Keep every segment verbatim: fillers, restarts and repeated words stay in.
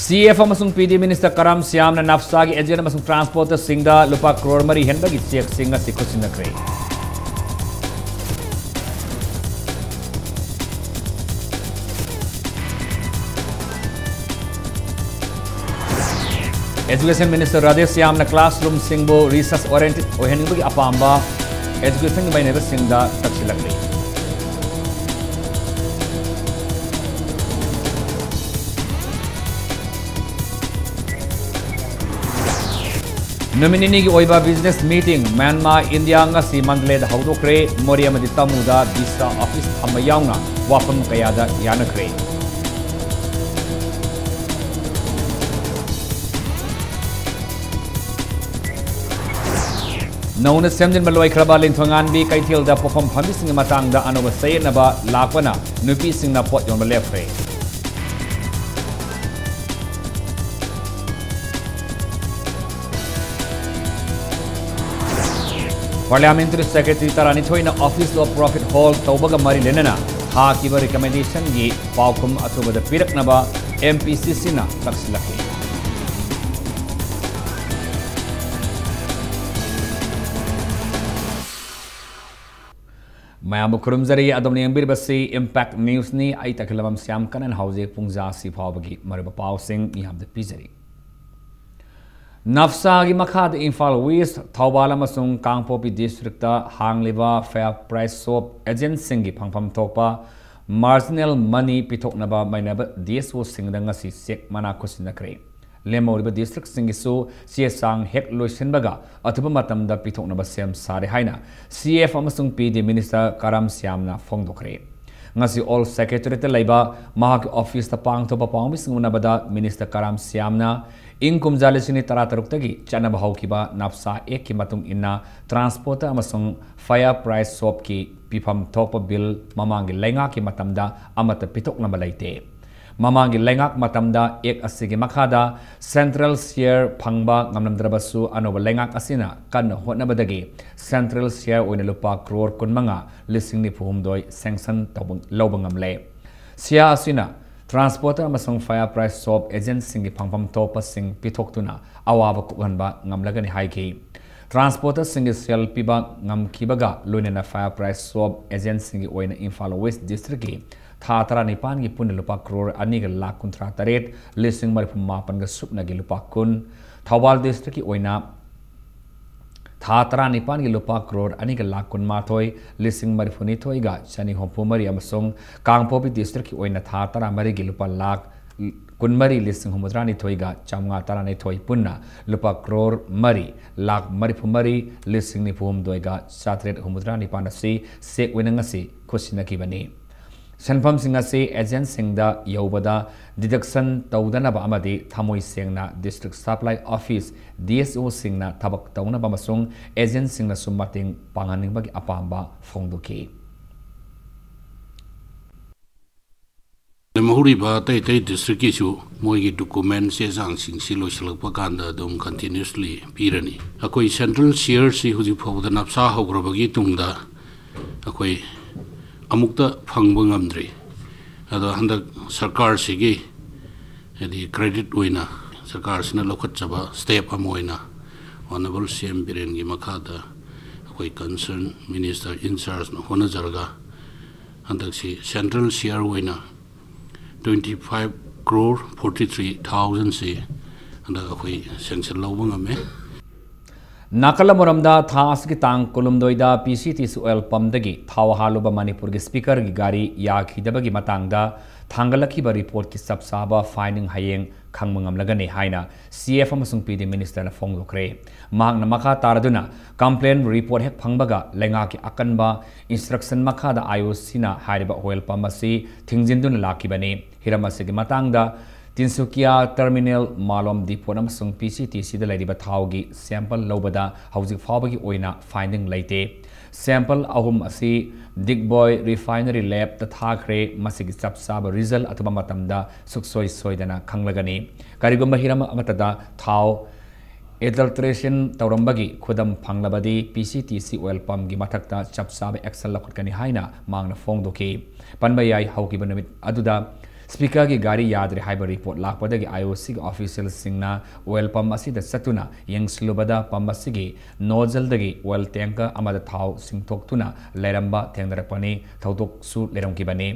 C F ꯑꯃꯁꯨꯡ ꯄꯤ ꯗꯤ minister ꯀꯔꯥꯝ ꯁ꯭ꯌꯥꯝꯅ ꯅꯥꯐꯁꯥꯒꯤ agent ꯑꯃꯁꯨꯡ ꯇ꯭ꯔꯥꯟꯁꯄꯣꯔꯇꯔꯁꯤꯡꯗ ꯂꯨꯄꯥ ꯀ꯭ꯔꯣꯔ ꯃꯔꯤ ꯍꯦꯟꯕꯒꯤ ꯆꯦꯛꯁꯤꯡ ꯑꯁꯤ ꯈꯨꯠꯁꯤꯟꯅꯈ꯭ꯔꯦ꯫ ꯑꯦꯖꯨꯀꯦꯁꯟ ꯃꯤꯅꯤꯁꯇꯔ ꯔꯥꯙꯦ ꯁ꯭ꯌꯥꯝꯅ ꯀ꯭ꯂꯥꯁꯔꯨꯝꯁꯤꯡꯕꯨ ꯔꯤꯁꯔꯁ ꯑꯣꯔꯤꯌꯦꯟꯇꯦꯗ ꯑꯣꯏꯍꯟꯅꯤꯡꯕꯒꯤ ꯑꯄꯥꯝꯕ ꯑꯦꯖꯨꯀꯦꯁꯟꯒꯤ ꯃꯩꯅꯩꯕꯁꯤꯡꯗ ꯇꯛꯁꯤꯜꯂꯛꯂꯤ꯫ ꯅꯨꯃꯤꯠ ꯅꯤꯅꯤꯒꯤ ꯑꯣꯏꯕ ꯕꯤꯖꯤꯅꯦꯁ ꯃꯤꯇꯤꯡ ꯃ꯭ꯌꯥꯟꯃꯥꯔ ꯏꯟꯗꯤꯌꯥ ꯉꯁꯤ ꯃꯟꯗꯂꯦꯗ ꯍꯧꯗꯣꯛꯈ꯭ꯔꯦ꯫ ꯃꯣꯔꯦ ꯑꯃꯗꯤ ꯇꯥꯃꯨꯗ ꯚꯤꯁꯥ ꯑꯣꯐꯤꯁ ꯊꯝꯕ ꯌꯥꯎꯅ ꯋꯥꯐꯝ ꯀꯌꯥꯗ ꯌꯥꯅꯈ꯭ꯔꯦ꯫ ꯅꯧꯅ ꯁꯦꯝꯖꯤꯟꯕ ꯂꯣꯏꯈ꯭ꯔꯕ ꯂꯤꯟꯊꯣꯏꯉꯥꯟꯕꯤ ꯀꯩꯊꯦꯜꯗ ꯄꯣꯠꯐꯝ ꯐꯝꯕꯤꯁꯤꯡꯒꯤ ꯃꯇꯥꯡꯗ ꯑꯅꯧꯕ ꯆꯌꯦꯠꯅꯕ ꯂꯥꯛꯄꯅ ꯅꯨꯄꯤꯁꯤꯡꯅ ꯄꯣꯠ ꯌꯣꯟꯕ ꯂꯦꯞꯈ꯭ꯔꯦ꯫ Parliamentary Secretary ꯇꯔꯥꯅꯤꯊꯣꯏꯅ Office of Profit Hold ꯇꯧꯕꯒ ꯃꯔꯤ ꯂꯩꯅꯅ ꯊꯥꯈꯤꯕ recommendationꯒꯤ ꯄꯥꯎꯈꯨꯝ ꯑꯊꯨꯕꯗ ꯄꯤꯔꯛꯅꯕ M P C Cꯅ ꯇꯛꯁꯤꯜꯂꯛꯂꯤ꯫ ꯃꯌꯥꯝꯕꯨ ꯈꯨꯔꯨꯝꯖꯔꯤ꯫ ꯑꯗꯣꯝꯅ ꯌꯦꯡꯕꯤꯔꯤꯕꯁꯤ Impact Newsꯅꯤ꯫ ꯑꯩ ꯇꯈꯦꯜꯂꯝꯕꯝ ꯁ꯭ꯌꯥꯝ ꯀꯅꯟ꯫ ꯍꯧꯖꯤꯛ ꯄꯨꯡꯖꯥ ꯑꯁꯤ ꯐꯥꯎꯕꯒꯤ ꯃꯔꯨꯑꯣꯏꯕ ꯄꯥꯎꯁꯤꯡ ꯃꯤꯌꯥꯝꯗ ꯄꯤꯖꯔꯤ꯫ ꯅꯥꯐꯁꯥꯒꯤ ꯃꯈꯥꯗ ꯏꯝꯐꯥꯜ ꯋꯦꯁ, ꯊꯧꯕꯥꯜ ꯑꯃꯁꯨꯡ ꯀꯥꯡꯄꯣꯛꯄꯤ districtꯇ ꯍꯥꯡꯂꯤꯕ Fair Price Shop agentꯁꯤꯡꯒꯤ ꯐꯪꯐꯝ ꯊꯣꯛꯄ marginal money ꯄꯤꯊꯣꯛꯅꯕ ꯃꯩꯅꯕ D S Oꯁꯤꯡꯗ ꯉꯁꯤ ꯆꯦꯛ ꯃꯅꯥ ꯈꯨꯠꯁꯤꯟꯅꯈ꯭ꯔꯦ꯫ ꯂꯦꯝꯍꯧꯔꯤꯕ districtꯁꯤꯡꯒꯤꯁꯨ ꯆꯦ ꯆꯥꯡ ꯍꯦꯛ ꯂꯣꯏꯁꯤꯟꯕꯒ ꯑꯊꯨꯕ ꯃꯇꯝꯗ ꯄꯤꯊꯣꯛꯅꯕ ꯁꯦꯝ ꯁꯥꯔꯦ ꯍꯥꯏꯅ C F ꯑꯃꯁꯨꯡ P D minister ꯀꯔꯥꯝ ꯁ꯭ꯌꯥꯝꯅ ꯐꯣꯡꯗꯣꯛꯈ꯭ꯔꯦ꯫ ꯉꯁꯤ Old Secretariatꯇ ꯂꯩꯕ ꯃꯍꯥꯛꯀꯤ officeꯇ ꯄꯥꯡꯊꯣꯛꯄ ꯄꯥꯎꯃꯤꯁꯤꯡ ꯎꯅꯕꯗ minister ꯀꯔꯥꯝ ꯁ꯭ꯌꯥꯝꯅ ꯏꯪ ꯀꯨꯝꯖꯥ ꯂꯤꯁꯤꯡ ꯑꯅꯤ ꯇꯔꯥꯇꯔꯨꯛꯇꯒꯤ ꯆꯠꯅꯕ ꯍꯧꯈꯤꯕ ꯅꯥꯐꯁꯥ Actꯀꯤ ꯃꯇꯨꯡ ꯏꯟꯅ transporter ꯑꯃꯁꯨꯡ Fair Price Shopꯀꯤ ꯄꯤꯐꯝ ꯊꯣꯛꯄ bill ꯃꯃꯥꯡꯒꯤ ꯂꯩꯉꯥꯛꯀꯤ ꯃꯇꯝꯗ ꯑꯃꯠꯇ ꯄꯤꯊꯣꯛꯂꯝꯕ ꯂꯩꯇꯦ꯫ ꯃꯃꯥꯡꯒꯤ ꯂꯩꯉꯥꯛ ꯃꯇꯝꯗ Act ꯑꯁꯤꯒꯤ ꯃꯈꯥꯗ central share ꯐꯪꯕ ꯉꯝꯂꯝꯗ꯭ꯔꯕꯁꯨ, ꯑꯅꯧꯕ ꯂꯩꯉꯥꯛ ꯑꯁꯤꯅ ꯀꯟꯅ ꯍꯣꯠꯅꯕꯗꯒꯤ central share ꯑꯣꯏꯅ ꯂꯨꯄꯥ ꯀ꯭ꯔꯣꯔ ꯀꯨꯟꯃꯉꯥ ꯂꯤꯁꯤꯡ ꯅꯤꯐꯨ ꯍꯨꯝꯗꯣꯏ sanction ꯇꯧꯕ, ꯂꯧꯕ ꯉꯝꯂꯦ꯫ ꯁꯤꯌꯥ ꯑꯁꯤꯅ ꯇ꯭ꯔꯥꯟꯁꯄꯣꯔꯇꯔ ꯑꯃꯁꯨꯡ ꯐꯥꯌꯔ ꯄ꯭ꯔꯥꯏꯁ ꯁꯣꯞ ꯑꯦꯖꯦꯟꯠꯁꯤꯡꯒꯤ ꯐꯪꯐꯝ ꯊꯣꯛꯄꯁꯤꯡ ꯄꯤꯊꯣꯛꯇꯨꯅ ꯑꯋꯥꯕ ꯀꯣꯛꯍꯟꯕ ꯉꯝꯂꯒꯅꯤ ꯍꯥꯏꯈꯤ꯫ ꯇ꯭ꯔꯥꯟꯁꯄꯣꯔꯇꯔꯁꯤꯡꯒꯤ ꯁꯦꯜ ꯄꯤꯕ ꯉꯝꯈꯤꯕꯒ ꯂꯣꯏꯅꯅ ꯐꯥꯌꯔ ꯄ꯭ꯔꯥꯏꯁ ꯁꯣꯞ ꯑꯦꯖꯦꯟꯠꯁꯤꯡꯒꯤ ꯑꯣꯏꯅ ꯏꯝꯐꯥꯜ ꯋꯦꯁ ꯗꯤꯁꯇ꯭ꯔꯤꯛꯀꯤ ꯊꯥ ꯇꯔꯥꯅꯤꯄꯥꯟꯒꯤ ꯄꯨꯟꯅ ꯂꯨꯄꯥ ꯀ꯭ꯔꯣꯔ ꯑꯅꯤꯒ ꯂꯥꯈ ꯀꯨꯟꯊ꯭ꯔꯥ ꯇꯔꯦꯠ ꯂꯤꯁꯤꯡ ꯃꯔꯤꯐꯨ ꯃꯥꯄꯟꯒ ꯁꯨꯞꯅꯒꯤ ꯂꯨꯄꯥ ꯀꯨꯟ, ꯊꯧꯕꯥꯜ ꯗꯤꯁꯇ꯭ꯔꯤꯛꯀꯤ ꯑꯣꯏꯅ ꯊꯥ ꯇꯔꯥꯅꯤꯄꯥꯟꯒꯤ ꯂꯨꯄꯥ ꯀ꯭ꯔꯣꯔ ꯑꯅꯤꯒ ꯂꯥꯈ ꯀꯨꯟꯃꯥꯊꯣꯏ ꯂꯤꯁꯤꯡ ꯃꯔꯤꯐꯨꯅꯤꯊꯣꯏꯒ ꯆꯅꯤ ꯍꯨꯝꯐꯨ ꯃꯔꯤ ꯑꯃꯁꯨꯡ ꯀꯥꯡꯄꯣꯛꯄꯤ ꯗꯤꯁꯇ꯭ꯔꯤꯛꯀꯤ ꯑꯣꯏꯅ ꯊꯥ ꯇꯔꯥꯃꯔꯤꯒꯤ ꯂꯨꯄꯥ ꯂꯥꯈ ꯀꯨꯟꯃꯔꯤ ꯂꯤꯁꯤꯡ ꯍꯨꯝꯐꯨꯇꯔꯥꯅꯤꯊꯣꯏꯒ ꯆꯥꯝꯃꯉꯥ ꯇꯔꯥꯅꯤꯊꯣꯏ ꯄꯨꯟꯅ ꯂꯨꯄꯥ ꯀ꯭ꯔꯣꯔ ꯃꯔꯤ ꯂꯥꯈ ꯃꯔꯤꯐꯨ ꯃꯔꯤ ꯂꯤꯁꯤꯡ ꯅꯤꯐꯨ ꯍꯨꯝꯗꯣꯏꯒ ꯆꯥꯇ꯭ꯔꯦꯠ ꯍꯨꯝꯐꯨꯇꯔꯥꯅꯤꯄꯥꯟ ꯑꯁꯤ ꯆꯦꯛ ꯑꯣꯏꯅ ꯉꯁꯤ ꯈꯨꯠꯁꯤꯟꯅꯈꯤꯕꯅꯤ꯫ ꯁꯦꯟꯐꯝꯁꯤꯡ ꯑꯁꯤ ꯑꯦꯖꯦꯟꯠꯁꯤꯡꯗ ꯌꯧꯕꯗ ꯗꯤꯗꯛꯁꯟ ꯇꯧꯗꯅꯕ ꯑꯃꯗꯤ ꯊꯃꯣꯏ ꯁꯦꯡꯅ district supply office, D S ꯑꯣꯁꯤꯡꯅ ꯊꯕꯛ ꯇꯧꯅꯕ ꯑꯃꯁꯨꯡ ꯑꯦꯖꯦꯟꯠꯁꯤꯡꯅꯁꯨ ꯃꯇꯦꯡ ꯄꯥꯡꯍꯟꯅꯤꯡꯕꯒꯤ ꯑꯄꯥꯝꯕ ꯐꯣꯡꯗꯣꯛꯈꯤ꯫ ꯂꯦꯝꯍꯧꯔꯤꯕ ꯑꯇꯩ ꯑꯇꯩ ꯗꯤꯁꯇ꯭ꯔꯤꯛꯀꯤꯁꯨ ꯃꯣꯏꯒꯤ ꯗꯣꯀꯨꯃꯦꯟ ꯆꯦ ꯆꯥꯡꯁꯤꯡꯁꯤ ꯂꯣꯏꯁꯤꯜꯂꯛꯄ ꯀꯥꯟꯗ ꯑꯗꯨꯝ ꯀꯟꯇꯤꯅ꯭ꯌꯨꯁꯂꯤ ꯄꯤꯔꯅꯤ꯫ ꯑꯩꯈꯣꯏ ꯁꯦꯟꯇ꯭ꯔꯦꯜ ꯁꯤꯌꯔꯁꯤ ꯍꯧꯖꯤꯛ ꯐꯥꯎꯕꯗ ꯅꯞꯁꯥ ꯍꯧꯈ꯭ꯔꯕꯒꯤ ꯇꯨꯡꯗ ꯑꯩꯈꯣꯏ ꯑꯃꯨꯛꯇ ꯐꯪꯕ ꯉꯝꯗ꯭ꯔꯤ꯫ ꯑꯗꯣ ꯍꯟꯗꯛ ꯁꯔꯀꯥꯔꯁꯤꯒꯤ, ꯍꯥꯏꯗꯤ, ꯀ꯭ꯔꯦꯗꯤꯠ ꯑꯣꯏꯅ ꯁꯔꯀꯥꯔꯁꯤꯅ ꯂꯧꯈꯠꯆꯕ ꯁ꯭ꯇꯦꯞ ꯑꯃ ꯑꯣꯏꯅ ꯑꯣꯅꯔꯦꯕꯜ ꯁꯤ ꯑꯦꯝ ꯕꯤꯔꯦꯟꯒꯤ ꯃꯈꯥꯗ ꯑꯩꯈꯣꯏ ꯀꯟꯁꯔꯟ ꯃꯤꯅꯤꯁꯇꯔ ꯏꯟ ꯆꯥꯔꯖꯅ ꯍꯣꯠꯅꯖꯔꯒ ꯍꯟꯗꯛꯁꯤ ꯁꯦꯟꯇ꯭ꯔꯦꯜ ꯁꯤꯌꯔ ꯑꯣꯏꯅ twenty five crore forty three thousandꯁꯤ ꯍꯟꯗꯛ ꯑꯩꯈꯣꯏ ꯁꯦꯡꯁꯟ ꯂꯧꯕ ꯉꯝꯃꯦ꯫ ꯅꯥꯀꯜ ꯑꯃꯔꯣꯝꯗ, ꯊꯥ ꯑꯁꯤꯒꯤ ꯇꯥꯡ ꯀꯨꯟꯍꯨꯝꯗꯣꯏꯗ ꯄꯤ ꯁꯤ ꯇꯤ ꯁꯤ ꯑꯣꯏꯜ ꯄꯝꯗꯒꯤ ꯊꯥꯎ ꯍꯥꯜꯂꯨꯕ ꯃꯅꯤꯄꯨꯔꯒꯤ ꯁ꯭ꯄꯤꯀꯔꯒꯤ ꯒꯥꯔꯤ ꯌꯥꯈꯤꯗꯕꯒꯤ ꯃꯇꯥꯡꯗ ꯊꯥꯡꯒꯠꯂꯛꯈꯤꯕ ꯔꯤꯄꯣꯔꯠꯀꯤ ꯆꯞ ꯆꯥꯕ ꯐꯥꯏꯟꯗꯤꯡ ꯍꯌꯦꯡ ꯈꯪꯕ ꯉꯝꯂꯒꯅꯤ ꯍꯥꯏꯅ ꯁꯤ ꯑꯦꯐ ꯑꯃꯁꯨꯡ ꯄꯤ ꯗꯤ ꯃꯤꯅꯤꯁꯇꯔꯅ ꯐꯣꯡꯗꯣꯛꯈ꯭ꯔꯦ꯫ ꯃꯍꯥꯛꯅ ꯃꯈꯥ ꯇꯥꯔꯗꯨꯅ, ꯀꯝꯄ꯭ꯂꯦꯟ ꯔꯤꯄꯣꯔꯠ ꯍꯦꯛ ꯐꯪꯕꯒ ꯂꯩꯉꯥꯛꯀꯤ ꯑꯀꯟꯕ ꯏꯟꯁꯇ꯭ꯔꯛꯁꯟ ꯃꯈꯥꯗ ꯑꯥꯏ ꯑꯣ ꯁꯤꯅ ꯍꯥꯏꯔꯤꯕ ꯑꯣꯏꯜ ꯄꯝ ꯑꯁꯤ ꯊꯤꯡꯖꯤꯟꯗꯨꯅ ꯂꯥꯛꯈꯤꯕꯅꯤ꯫ ꯍꯤꯔꯝ ꯑꯁꯤꯒꯤ ꯃꯇꯥꯡꯗ ꯇꯤꯟꯁꯨꯀꯤꯌꯥ ꯇꯔꯃꯤꯅꯦꯜ, ꯃꯥꯂꯣꯝ ꯗꯤꯄꯣꯠ ꯑꯃꯁꯨꯡ ꯄꯤ ꯁꯤ ꯇꯤ ꯁꯤꯗ ꯂꯩꯔꯤꯕ ꯊꯥꯎꯒꯤ ꯁꯦꯝꯄꯜ ꯂꯧꯕꯗ ꯍꯧꯖꯤꯛ ꯐꯥꯎꯕꯒꯤ ꯑꯣꯏꯅ ꯐꯥꯏꯟꯗꯤꯡ ꯂꯩꯇꯦ꯫ ꯁꯦꯝꯄꯜ ꯑꯍꯨꯝ ꯑꯁꯤ ꯗꯤꯒꯕꯣꯏ ꯔꯤꯐꯥꯏꯅꯔꯤ ꯂꯦꯕꯇ ꯊꯥꯈ꯭ꯔꯦ꯫ ꯃꯁꯤꯒꯤ ꯆꯞ ꯆꯥꯕ ꯔꯤꯖꯜ ꯑꯊꯨꯕ ꯃꯇꯝꯗ ꯁꯨꯛꯁꯣꯏ ꯁꯣꯏꯗꯅ ꯈꯪꯂꯒꯅꯤ꯫ ꯀꯔꯤꯒꯨꯝꯕ ꯍꯤꯔꯝ ꯑꯃꯠꯇꯗ ꯊꯥꯎ ꯑꯦꯗꯜꯇ꯭ꯔꯦꯁꯟ ꯇꯧꯔꯝꯕꯒꯤ ꯈꯨꯗꯝ ꯐꯪꯂꯕꯗꯤ, ꯄꯤ ꯁꯤ ꯇꯤ ꯁꯤ ꯑꯣꯏꯜ ꯄꯝꯒꯤ ꯃꯊꯛꯇ ꯆꯞ ꯆꯥꯕ ꯑꯦꯛꯁꯟ ꯂꯧꯈꯠꯀꯅꯤ ꯍꯥꯏꯅ ꯃꯍꯥꯛꯅ ꯐꯣꯡꯗꯣꯛꯈꯤ꯫ ꯄꯟꯕ ꯌꯥꯏ, ꯍꯧꯈꯤꯕ ꯅꯨꯃꯤꯠ ꯑꯗꯨꯗ ꯁ꯭ꯄꯤꯀꯔꯒꯤ ꯒꯥꯔꯤ ꯌꯥꯗ꯭ꯔꯦ ꯍꯥꯏꯕ ꯔꯤꯄꯣꯔꯠ ꯂꯥꯛꯄꯗꯒꯤ ꯑꯥꯏ ꯑꯣ ꯁꯤꯒꯤ ꯑꯣꯐꯤꯁꯤꯌꯦꯜꯁꯤꯡꯅ ꯑꯣꯏꯜ ꯄꯝ ꯑꯁꯤꯗ ꯆꯠꯇꯨꯅ ꯌꯦꯡꯁꯤꯜꯂꯨꯕꯗ ꯄꯝ ꯑꯁꯤꯒꯤ ꯅꯣꯖꯜꯗꯒꯤ ꯑꯣꯏꯜ ꯇꯦꯡꯀꯔ ꯑꯃꯗ ꯊꯥꯎ ꯁꯤꯡꯊꯣꯛꯇꯨꯅ ꯂꯩꯔꯝꯕ ꯊꯦꯡꯅꯔꯛꯄꯅꯤ꯫ ꯊꯧꯗꯣꯛꯁꯨ ꯂꯩꯔꯝꯈꯤꯕꯅꯤ꯫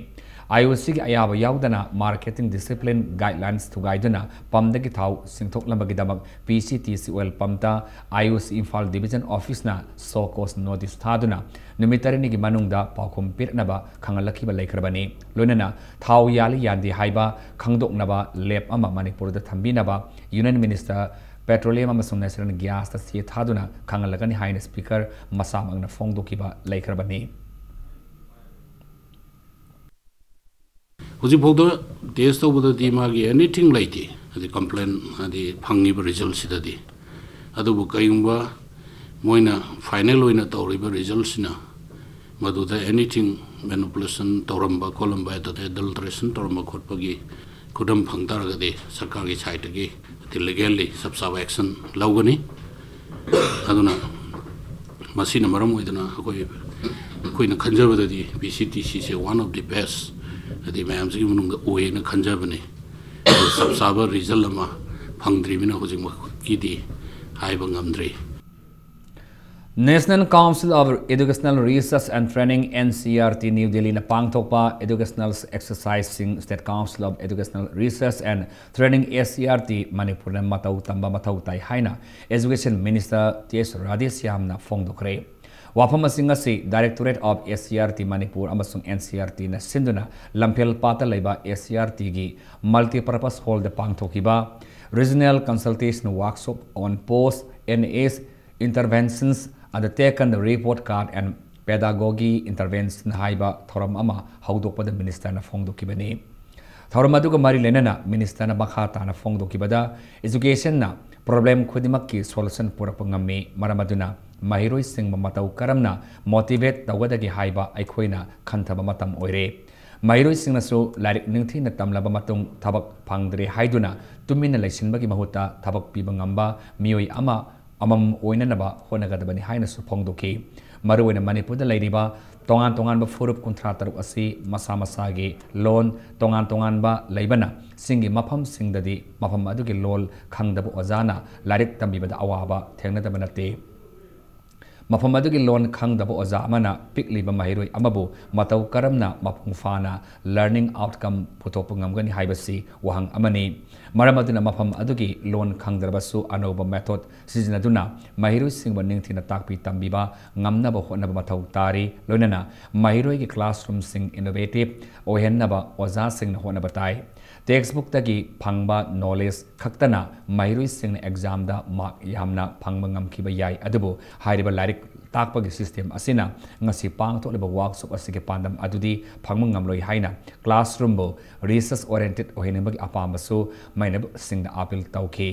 ꯑꯥꯏ ꯑꯣ ꯁꯤꯒꯤ ꯑꯌꯥꯕ ꯌꯥꯎꯗꯅ ꯃꯥꯔꯀꯦꯇꯤꯡ ꯗꯤꯁꯤꯄ꯭ꯂꯤꯟ ꯒꯥꯏꯗꯂꯥꯏꯟꯁ ꯊꯨꯒꯥꯏꯗꯨꯅ ꯄꯝꯗꯒꯤ ꯊꯥꯎ ꯁꯤꯡꯊꯣꯛꯂꯝꯕꯒꯤꯗꯃꯛ ꯄꯤ C T C oil ꯄꯝꯇ I O ꯁꯤ ꯏꯝꯐꯥꯜ ꯗꯤꯚꯤꯖꯟ ꯑꯣꯐꯤꯁꯅ ꯁꯣ ꯀꯣꯁ ꯅꯣꯇꯤꯁ ꯊꯥꯗꯨꯅ ꯅꯨꯃꯤꯠ ꯇꯔꯦꯠꯅꯤꯒꯤ ꯃꯅꯨꯡꯗ ꯄꯥꯎꯈꯨꯝ ꯄꯤꯔꯛꯅꯕ ꯈꯪꯍꯜꯂꯛꯈꯤꯕ ꯂꯩꯈ꯭ꯔꯕꯅꯤ꯫ ꯂꯣꯏꯅꯅ ꯊꯥꯎ ꯌꯥꯜꯂꯤ ꯌꯥꯟꯗꯦ ꯍꯥꯏꯕ ꯈꯪꯗꯣꯛꯅꯕ ꯂꯦꯞ ꯑꯃ ꯃꯅꯤꯄꯨꯔꯗ ꯊꯝꯕꯤꯅꯕ ꯌꯨꯅꯤꯌꯟ ꯃꯤꯅꯤꯁꯇꯔ ꯄꯦꯇ꯭ꯔꯣꯂꯤꯌꯝ ꯑꯃꯁꯨꯡ ꯅꯦꯆꯔꯦꯜ ꯒ꯭ꯌꯥꯁꯇ ꯆꯦ ꯊꯥꯗꯨꯅ ꯈꯪꯍꯜꯂꯒꯅꯤ ꯍꯥꯏꯅ ꯁ꯭ꯄꯤꯀꯔ ꯃꯁꯥꯃꯛꯅ ꯐꯣꯡꯗꯣꯛꯈꯤꯕ ꯂꯩꯈ꯭ꯔꯕꯅꯤ꯫ ꯍꯧꯖꯤꯛꯐꯥꯎꯗ ꯇꯦꯁ ꯇꯧꯕꯗꯗꯤ ꯃꯥꯒꯤ ꯑꯦꯅꯤꯊꯤꯡ ꯂꯩꯇꯦ꯫ ꯍꯥꯏꯗꯤ ꯀꯝꯄ꯭ꯂꯦꯟ, ꯍꯥꯏꯗꯤ ꯐꯪꯉꯤꯕ ꯔꯤꯖꯜꯁꯤꯗꯗꯤ꯫ ꯑꯗꯨꯕꯨ ꯀꯔꯤꯒꯨꯝꯕ ꯃꯣꯏꯅ ꯐꯥꯏꯅꯦꯜ ꯑꯣꯏꯅ ꯇꯧꯔꯤꯕ ꯔꯤꯖꯜꯁꯤꯅ ꯃꯗꯨꯗ ꯑꯦꯅꯤꯊꯤꯡ ꯃꯦꯅꯤꯄꯨꯂꯦꯁꯟ ꯇꯧꯔꯝꯕ ꯈꯣꯠꯂꯝꯕ, ꯑꯗꯨꯗꯩ ꯑꯦꯗꯜꯇ꯭ꯔꯦꯁꯟ ꯇꯧꯔꯝꯕ ꯈꯣꯠꯄꯒꯤ ꯈꯨꯗꯝ ꯐꯪ ꯇꯥꯔꯒꯗꯤ ꯁꯔꯀꯥꯔꯒꯤ ꯁꯥꯏꯠꯇꯒꯤ ꯂꯤꯒꯦꯜꯂꯤ ꯆꯞ ꯆꯥꯕ ꯑꯦꯛꯁꯟ ꯂꯧꯒꯅꯤ꯫ ꯑꯗꯨꯅ ꯃꯁꯤꯅ ꯃꯔꯝ ꯑꯣꯏꯗꯅ ꯑꯩꯈꯣꯏ, ꯑꯩꯈꯣꯏꯅ ꯈꯟꯖꯕꯗꯗꯤ ꯄꯤ ꯁꯤ ꯇꯤ ꯁꯤꯁꯦ one of the best, ꯍꯥꯏꯗꯤ ꯃꯌꯥꯝꯁꯤꯒꯤ ꯃꯅꯨꯡꯗ ꯑꯣꯏꯌꯦꯅ ꯈꯟꯖꯕꯅꯤ꯫ ꯑꯗꯨ ꯆꯞ ꯆꯥꯕ ꯔꯤꯖꯜ ꯑꯃ ꯐꯪꯗ꯭ꯔꯤꯕꯅꯤꯅ ꯍꯧꯖꯤꯛꯃꯛꯀꯤꯗꯤ ꯍꯥꯏꯕ ꯉꯝꯗ꯭ꯔꯤ꯫ National Council of Educational Research and Training, N C R T, new ꯗꯦꯜꯂꯤꯅ ꯄꯥꯡꯊꯣꯛꯄ educational exerciseꯁꯤꯡ State Council of Educational Research and Training, S C R T, ꯃꯅꯤꯄꯨꯔꯅ ꯃꯇꯧ ꯇꯝꯕ ꯃꯊꯧ ꯇꯥꯏ ꯍꯥꯏꯅ Education Minister ꯇꯤ ꯑꯦꯁ ꯔꯥꯙꯦꯁ꯭ꯌꯥꯝꯅ ꯐꯣꯡꯗꯣꯛꯈ꯭ꯔꯦ꯫ ꯋꯥꯐꯝ ꯑꯁꯤꯡ ꯑꯁꯤ Directorate of S C R T Manipur ꯑꯃꯁꯨꯡ N C R Tꯅ ꯁꯤꯟꯗꯨꯅ ꯂꯝꯐꯦꯜ ꯄꯥꯠꯇ ꯂꯩꯕ S C R Tꯒꯤ multipurpose hallꯗ ꯄꯥꯡꯊꯣꯛꯈꯤꯕ Regional Consultation Workshop on Post N S Interventions Undertaken, Report Card and Pedagogy Intervention ꯍꯥꯏꯕ ꯊꯧꯔꯝ ꯑꯃ ꯍꯧꯗꯣꯛꯄꯗ ꯃꯤꯅꯤꯁꯇꯔꯅ ꯐꯣꯡꯗꯣꯛꯈꯤꯕꯅꯤ꯫ ꯊꯧꯔꯝ ꯑꯗꯨꯒ ꯃꯔꯤ ꯂꯩꯅꯅ ꯃꯤꯅꯤꯁꯇꯔꯅ ꯃꯈꯥ ꯇꯥꯅ ꯐꯣꯡꯗꯣꯛꯈꯤꯕꯗ, educationꯅ problem ꯈꯨꯗꯤꯡꯃꯛꯀꯤ solution ꯄꯨꯔꯛꯄ ꯉꯝꯃꯤ, ꯃꯔꯝ ꯑꯗꯨꯅ ꯃꯍꯩꯔꯣꯏꯁꯤꯡꯕꯨ ꯃꯇꯧ ꯀꯔꯝꯅ motivate ꯇꯧꯒꯗꯒꯦ ꯍꯥꯏꯕ ꯑꯩꯈꯣꯏꯅ ꯈꯟꯊꯕ ꯃꯇꯝ ꯑꯣꯏꯔꯦ꯫ ꯃꯍꯩꯔꯣꯏꯁꯤꯡꯅꯁꯨ ꯂꯥꯏꯔꯤꯛ ꯅꯤꯡꯊꯤꯅ ꯇꯝꯂꯕ ꯃꯇꯨꯡ ꯊꯕꯛ ꯐꯪꯗ꯭ꯔꯦ ꯍꯥꯏꯗꯨꯅ ꯇꯨꯃꯤꯟꯅ ꯂꯩꯁꯤꯟꯕꯒꯤ ꯃꯍꯨꯠꯇ ꯊꯕꯛ ꯄꯤꯕ ꯉꯝꯕ ꯃꯤꯑꯣꯏ ꯑꯃ ꯑꯃꯃꯝ ꯑꯣꯏꯅꯅꯕ ꯍꯣꯠꯅꯒꯗꯕꯅꯤ ꯍꯥꯏꯅꯁꯨ ꯐꯣꯡꯗꯣꯛꯈꯤ꯫ ꯃꯔꯨꯑꯣꯏꯅ ꯃꯅꯤꯄꯨꯔꯗ ꯂꯩꯔꯤꯕ ꯇꯣꯉꯥꯟ ꯇꯣꯉꯥꯟꯕ ꯐꯨꯔꯨꯞ ꯀꯨꯟꯊ꯭ꯔꯥ ꯇꯔꯨꯛ ꯑꯁꯤ ꯃꯁꯥ ꯃꯁꯥꯒꯤ ꯂꯣꯟ ꯇꯣꯉꯥꯟ ꯇꯣꯉꯥꯟꯕ ꯂꯩꯕꯅ, ꯆꯤꯡꯒꯤ ꯃꯐꯝꯁꯤꯡꯗꯗꯤ ꯃꯐꯝ ꯑꯗꯨꯒꯤ ꯂꯣꯜ ꯈꯪꯗꯕ ꯑꯣꯖꯥꯅ ꯂꯥꯏꯔꯤꯛ ꯇꯝꯕꯤꯕꯗ ꯑꯋꯥꯕ ꯊꯦꯡꯅꯗꯕ ꯅꯠꯇꯦ꯫ ꯃꯐꯝ ꯑꯗꯨꯒꯤ ꯂꯣꯟ ꯈꯪꯗꯕ ꯑꯣꯖꯥ ꯑꯃꯅ ꯄꯤꯛꯂꯤꯕ ꯃꯍꯩꯔꯣꯏ ꯑꯃꯕꯨ ꯃꯇꯧ ꯀꯔꯝꯅ ꯃꯄꯨꯡ ꯐꯥꯅ learning outcome ꯄꯨꯊꯣꯛꯄ ꯉꯝꯒꯅꯤ ꯍꯥꯏꯕꯁꯤ ꯋꯥꯍꯪ ꯑꯃꯅꯤ꯫ ꯃꯔꯝ ꯑꯗꯨꯅ ꯃꯐꯝ ꯑꯗꯨꯒꯤ ꯂꯣꯟ ꯈꯪꯗ꯭ꯔꯕꯁꯨ ꯑꯅꯧꯕ method ꯁꯤꯖꯤꯟꯅꯗꯨꯅ ꯃꯍꯩꯔꯣꯏꯁꯤꯡꯕꯨ ꯅꯤꯡꯊꯤꯅ ꯇꯥꯛꯄꯤ ꯇꯝꯕꯤꯕ ꯉꯝꯅꯕ ꯍꯣꯠꯅꯕ ꯃꯊꯧ ꯇꯥꯔꯤ꯫ ꯂꯣꯏꯅꯅ ꯃꯍꯩꯔꯣꯏꯒꯤ classroomꯁꯤꯡ innovative ꯑꯣꯏꯍꯟꯅꯕ ꯑꯣꯖꯥꯁꯤꯡꯅ ꯍꯣꯠꯅꯕ ꯇꯥꯏ꯫ Textbookꯇꯒꯤ ꯐꯪꯕ knowledge ꯈꯛꯇꯅ ꯃꯍꯩꯔꯣꯏꯁꯤꯡꯅ examꯗ mark ꯌꯥꯝꯅ ꯐꯪꯕ ꯉꯝꯈꯤꯕ ꯌꯥꯏ, ꯑꯗꯨꯕꯨ ꯍꯥꯏꯔꯤꯕ ꯂꯥꯏꯔꯤꯛ ꯇꯥꯛꯄꯒꯤ system ꯑꯁꯤꯅ ꯉꯁꯤ ꯄꯥꯡꯊꯣꯛꯂꯤꯕ workshop ꯑꯁꯤꯒꯤ ꯄꯥꯟꯗꯝ ꯑꯗꯨꯗꯤ ꯐꯪꯕ ꯉꯝꯂꯣꯏ ꯍꯥꯏꯅ classroomꯕꯨ research oriented ꯑꯣꯏꯍꯟꯅꯤꯡꯕꯒꯤ ꯑꯄꯥꯝꯕꯁꯨ ꯃꯩꯅꯕꯁꯤꯡꯗ appeal ꯇꯧꯈꯤ꯫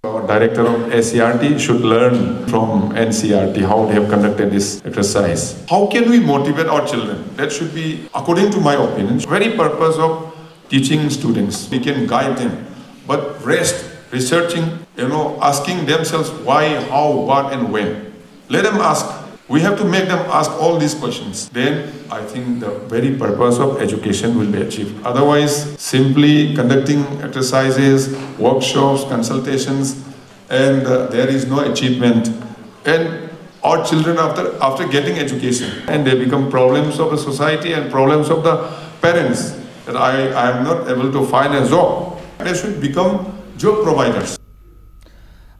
Our director of S C E R T should learn from N C E R T how they have conducted this exercise. How can we motivate our children? That should be, according to my opinion, very purpose of teaching students. We can guide them, but rest, researching, you know, asking themselves why, how, what, and when. Let them ask. We have to make them ask all these questions. Then I think the very purpose of education will be achieved. Otherwise, simply conducting exercises, workshops, consultations, and uh, there is no achievement. And our children, after, after getting education, and they become problems of the society and problems of the parents, that I, I am not able to find a job. They should become job providers.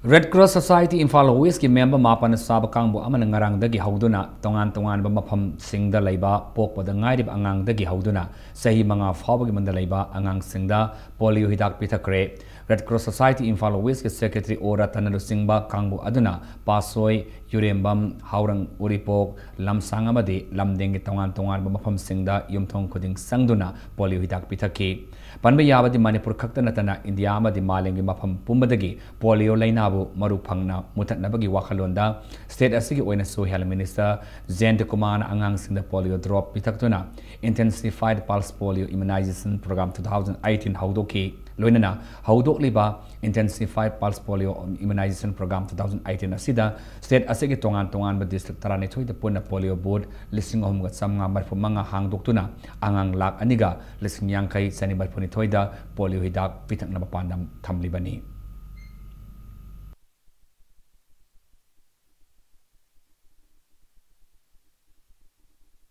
Red Cross Society Imphal Westꯀꯤ member ꯃꯥꯄꯟꯅ ꯁꯥꯕ ꯀꯥꯡꯕꯨ ꯑꯃꯅ ꯉꯔꯥꯡꯗꯒꯤ ꯍꯧꯗꯨꯅ ꯇꯣꯉꯥꯟ ꯇꯣꯉꯥꯟꯕ ꯃꯐꯝꯁꯤꯡꯗ ꯂꯩꯕ ꯄꯣꯛꯄꯗ ꯉꯥꯏꯔꯤꯕ ꯑꯉꯥꯡꯗꯒꯤ ꯍꯧꯗꯨꯅ ꯆꯍꯤ ꯃꯉꯥ ꯐꯥꯎꯕꯒꯤ ꯃꯅꯨꯡꯗ ꯂꯩꯕ ꯑꯉꯥꯡꯁꯤꯡꯗ polio ꯍꯤꯗꯥꯛ ꯄꯤꯊꯛꯈ꯭ꯔꯦ꯫ Red Cross Society Imphal Westꯀꯤ secretary ꯑꯣ ꯔꯇꯟꯅ ꯂꯨꯆꯤꯡꯕ ꯀꯥꯡꯕꯨ ꯑꯗꯨꯅ ꯄꯥꯠꯁꯣꯏ, ꯌꯨꯔꯦꯝꯕꯝ, ꯍꯥꯎꯔꯪ, ꯎꯔꯤꯄꯣꯛ, ꯂꯝꯁꯥꯡ ꯑꯃꯗꯤ ꯂꯝꯗꯦꯡꯒꯤ ꯇꯣꯉꯥꯟ ꯇꯣꯉꯥꯟꯕ ꯃꯐꯝꯁꯤꯡꯗ ꯌꯨꯝꯊꯣꯡ ꯈꯨꯗꯤꯡ ꯆꯪꯗꯨꯅ polio ꯍꯤꯗꯥꯛ ꯄꯤꯊꯛꯈꯤ꯫ ꯄꯟꯕ ꯌꯥꯕꯗꯤ ꯃꯅꯤꯄꯨꯔ ꯈꯛꯇ ꯅꯠꯇꯅ ꯏꯟꯗꯤꯌꯥ ꯑꯃꯗꯤ ꯃꯥꯂꯦꯝꯒꯤ ꯃꯐꯝ ꯄꯨꯝꯕꯗꯒꯤ polio ꯂꯩꯅꯥꯕꯨ ꯃꯔꯨ ꯐꯪꯅ ꯃꯨꯊꯠꯅꯕꯒꯤ ꯋꯥꯈꯜꯂꯣꯟꯗ state ꯑꯁꯤꯒꯤ ꯑꯣꯏꯅꯁꯨ health minister ꯖꯌꯟꯇ ꯀꯨꯃꯥꯔꯅ ꯑꯉꯥꯡꯁꯤꯡꯗ polio drop ꯄꯤꯊꯛꯇꯨꯅ Intensified Pulse Polio Immunization Program two thousand eighteen ꯍꯧꯗꯣꯛꯈꯤ꯫ ꯂꯣꯏꯅꯅ ꯍꯧꯗꯣꯛ ꯊꯣꯛꯂꯤꯕ Intensified Pulse Polio Immunization Program two thousand eighteen ꯑꯁꯤꯗ state ꯑꯁꯤꯒꯤ ꯇꯣꯉꯥꯟ ꯇꯣꯉꯥꯟꯕ district ꯇꯔꯥꯅꯤꯊꯣꯏꯗ ꯄꯨꯟꯅ polio booth ꯂꯤꯁꯤꯡ ꯑꯍꯨꯝꯒ ꯆꯥꯝꯃꯉꯥ ꯃꯔꯤꯐꯨ ꯃꯉꯥ ꯍꯥꯡꯗꯣꯛꯇꯨꯅ ꯑꯉꯥꯡ ꯂꯥꯈ ꯑꯅꯤꯒ ꯂꯤꯁꯤꯡ ꯌꯥꯡꯈꯩ ꯆꯅꯤ ꯃꯔꯤꯐꯨꯅꯤꯊꯣꯏꯗ polio ꯍꯤꯗꯥꯛ ꯄꯤꯊꯛꯅꯕ ꯄꯥꯟꯗꯝ ꯊꯝꯂꯤꯕꯅꯤ꯫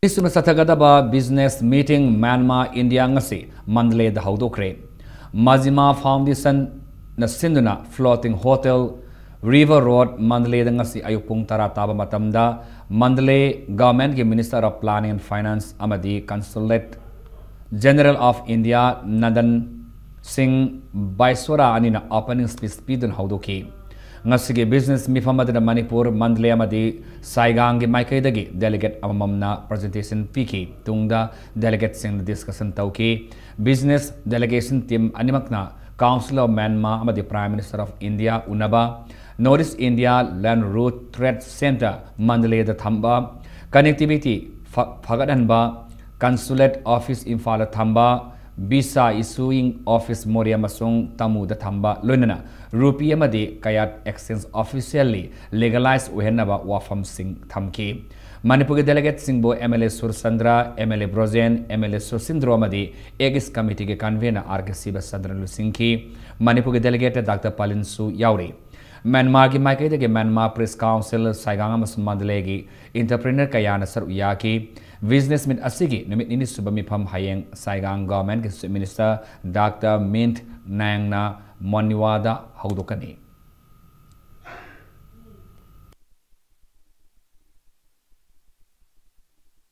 ꯑꯅꯤꯁꯨꯕ ꯆꯠꯊꯒꯗꯕ business meeting ꯃ꯭ꯌꯥꯟꯃꯥꯔ ꯏꯟꯗꯤꯌꯥ ꯉꯁꯤ ꯃꯟꯗꯂꯦꯗ ꯍꯧꯗꯣꯛꯈ꯭ꯔꯦ꯫ ꯃꯖꯤꯃꯥ Foundationꯅ ꯁꯤꯟꯗꯨꯅ floating hotel River Road ꯃꯟꯗꯂꯦꯗ ꯉꯁꯤ ꯑꯌꯨꯛ ꯄꯨꯡ ꯇꯔꯥ ꯇꯥꯕ ꯃꯇꯝꯗ Mandalay governmentꯀꯤ Minister of Planning and Finance ꯑꯃꯗꯤ Consulate General of India Nandan ꯁꯤꯡ ꯕꯥꯏꯁꯣꯔꯥ ꯑꯅꯤꯅ opening speech ꯄꯤꯗꯨꯅ ꯍꯧꯗꯣꯛꯈꯤ꯫ ꯉꯁꯤꯒꯤ business ꯃꯤꯐꯝ ꯑꯗꯨꯗ ꯃꯅꯤꯄꯨꯔ, ꯃꯟꯗꯂꯦ ꯑꯃꯗꯤ ꯁꯥꯏꯒꯥꯡꯒꯤ ꯃꯥꯏꯀꯩꯗꯒꯤ delegate ꯑꯃꯃꯝꯅ presentation ꯄꯤꯈꯤ꯫ ꯇꯨꯡꯗ delegateꯁꯤꯡꯅ discussion ꯇꯧꯈꯤ꯫ Business delegation team ꯑꯅꯤꯃꯛꯅ Council of Myanmar ꯑꯃꯗꯤ Prime Minister of India ꯎꯅꯕ, North East India Land Route Trade Center ꯃꯟꯗꯂꯦꯗ ꯊꯝꯕ, connectivity ꯐ-, ꯐꯒꯠꯍꯟꯕ, Consulate Office ꯏꯝꯐꯥꯜꯗ ꯊꯝꯕ, Visa Issuing Office ꯃꯣꯔꯦ ꯑꯃꯁꯨꯡ ꯇꯃꯨꯗ ꯊꯝꯕ, ꯂꯣꯏꯅꯅ rupee ꯑꯃꯗꯤ kyat exchange officially legalize ꯑꯣꯏꯍꯟꯅꯕ ꯋꯥꯐꯝꯁꯤꯡ ꯊꯝꯈꯤ꯫ ꯃꯅꯤꯄꯨꯔꯒꯤ delegateꯁꯤꯡꯕꯨ MLA Surchandra, MLA Brojen, MLA ꯁꯨꯁꯤꯟꯗ꯭ꯔꯣ ꯑꯃꯗꯤ Aegis Committeeꯒꯤ convener R K ꯁꯤꯕꯆꯟꯗ꯭ꯔꯅ ꯂꯨꯆꯤꯡꯈꯤ꯫ ꯃꯅꯤꯄꯨꯔꯒꯤ delegate Doctor ꯄꯥꯂꯤꯟꯁꯨ ꯌꯥꯎꯔꯤ꯫ ꯃ꯭ꯌꯥꯟꯃꯥꯔꯒꯤ ꯃꯥꯏꯀꯩꯗꯒꯤ Myanmar Press Council, ꯁꯥꯏꯒꯥꯡ ꯑꯃꯁꯨꯡ ꯃꯟꯗꯂꯦꯒꯤ entrepreneur ꯀꯌꯥꯅ ꯁꯔꯨꯛ ꯌꯥꯈꯤ꯫ Business meet ꯑꯁꯤꯒꯤ ꯅꯨꯃꯤꯠ ꯅꯤꯅꯤ ꯁꯨꯕ ꯃꯤꯐꯝ ꯍꯌꯦꯡ ꯁꯥꯏꯒꯥꯡ governmentꯀꯤ Chief Minister Doctor Myint Naingꯅ ꯃꯣꯅꯤꯋꯥꯗ ꯍꯧꯗꯣꯛꯀꯅꯤ꯫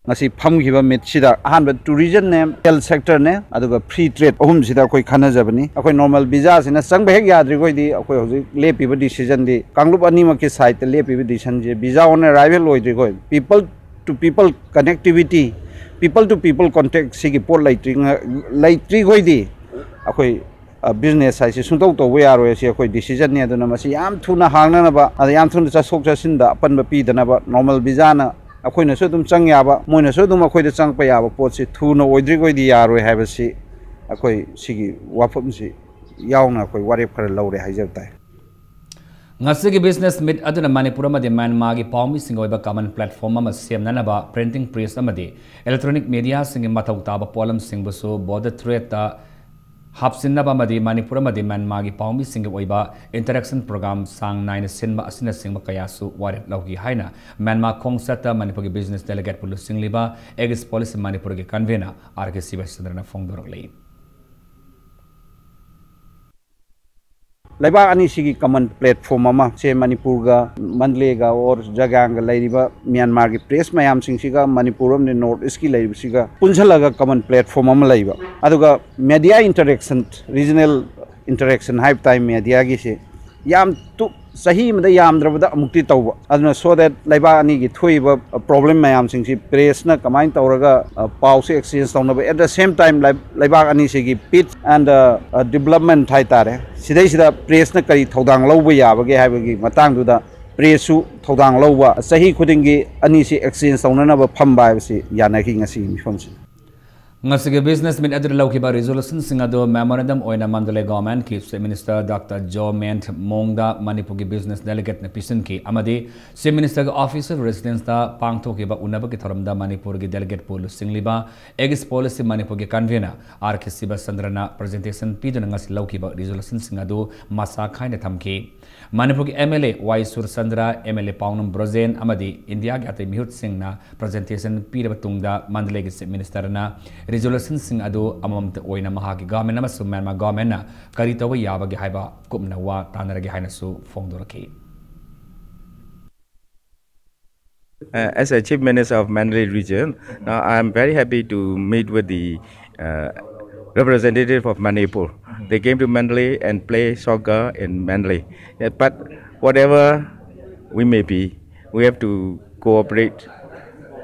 ꯉꯁꯤ ꯐꯝꯈꯤꯕ meetꯁꯤꯗ ꯑꯍꯥꯟꯕ tourismꯅꯦ, health sectorꯅꯦ, ꯑꯗꯨꯒ free trade ꯑꯍꯨꯝꯁꯤꯗ ꯑꯩꯈꯣꯏ ꯈꯟꯅꯖꯕꯅꯤ꯫ ꯑꯩꯈꯣꯏ normal visaꯁꯤꯅ ꯆꯪꯕ ꯍꯦꯛ ꯌꯥꯗ꯭ꯔꯤꯈꯣꯏꯗꯤ ꯑꯩꯈꯣꯏ ꯍꯧꯖꯤꯛ ꯂꯦꯞꯄꯤꯕ decisionꯗꯤ, ꯀꯥꯡꯂꯨꯞ ꯑꯅꯤꯃꯛꯀꯤ sideꯇ ꯂꯦꯞꯄꯤꯕ decisionꯁꯦ visa on arrival ꯑꯣꯏꯗ꯭ꯔꯤꯈꯣꯏ, people to people connectivity, people to people contact ꯁꯤꯒꯤ ꯄꯣꯠ ꯂꯩꯇ꯭ꯔꯤ-, ꯂꯩꯇ꯭ꯔꯤꯈꯣꯏꯗꯤ ꯑꯩꯈꯣꯏ ꯑ, business ꯍꯥꯏꯁꯤ ꯁꯨꯡꯇꯧ ꯇꯧꯕ ꯌꯥꯔꯣꯏ꯫ ꯑꯁꯤ ꯑꯩꯈꯣꯏ decisionꯅꯤ꯫ ꯑꯗꯨꯅ ꯃꯁꯤ ꯌꯥꯝ ꯊꯨꯅ ꯍꯥꯡꯅꯅꯕ, ꯑꯗ ꯌꯥꯝ ꯊꯨꯅ ꯆꯠꯊꯣꯛ ꯆꯠꯁꯤꯟꯗ ꯑꯄꯟꯕ ꯄꯤꯗꯅꯕ, normal visaꯅ ꯑꯩꯈꯣꯏꯅꯁꯨ ꯑꯗꯨꯝ ꯆꯪ ꯌꯥꯕ, ꯃꯣꯏꯅꯁꯨ ꯑꯗꯨꯝ ꯑꯩꯈꯣꯏꯗ ꯆꯪꯉꯛꯄ ꯌꯥꯕ ꯄꯣꯠꯁꯤ ꯊꯨꯅ ꯑꯣꯏꯗ꯭ꯔꯤꯈꯣꯏꯗꯤ ꯌꯥꯔꯣꯏ ꯍꯥꯏꯕꯁꯤ ꯑꯩꯈꯣꯏ ꯁꯤꯒꯤ ꯋꯥꯐꯝꯁꯤ ꯌꯥꯎꯅ ꯑꯩꯈꯣꯏ ꯋꯥꯔꯦꯞ ꯈꯔ ꯂꯧꯔꯦ ꯍꯥꯏꯖꯕ ꯇꯥꯏ꯫ ꯉꯁꯤꯒꯤ business meet ꯑꯗꯨꯅ ꯃꯅꯤꯄꯨꯔ ꯑꯃꯗꯤ ꯃ꯭ꯌꯥꯟꯃꯥꯔꯒꯤ ꯄꯥꯎꯃꯤꯁꯤꯡꯒꯤ ꯑꯣꯏꯕ common platform ꯑꯃ ꯁꯦꯝꯅꯅꯕ printing press ꯑꯃꯗꯤ electronic mediaꯁꯤꯡꯒꯤ ꯃꯊꯧ ꯇꯥꯕ ꯄꯣꯠꯂꯝꯁꯤꯡꯕꯨꯁꯨ border tradeꯇ ꯍꯥꯞꯆꯤꯟꯅꯕ ꯑꯃꯗꯤ ꯃꯅꯤꯄꯨꯔ ꯑꯃꯗꯤ ꯃ꯭ꯌꯥꯟꯃꯥꯔꯒꯤ ꯄꯥꯎꯃꯤꯁꯤꯡꯒꯤ ꯑꯣꯏꯕ interaction program ꯆꯥꯡ ꯅꯥꯏꯅ ꯁꯤꯟꯕ ꯑꯁꯤꯅꯆꯤꯡꯕ ꯀꯌꯥꯁꯨ ꯋꯥꯔꯦꯞ ꯂꯧꯈꯤ ꯍꯥꯏꯅ ꯃ꯭ꯌꯥꯟꯃꯥꯔ ꯈꯣꯡꯆꯠꯇ ꯃꯅꯤꯄꯨꯔꯒꯤ business delegateꯄꯨ ꯂꯨꯆꯤꯡꯂꯤꯕ Egis Policy ꯃꯅꯤꯄꯨꯔꯒꯤ convener ꯑꯥꯔ ꯀꯦ ꯁꯤꯕꯆꯟꯗ꯭ꯔꯅ ꯐꯣꯡꯗꯣꯔꯛꯂꯤ꯫ ꯂꯩꯕꯥꯛ ꯑꯅꯤꯁꯤꯒꯤ common platform ꯑꯃ ꯁꯦ ꯃꯅꯤꯄꯨꯔꯒ ꯃꯟꯗꯂꯦꯒ ꯑꯣꯔ ꯖꯒꯥꯡꯒ ꯂꯩꯔꯤꯕ ꯃ꯭ꯌꯥꯟꯃꯥꯔꯒꯤ press ꯃꯌꯥꯝꯁꯤꯡꯁꯤꯒ ꯃꯅꯤꯄꯨꯔ ꯑꯃꯗꯤ North Eastꯀꯤ ꯂꯩꯔꯤꯕꯁꯤꯒ ꯄꯨꯟꯁꯤꯜꯂꯒ common platform ꯑꯃ ꯂꯩꯕ, ꯑꯗꯨꯒ media interaction, regional interaction ꯍꯥꯏꯕ ꯇꯥꯏ mediaꯒꯤꯁꯦ ꯌꯥꯝ ꯇꯨ-, ꯆꯍꯤ ꯑꯃꯗ ꯌꯥꯝꯗ꯭ꯔꯕꯗ ꯑꯃꯨꯛꯇꯤ ꯇꯧꯕ꯫ ꯑꯗꯨꯅ so that ꯂꯩꯕꯥꯛ ꯑꯅꯤꯒꯤ ꯊꯣꯛꯏꯕ problem ꯃꯌꯥꯝꯁꯤꯡꯁꯤ pressꯅ ꯀꯃꯥꯏꯅ ꯇꯧꯔꯒ, ꯑ, ꯄꯥꯎꯁꯦ exchange ꯇꯧꯅꯕ, at the same time ꯂꯩ-, ꯂꯩꯕꯥꯛ ꯑꯅꯤꯁꯤꯒꯤ peace and, ꯑ, ꯑ, development ꯍꯥꯏ ꯇꯥꯔꯦ, ꯁꯤꯗꯩꯁꯤꯗ pressꯅ ꯀꯔꯤ ꯊꯧꯗꯥꯡ ꯂꯧꯕ ꯌꯥꯕꯒꯦ ꯍꯥꯏꯕꯒꯤ ꯃꯇꯥꯡꯗꯨꯗ pressꯁꯨ ꯊꯧꯗꯥꯡ ꯂꯧꯕ, ꯆꯍꯤ ꯈꯨꯗꯤꯡꯒꯤ ꯑꯅꯤꯁꯤ exchange ꯇꯧꯅꯅꯕ ꯐꯝꯕ ꯍꯥꯏꯕꯁꯤ ꯌꯥꯅꯈꯤ ꯉꯁꯤꯒꯤ ꯃꯤꯐꯝꯁꯤꯗ꯫ ꯉꯁꯤꯒꯤ business meet ꯑꯗꯨꯗ ꯂꯧꯈꯤꯕ resolutionꯁꯤꯡ ꯑꯗꯨ memorandum ꯑꯣꯏꯅ Mandalay governmentꯀꯤ Chief Minister Doctor Joe Mint ꯃꯣꯡꯗ ꯃꯅꯤꯄꯨꯔꯒꯤ business delegateꯅ ꯄꯤꯁꯤꯟꯈꯤ ꯑꯃꯗꯤ Chief Ministerꯒꯤ official residenceꯇ ꯄꯥꯡꯊꯣꯛꯈꯤꯕ ꯎꯅꯕꯒꯤ ꯊꯧꯔꯝꯗ ꯃꯅꯤꯄꯨꯔꯒꯤ delegateꯄꯨ ꯂꯨꯆꯤꯡꯂꯤꯕ Egis Policy ꯃꯅꯤꯄꯨꯔꯒꯤ convener ꯑꯥꯔ ꯀꯦ ꯁꯤꯕꯆꯟꯗ꯭ꯔꯅ presentation ꯄꯤꯗꯨꯅ ꯉꯁꯤ ꯂꯧꯈꯤꯕ resolutionꯁꯤꯡ ꯑꯗꯨ ꯃꯁꯥ ꯈꯥꯏꯅ ꯊꯝꯈꯤ꯫ ꯃꯅꯤꯄꯨꯔꯒꯤ M L A Y Surchandra, M L A Paonam Brojen ꯑꯃꯗꯤ ꯏꯟꯗꯤꯌꯥꯒꯤ ꯑꯇꯩ ꯃꯤꯍꯨꯠꯁꯤꯡꯅ presentation ꯄꯤꯔꯕ ꯇꯨꯡꯗ ꯃꯟꯗꯂꯦꯒꯤ Chief Ministerꯅ resolutionꯁꯤꯡ ꯑꯗꯨ ꯑꯃꯃꯝꯇ ꯑꯣꯏꯅ ꯃꯍꯥꯛꯀꯤ government ꯑꯃꯁꯨꯡ ꯃ꯭ꯌꯥꯟꯃꯥꯔ governmentꯅ ꯀꯔꯤ ꯇꯧꯕ ꯌꯥꯕꯒꯦ ꯍꯥꯏꯕ ꯀꯨꯞꯅ ꯋꯥ ꯇꯥꯅꯔꯒꯦ ꯍꯥꯏꯅꯁꯨ ꯐꯣꯡꯗꯣꯔꯛꯈꯤ꯫ Uh, as a Chief Minister of Mandalay region, now I am very happy to meet with the uh, representative of Manipur. They came to Mandalay and play soccer in Mandalay. Yeah, but whatever we may be, we have to cooperate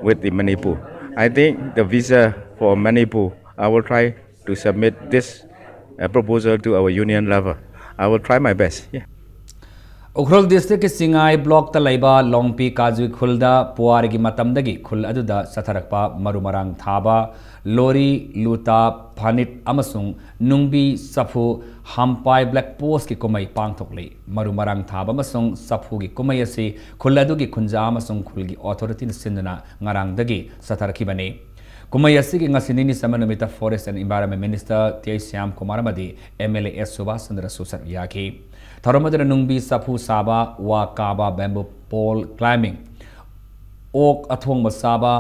with the Manipur. I think the visa for Manipur, I will try to submit this uh, proposal to our union level. I will try my best. Yeah. Ukhrul ꯗꯤꯁꯇ꯭ꯔꯤꯛꯀꯤ ꯁꯤꯡꯉꯥꯏ ꯕ꯭ꯂꯣꯛꯇ ꯂꯩꯕ ꯂꯣꯡꯄꯤ ꯀꯥꯖꯨꯏ ꯈꯨꯜꯗ ꯄꯨꯋꯥꯔꯤꯒꯤ ꯃꯇꯝꯗꯒꯤ ꯈꯨꯜ ꯑꯗꯨꯗ ꯆꯠꯊꯔꯛꯄ ꯃꯔꯨ ꯃꯔꯥꯡ ꯊꯥꯕ, ꯂꯣꯔꯤ, ꯂꯨꯇꯥ, ꯐꯅꯤꯠ ꯑꯃꯁꯨꯡ ꯅꯨꯡꯕꯤ ꯆꯐꯨ ꯍꯝꯄꯥꯏ ꯕ꯭ꯂꯦꯛ ꯄꯣꯁꯀꯤ ꯀꯨꯝꯍꯩ ꯄꯥꯡꯊꯣꯛꯂꯤ꯫ ꯃꯔꯨ ꯃꯔꯥꯡ ꯊꯥꯕ ꯑꯃꯁꯨꯡ ꯆꯐꯨꯒꯤ ꯀꯨꯝꯍꯩ ꯑꯁꯤ ꯈꯨꯜ ꯑꯗꯨꯒꯤ ꯈꯨꯟꯖꯥ ꯑꯃꯁꯨꯡ ꯈꯨꯜꯒꯤ ꯑꯣꯊꯣꯔꯤꯇꯤꯅ ꯁꯤꯟꯗꯨꯅ ꯉꯔꯥꯡꯗꯒꯤ ꯆꯠꯊꯔꯛꯈꯤꯕꯅꯤ꯫ ꯀꯨꯝꯍꯩ ꯑꯁꯤꯒꯤ ꯉꯁꯤ ꯅꯤꯅꯤ ꯆꯟꯕ ꯅꯨꯃꯤꯠꯇ Forest and Environment Minister T H Shyam Kumar ꯑꯃꯗꯤ ꯑꯦꯝ ꯑꯦꯜ ꯑꯦ ꯑꯦꯁ ꯁꯨꯕꯥꯁ ꯆꯟꯗ꯭ꯔꯁꯨ ꯁꯔꯨꯛ ꯌꯥꯈꯤ꯫ ꯊꯧꯔꯝ ꯑꯗꯨꯗ ꯅꯨꯡꯕꯤ ꯆꯐꯨ ꯁꯥꯕ, ꯋꯥ ꯀꯥꯕ, bamboo pole climbing, ꯑꯣꯛ ꯑꯊꯣꯡꯕ ꯆꯥꯕ,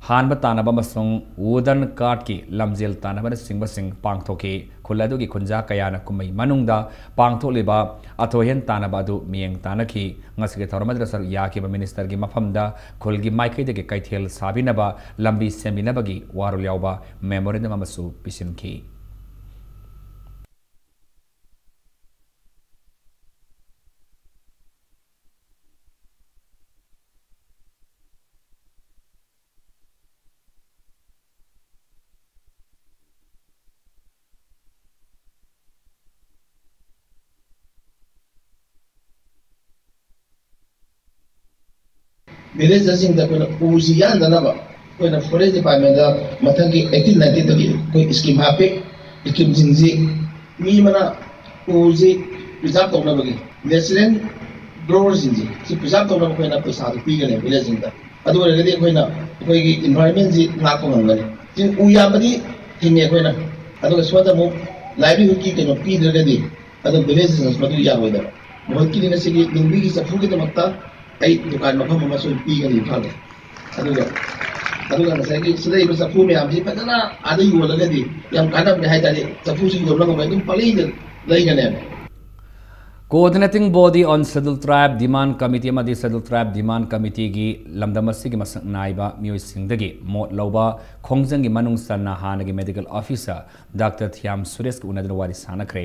ꯍꯥꯟꯕ ꯇꯥꯟꯅꯕ ꯑꯃꯁꯨꯡ wooden cartꯀꯤ ꯂꯝꯖꯦꯜ ꯇꯥꯟꯅꯕꯅꯆꯤꯡꯕꯁꯤꯡ ꯄꯥꯡꯊꯣꯛꯈꯤ꯫ ꯈꯨꯜ ꯑꯗꯨꯒꯤ ꯈꯨꯟꯖꯥ ꯀꯌꯥꯅ ꯀꯨꯝꯍꯩ ꯃꯅꯨꯡꯗ ꯄꯥꯡꯊꯣꯛꯂꯤꯕ ꯑꯊꯣꯏꯍꯦꯟ ꯇꯥꯟꯅꯕ ꯑꯗꯨ ꯃꯤꯠꯌꯦꯡ ꯇꯥꯟꯅꯈꯤ꯫ ꯉꯁꯤꯒꯤ ꯊꯧꯔꯝ ꯑꯗꯨꯗ ꯁꯔꯨꯛ ꯌꯥꯈꯤꯕ ministerꯒꯤ ꯃꯐꯝꯗ ꯈꯨꯜꯒꯤ ꯃꯥꯏꯀꯩꯗꯒꯤ ꯀꯩꯊꯦꯜ ꯁꯥꯕꯤꯅꯕ ꯂꯝꯕꯤ ꯁꯦꯝꯕꯤꯅꯕꯒꯤ ꯋꯥꯔꯣꯜ ꯌꯥꯎꯕ memorandum ꯑꯃꯁꯨ ꯄꯤꯁꯤꯟꯈꯤ꯫ Villageꯁꯤꯡꯗ ꯑꯩꯈꯣꯏꯅ ꯎꯁꯤ ꯌꯥꯟꯗꯅꯕ ꯑꯩꯈꯣꯏꯅ Forest Departmentꯇ ꯃꯊꯪꯒꯤ eighteen nineteenꯗꯒꯤ ꯑꯩꯈꯣꯏ scheme ꯍꯥꯞꯄꯤ꯫ Schemeꯁꯤꯡꯁꯤ ꯃꯤ ꯑꯃꯅ ꯎꯁꯤ preserve ꯇꯧꯅꯕꯒꯤ natural growerꯁꯤꯡꯁꯤ ꯁꯤ preserve ꯇꯧꯅꯕ ꯑꯩꯈꯣꯏꯅ ꯄꯩꯁꯥꯗꯨ ꯄꯤꯒꯅꯤ villageꯁꯤꯡꯗ꯫ ꯑꯗꯨ ꯑꯣꯏꯔꯒꯗꯤ ꯑꯩꯈꯣꯏꯅ ꯑꯩꯈꯣꯏꯒꯤ environmentꯁꯤ ꯉꯥꯛꯄ ꯉꯝꯒꯅꯤ꯫ ꯁꯤ ꯎ ꯌꯥꯟꯕꯗꯤ ꯊꯤꯡꯉꯦ ꯑꯩꯈꯣꯏꯅ, ꯑꯗꯨꯒ ꯁꯣꯝꯗ ꯑꯃꯨꯛ livelihoodꯀꯤ ꯀꯩꯅꯣ ꯄꯤꯗ꯭ꯔꯒꯗꯤ ꯑꯗꯨ villageꯁꯤꯡꯅꯁꯨ ꯃꯗꯨ ꯌꯥꯔꯣꯏꯗꯕ꯫ ꯃꯍꯨꯠꯀꯤꯗꯤ ꯉꯁꯤꯒꯤ ꯅꯨꯡꯕꯤꯒꯤ ꯆꯐꯨꯒꯤꯗꯃꯛꯇ ꯑꯩ ꯗꯨꯀꯥꯟ ꯃꯐꯝ ꯑꯃꯁꯨ ꯄꯤꯒꯅꯤ ꯏꯝꯐꯥꯜꯗ꯫ ꯑꯗꯨꯒ, ꯑꯗꯨꯒ ꯉꯁꯥꯏꯒꯤ ꯁꯤꯗ ꯂꯩꯕ ꯆꯐꯨ ꯃꯌꯥꯝꯁꯤ ꯐꯖꯅ ꯑꯥꯗ ꯌꯣꯜꯂꯒꯗꯤ ꯌꯥꯝ ꯀꯥꯟꯅꯕꯅꯤ ꯍꯥꯏ ꯇꯥꯔꯗꯤ ꯆꯐꯨꯁꯤ ꯌꯣꯟꯕ ꯉꯝꯃꯣꯏ, ꯑꯗꯨꯝ ꯄꯪꯂꯩꯗ ꯂꯩꯒꯅꯦꯕ꯫ Coordinating Body on Scheduled Tribe Demand Committee ꯑꯃꯗꯤ Scheduled Tribe Demand Committeeꯒꯤ ꯂꯝꯗꯝ ꯑꯁꯤꯒꯤ ꯃꯁꯛ ꯅꯥꯏꯕ ꯃꯤꯑꯣꯏꯁꯤꯡꯗꯒꯤ ꯃꯣꯠ ꯂꯧꯕ ꯈꯣꯡꯖꯪꯒꯤ ꯃꯅꯨꯡ ꯆꯟꯅ ꯍꯥꯟꯅꯒꯤ medical officer ꯗꯥꯛꯇꯔ ꯊꯤꯌꯥꯝ ꯁꯨꯔꯦꯁꯀ ꯎꯅꯗꯨꯅ ꯋꯥꯔꯤ ꯁꯥꯅꯈ꯭ꯔꯦ꯫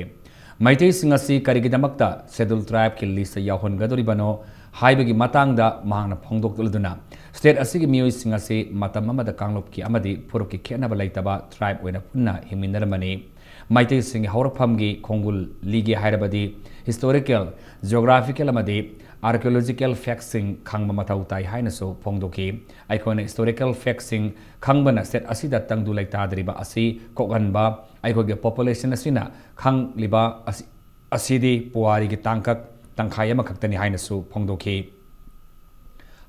ꯃꯩꯇꯩꯁꯤꯡ ꯑꯁꯤ ꯀꯔꯤꯒꯤꯗꯃꯛꯇ Scheduled Tribeꯀꯤ listꯇ ꯌꯥꯎꯍꯟꯒꯗꯧꯔꯤꯕꯅꯣ ꯍꯥꯏꯕꯒꯤ ꯃꯇꯥꯡꯗ ꯃꯍꯥꯛꯅ ꯐꯣꯡꯗꯣꯛꯂꯗꯨꯅ, state ꯑꯁꯤꯒꯤ ꯃꯤꯑꯣꯏꯁꯤꯡ ꯑꯁꯤ ꯃꯇꯝ ꯑꯃꯗ ꯀꯥꯡꯂꯨꯞꯀꯤ ꯑꯃꯗꯤ ꯐꯨꯔꯨꯞꯀꯤ ꯈꯦꯠꯅꯕ ꯂꯩꯇꯕ tribe ꯑꯣꯏꯅ ꯄꯨꯟꯅ ꯍꯤꯡꯃꯤꯟꯅꯔꯝꯕꯅꯤ꯫ ꯃꯩꯇꯩꯁꯤꯡꯒꯤ ꯍꯧꯔꯛꯐꯝꯒꯤ ꯈꯣꯡꯒꯨꯜ ꯂꯤꯒꯦ ꯍꯥꯏꯔꯕꯗꯤ historical, geographical ꯑꯃꯗꯤ archaeological factꯁꯤꯡ ꯈꯪꯕ ꯃꯊꯧ ꯇꯥꯏ ꯍꯥꯏꯅꯁꯨ ꯐꯣꯡꯗꯣꯛꯈꯤ꯫ ꯑꯩꯈꯣꯏꯅ historical factꯁꯤꯡ ꯈꯪꯕꯅ state ꯑꯁꯤꯗ ꯇꯪꯗꯨ ꯂꯩꯇꯥꯗ꯭ꯔꯤꯕ ꯑꯁꯤ ꯀꯣꯛꯍꯟꯕ, ꯑꯩꯈꯣꯏꯒꯤ population ꯑꯁꯤꯅ ꯈꯪꯂꯤꯕ ꯑꯁꯤ, ꯑꯁꯤꯗꯤ ꯄꯨꯋꯥꯔꯤꯒꯤ ꯇꯥꯡꯀꯛ ꯇꯪꯈꯥꯏ ꯑꯃꯈꯛꯇꯅꯤ ꯍꯥꯏꯅꯁꯨ ꯐꯣꯡꯗꯣꯛꯈꯤ꯫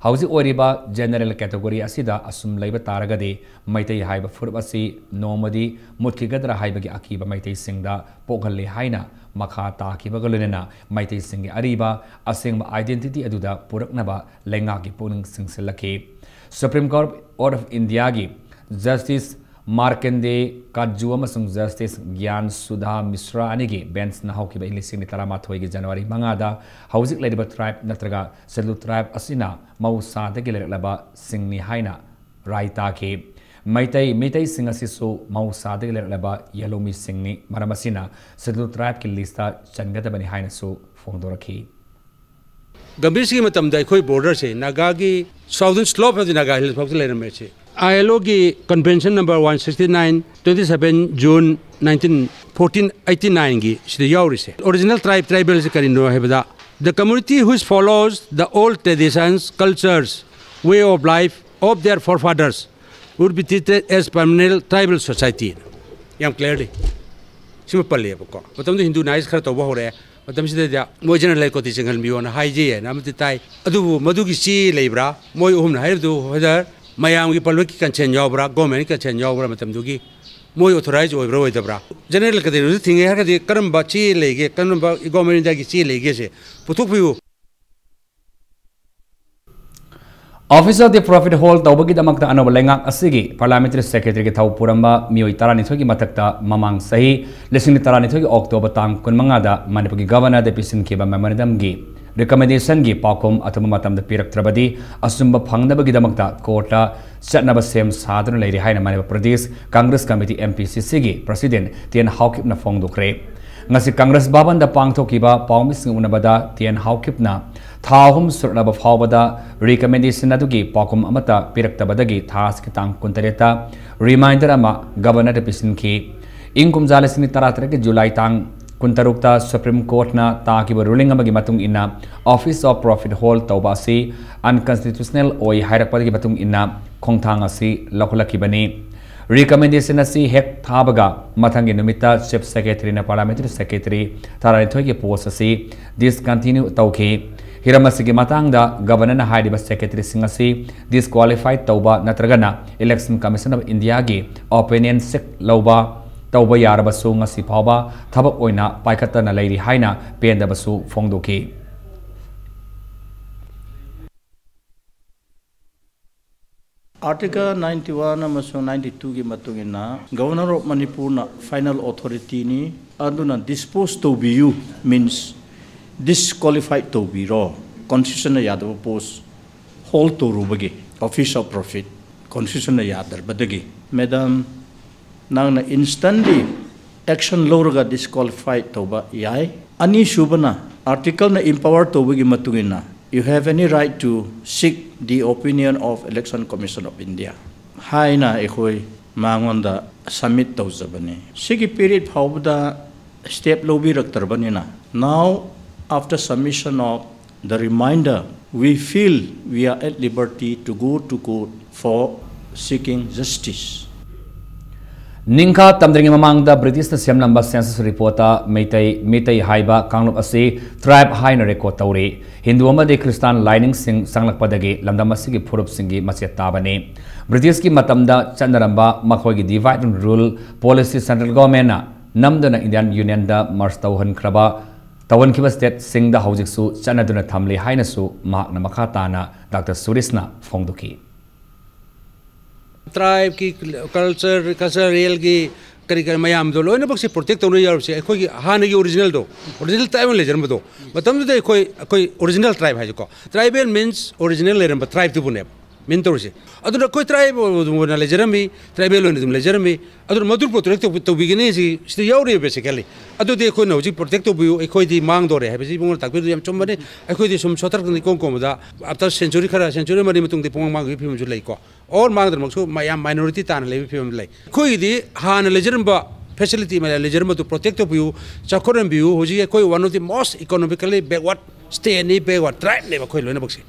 ꯍꯧꯖꯤꯛ ꯑꯣꯏꯔꯤꯕ general category ꯑꯁꯤꯗ ꯑꯁꯨꯝ ꯂꯩꯕ ꯇꯥꯔꯒꯗꯤ ꯃꯩꯇꯩ ꯍꯥꯏꯕ ꯐꯨꯔꯨꯞ ꯑꯁꯤ ꯅꯣꯡꯃꯗꯤ ꯃꯨꯠꯈꯤꯒꯗ꯭ꯔꯥ ꯍꯥꯏꯕꯒꯤ ꯑꯀꯤꯕ ꯃꯩꯇꯩꯁꯤꯡꯗ ꯄꯣꯛꯍꯜꯂꯤ ꯍꯥꯏꯅ ꯃꯈꯥ ꯇꯥꯈꯤꯕꯒ ꯂꯣꯏꯅꯅ ꯃꯩꯇꯩꯁꯤꯡꯒꯤ ꯑꯔꯤꯕ ꯑꯁꯦꯡꯕ identity ꯑꯗꯨꯗ ꯄꯨꯔꯛꯅꯕ ꯂꯩꯉꯥꯛꯀꯤ ꯄꯨꯛꯅꯤꯡ ꯆꯤꯡꯁꯤꯜꯂꯛꯈꯤ꯫ Supreme Court of Indiaꯒꯤ Justice ꯃꯥꯔꯀꯟꯗꯦ ꯀꯥꯖꯨ ꯑꯃꯁꯨꯡ Justice ꯒ꯭ꯌꯥꯟ ꯁꯨꯙꯥ ꯃꯤꯁ꯭ꯔꯥ ꯑꯅꯤꯒꯤ benchꯅ ꯍꯧꯈꯤꯕ ꯏꯪ ꯂꯤꯁꯤꯡ ꯑꯅꯤ ꯇꯔꯥꯃꯥꯊꯣꯏꯒꯤ January ꯃꯉꯥꯗ ꯍꯧꯖꯤꯛ ꯂꯩꯔꯤꯕ tribe ꯅꯠꯇ꯭ꯔꯒ scheduled tribe ꯑꯁꯤꯅ ꯃꯍꯧꯁꯥꯗꯒꯤ ꯂꯩꯔꯛꯂꯕꯁꯤꯡꯅꯤ ꯍꯥꯏꯅ ꯔꯥꯏ ꯇꯥꯈꯤ꯫ ꯃꯩꯇꯩ, ꯃꯤꯇꯩꯁꯤꯡ ꯑꯁꯤꯁꯨ ꯃꯍꯧꯁꯥꯗꯒꯤ ꯂꯩꯔꯛꯂꯕ ꯌꯦꯜꯍꯧꯃꯤꯁꯤꯡꯅꯤ, ꯃꯔꯝ ꯑꯁꯤꯅ scheduled tribeꯀꯤ listꯇ ꯆꯟꯒꯗꯕꯅꯤ ꯍꯥꯏꯅꯁꯨ ꯐꯣꯡꯗꯣꯔꯛꯈꯤ꯫ ꯒꯝꯚꯤꯔꯁꯤꯒꯤ ꯃꯇꯝꯗ ꯑꯩꯈꯣꯏ borderꯁꯦ ꯅꯥꯒꯥꯒꯤ southern slope ꯍꯥꯏꯕꯗꯤ ꯅꯥꯒꯥ hills ꯐꯥꯎꯗ ꯂꯩꯔꯝꯃꯦ ꯁꯤ꯫ ILOꯒꯤ convention number one sixty nine, twenty seven June nineteen, fourteen eighty nineꯒꯤ ꯁꯤꯗ ꯌꯥꯎꯔꯤꯁꯦ꯫ Original tribe, tribalꯁꯦ ꯀꯔꯤꯅꯣ ꯍꯥꯏꯕꯗ, the community which follows the old traditions, cultures, way of life of their forefathers would be treated as permanent tribal society. ꯌꯥꯝ clearly ꯁꯤꯃ ꯄꯜꯂꯦꯕꯀꯣ꯫ ꯃꯇꯝꯗꯨ Hinduize ꯈꯔ ꯇꯧꯕ ꯍꯧꯔꯛꯑꯦ꯫ ꯃꯇꯝꯁꯤꯗꯩꯗ ꯃꯣꯏ general ꯍꯦꯗꯀ꯭ꯋꯥꯇꯔ ꯆꯤꯡꯍꯟꯕꯤꯌꯣꯅ ꯍꯥꯏꯖꯩ ꯍꯥꯏꯅ ꯑꯃꯗꯤ ꯇꯥꯏ꯫ ꯑꯗꯨꯕꯨ ꯃꯗꯨꯒꯤ ꯆꯦ ꯂꯩꯕ꯭ꯔꯥ? ꯃꯣꯏ ꯑꯍꯨꯝꯅ ꯍꯥꯏꯔꯤꯕꯗꯨ whether ꯃꯌꯥꯝꯒꯤ publicꯀꯤ consent ꯌꯥꯎꯕ꯭ꯔꯥ, governmentꯀꯤ consent ꯌꯥꯎꯕ꯭ꯔꯥ, ꯃꯇꯝꯗꯨꯒꯤ ꯃꯣꯏ authorize ꯑꯣꯏꯕ꯭ꯔꯥ ꯑꯣꯏꯗꯕ꯭ꯔꯥ? General category ꯊꯤꯡꯉꯦ ꯍꯥꯏꯔꯒꯗꯤ ꯀꯔꯝꯕ ꯆꯦ ꯂꯩꯒꯦ, ꯀꯔꯝꯕ Government of Indiaꯒꯤ ꯆꯦ ꯂꯩꯒꯦꯁꯦ ꯄꯨꯊꯣꯛꯄꯤꯌꯨ꯫ Office of the Prophet hold ꯇꯧꯕꯒꯤꯗꯃꯛꯇ ꯑꯅꯧꯕ ꯂꯩꯉꯥꯛ ꯑꯁꯤꯒꯤ Parliamentary Secretaryꯒꯤ ꯊꯧ ꯄꯨꯔꯝꯕ ꯃꯤꯑꯣꯏ ꯇꯔꯥꯅꯤꯊꯣꯏꯒꯤ ꯃꯊꯛꯇ ꯃꯃꯥꯡ ꯆꯍꯤ ꯂꯤꯁꯤꯡ ꯑꯅꯤ ꯇꯔꯥꯅꯤꯊꯣꯏꯒꯤ October ꯇꯥꯡ ꯀꯨꯟꯃꯉꯥꯗ ꯃꯅꯤꯄꯨꯔꯒꯤ Governorꯗ ꯄꯤꯁꯤꯟꯈꯤꯕ memorandumꯒꯤ recommendationꯒꯤ ꯄꯥꯎꯈꯨꯝ ꯑꯊꯨꯕ ꯃꯇꯝꯗ ꯄꯤꯔꯛꯇ꯭ꯔꯕꯗꯤ ꯑꯆꯨꯝꯕ ꯐꯪꯅꯕꯒꯤꯗꯃꯛꯇ courtꯇ ꯆꯠꯅꯕ ꯁꯦꯝ ꯁꯥꯗꯨꯅ ꯂꯩꯔꯤ ꯍꯥꯏꯅ ꯃꯅꯤꯄꯨꯔ ꯄ꯭ꯔꯗꯦꯁ Congress Committee, MPCCꯒꯤ President ꯇꯤ ꯑꯦꯟ ꯍꯥꯎꯀꯤꯞꯅ ꯐꯣꯡꯗꯣꯛꯈ꯭ꯔꯦ꯫ ꯉꯁꯤ Congress ꯚꯕꯟꯗ ꯄꯥꯡꯊꯣꯛꯈꯤꯕ ꯄꯥꯎꯃꯤꯁꯤꯡ ꯎꯅꯕꯗ ꯇꯤ ꯑꯦꯟ ꯍꯥꯎꯀꯤꯞꯅ ꯊꯥ ꯑꯍꯨꯝ ꯁꯨꯔꯛꯂꯕ ꯐꯥꯎꯕꯗ recommendation ꯑꯗꯨꯒꯤ ꯄꯥꯎꯈꯨꯝ ꯑꯃꯠꯇ ꯄꯤꯔꯛꯇꯕꯗꯒꯤ ꯊꯥ ꯑꯁꯤꯒꯤ ꯇꯥꯡ ꯀꯨꯟꯇꯔꯦꯠꯇ reminder ꯑꯃ Governorꯗ ꯄꯤꯁꯤꯟꯈꯤ꯫ ꯏꯪ ꯀꯨꯝꯖꯥ ꯂꯤꯁꯤꯡ ꯇꯔꯥꯇꯔꯦꯠꯀꯤ ꯖꯨꯂꯥꯏ ꯇꯥꯡ ꯀꯨꯟꯇꯔꯨꯛꯇ Supreme Courtꯅ ꯇꯥꯈꯤꯕ ruling ꯑꯃꯒꯤ ꯃꯇꯨꯡ ꯏꯟꯅ, Office of Profit Hold ꯇꯧꯕ ꯑꯁꯤ unconstitutional ꯑꯣꯏ ꯍꯥꯏꯔꯛꯄꯗꯒꯤ ꯃꯇꯨꯡ ꯏꯟꯅ ꯈꯣꯡꯊꯥꯡ ꯑꯁꯤ ꯂꯧꯈꯠꯂꯛꯈꯤꯕꯅꯤ꯫ Recommendation ꯑꯁꯤ ꯍꯦꯛ ꯊꯥꯕꯒ ꯃꯊꯪꯒꯤ ꯅꯨꯃꯤꯠꯇ Chief Secretaryꯅ Parliamentary Secretary ꯇꯔꯥꯅꯤꯊꯣꯏꯒꯤ post ꯑꯁꯤ discontinue ꯇꯧꯈꯤ꯫ ꯍꯤꯔꯝ ꯑꯁꯤꯒꯤ ꯃꯇꯥꯡꯗ Governorꯅ ꯍꯥꯏꯔꯤꯕ Secretaryꯁꯤꯡ ꯑꯁꯤ disqualify ꯇꯧꯕ ꯅꯠꯇ꯭ꯔꯒꯅ Election Commission of Indiaꯒꯤ opinion seek ꯂꯧꯕ ꯇꯧꯕ ꯌꯥꯔꯕꯁꯨ ꯉꯁꯤ ꯐꯥꯎꯕ ꯊꯕꯛ ꯑꯣꯏꯅ ꯄꯥꯏꯈꯠꯇꯅ ꯂꯩꯔꯤ ꯍꯥꯏꯅ ꯄꯦꯟꯗꯕꯁꯨ ꯐꯣꯡꯗꯣꯛꯈꯤ꯫ Article ninety one ꯑꯃꯁꯨꯡ ninety twoꯒꯤ ꯃꯇꯨꯡ ꯏꯟꯅ Governor of Manipurꯅ final authorityꯅꯤ, ꯑꯗꯨꯅ dispose ꯇꯧꯕꯤꯌꯨ means disqualify ꯇꯧꯕꯤꯔꯣ, constitutionꯅ ꯌꯥꯗꯕ post hold ꯇꯧꯔꯨꯕꯒꯤ, Office of Profit constitutionꯅ ꯌꯥꯗ꯭ꯔꯕꯗꯒꯤ꯫ Madam, ꯅꯪꯅ instantly action ꯂꯧꯔꯒ disqualify ꯇꯧꯕ ꯌꯥꯏ꯫ ꯑꯅꯤꯁꯨꯕꯅ, articleꯅ empower ꯇꯧꯕꯒꯤ ꯃꯇꯨꯡ ꯏꯟꯅ, you have any right to seek the opinion of Election Commission of India ꯍꯥꯏꯅ ꯑꯩꯈꯣꯏ ꯃꯉꯣꯟꯗ submit ꯇꯧꯖꯕꯅꯤ꯫ ꯁꯤꯒꯤ period ꯐꯥꯎꯕꯗ step ꯂꯧꯕꯤꯔꯛꯇ꯭ꯔꯕꯅꯤꯅ, now after submission of the reminder, we feel we are at liberty to go to court for seeking justice. ꯅꯤꯡꯈꯥ ꯇꯝꯗ꯭ꯔꯤꯉꯩ ꯃꯃꯥꯡꯗ Britishꯅ ꯁꯦꯝꯂꯝꯕ census reportꯇ Meitei, Meitei ꯍꯥꯏꯕ ꯀꯥꯡꯂꯨꯞ ꯑꯁꯤ tribe ꯍꯥꯏꯅ record ꯇꯧꯔꯤ꯫ ꯍꯤꯟꯗꯨ ꯑꯃꯗꯤ ꯈ꯭ꯔꯤꯁꯇꯥꯟ ꯂꯥꯏꯅꯤꯡꯁꯤꯡ ꯆꯪꯂꯛꯄꯗꯒꯤ ꯂꯝꯗꯝ ꯑꯁꯤꯒꯤ ꯐꯨꯔꯨꯞꯁꯤꯡꯒꯤ ꯃꯆꯦꯠ ꯇꯥꯕꯅꯤ꯫ Britishꯀꯤ ꯃꯇꯝꯗ ꯆꯠꯅꯔꯝꯕ ꯃꯈꯣꯏꯒꯤ divide and rule policy central governmentꯅ ꯅꯝꯗꯨꯅ Indian Unionꯗ merge ꯇꯧꯍꯟꯈ꯭ꯔꯕ, ꯇꯧꯍꯟꯈꯤꯕ stateꯁꯤꯡꯗ ꯍꯧꯖꯤꯛꯁꯨ ꯆꯠꯅꯗꯨꯅ ꯊꯝꯂꯤ ꯍꯥꯏꯅꯁꯨ ꯃꯍꯥꯛꯅ ꯃꯈꯥ ꯇꯥꯅ Doctor ꯁꯨꯔꯤꯁꯅ ꯐꯣꯡꯗꯣꯛꯈꯤ꯫ Tribeꯀꯤ culture, culturalꯒꯤ ꯀꯔꯤ ꯀꯔꯤ ꯃꯌꯥꯝꯗꯣ ꯂꯣꯏꯅꯃꯛꯁꯦ protect ꯇꯧꯅ ꯌꯥꯎꯔꯤꯁꯦ ꯑꯩꯈꯣꯏꯒꯤ ꯍꯥꯟꯅꯒꯤ originalꯗꯣ, original tribe ꯑꯣꯏꯅ ꯂꯩꯖꯔꯝꯕꯗꯣ, ꯃꯇꯝꯗꯨꯗ ꯑꯩꯈꯣꯏ, ꯑꯩꯈꯣꯏ original tribe ꯍꯥꯏꯁꯦꯀꯣ, tribal means original ꯂꯩꯔꯝꯕ tribeꯇꯨꯕꯨꯅꯦꯕ mean ꯇꯧꯔꯤꯁꯦ꯫ ꯑꯗꯨꯅ ꯑꯩꯈꯣꯏ tribe ꯑꯣꯏꯅ ꯂꯩꯖꯔꯝꯃꯤ, tribal ꯑꯣꯏꯅ ꯑꯗꯨꯝ ꯂꯩꯖꯔꯝꯃꯤ꯫ ꯑꯗꯨꯅ ꯃꯗꯨ protect ꯇꯧꯕꯤ-, ꯇꯧꯕꯤꯒꯅꯤ ꯁꯤ, ꯁꯤꯗ ꯌꯥꯎꯔꯤꯕ basically꯫ ꯑꯗꯨꯗꯤ ꯑꯩꯈꯣꯏꯅ ꯍꯧꯖꯤꯛ protect ꯇꯧꯕꯤꯌꯨ, ꯑꯩꯈꯣꯏꯗꯤ ꯃꯥꯡꯗꯣꯔꯦ ꯍꯥꯏꯕꯁꯤ ꯃꯉꯣꯟꯗ ꯇꯥꯛꯄꯤꯕꯗꯨ ꯌꯥꯝ ꯆꯨꯝꯕꯅꯤ꯫ ꯑꯩꯈꯣꯏꯗꯤ ꯁꯨꯝ ꯁꯣꯠꯊꯔꯛꯇꯅ ꯏꯀꯣꯝ ꯀꯣꯝꯕꯗ after century ꯈꯔ, century ꯃꯔꯤ ꯃꯇꯨꯡꯗ ꯄꯨꯡꯃꯥꯡ ꯃꯥꯡꯈꯤꯕꯒꯤ ꯐꯤꯕꯝꯁꯨ ꯂꯩꯀꯣ꯫ Or ꯃꯥꯡꯗ꯭ꯔꯃꯛꯁꯨ ꯃꯌꯥꯝ minority ꯇꯥꯅ ꯂꯩꯕꯒꯤ ꯐꯤꯕꯝ ꯂꯩ꯫ ꯑꯩꯈꯣꯏꯒꯤꯗꯤ ꯍꯥꯟꯅ ꯂꯩꯖꯔꯝꯕ ꯐꯦꯁꯤꯂꯤꯇꯤ ꯃꯌꯥꯝ ꯂꯩꯖꯔꯝꯕꯗꯨ ꯄ꯭ꯔꯣꯇꯦꯛ ꯇꯧꯕꯤꯌꯨ, ꯆꯥꯎꯈꯠꯍꯟꯕꯤꯌꯨ꯫ ꯍꯧꯖꯤꯛ ꯑꯩꯈꯣꯏ one of the most economically backward stateꯅꯤ, backward tribeꯅꯦꯕ ꯑꯩꯈꯣꯏ ꯂꯣꯏꯅꯃꯛꯁꯦ꯫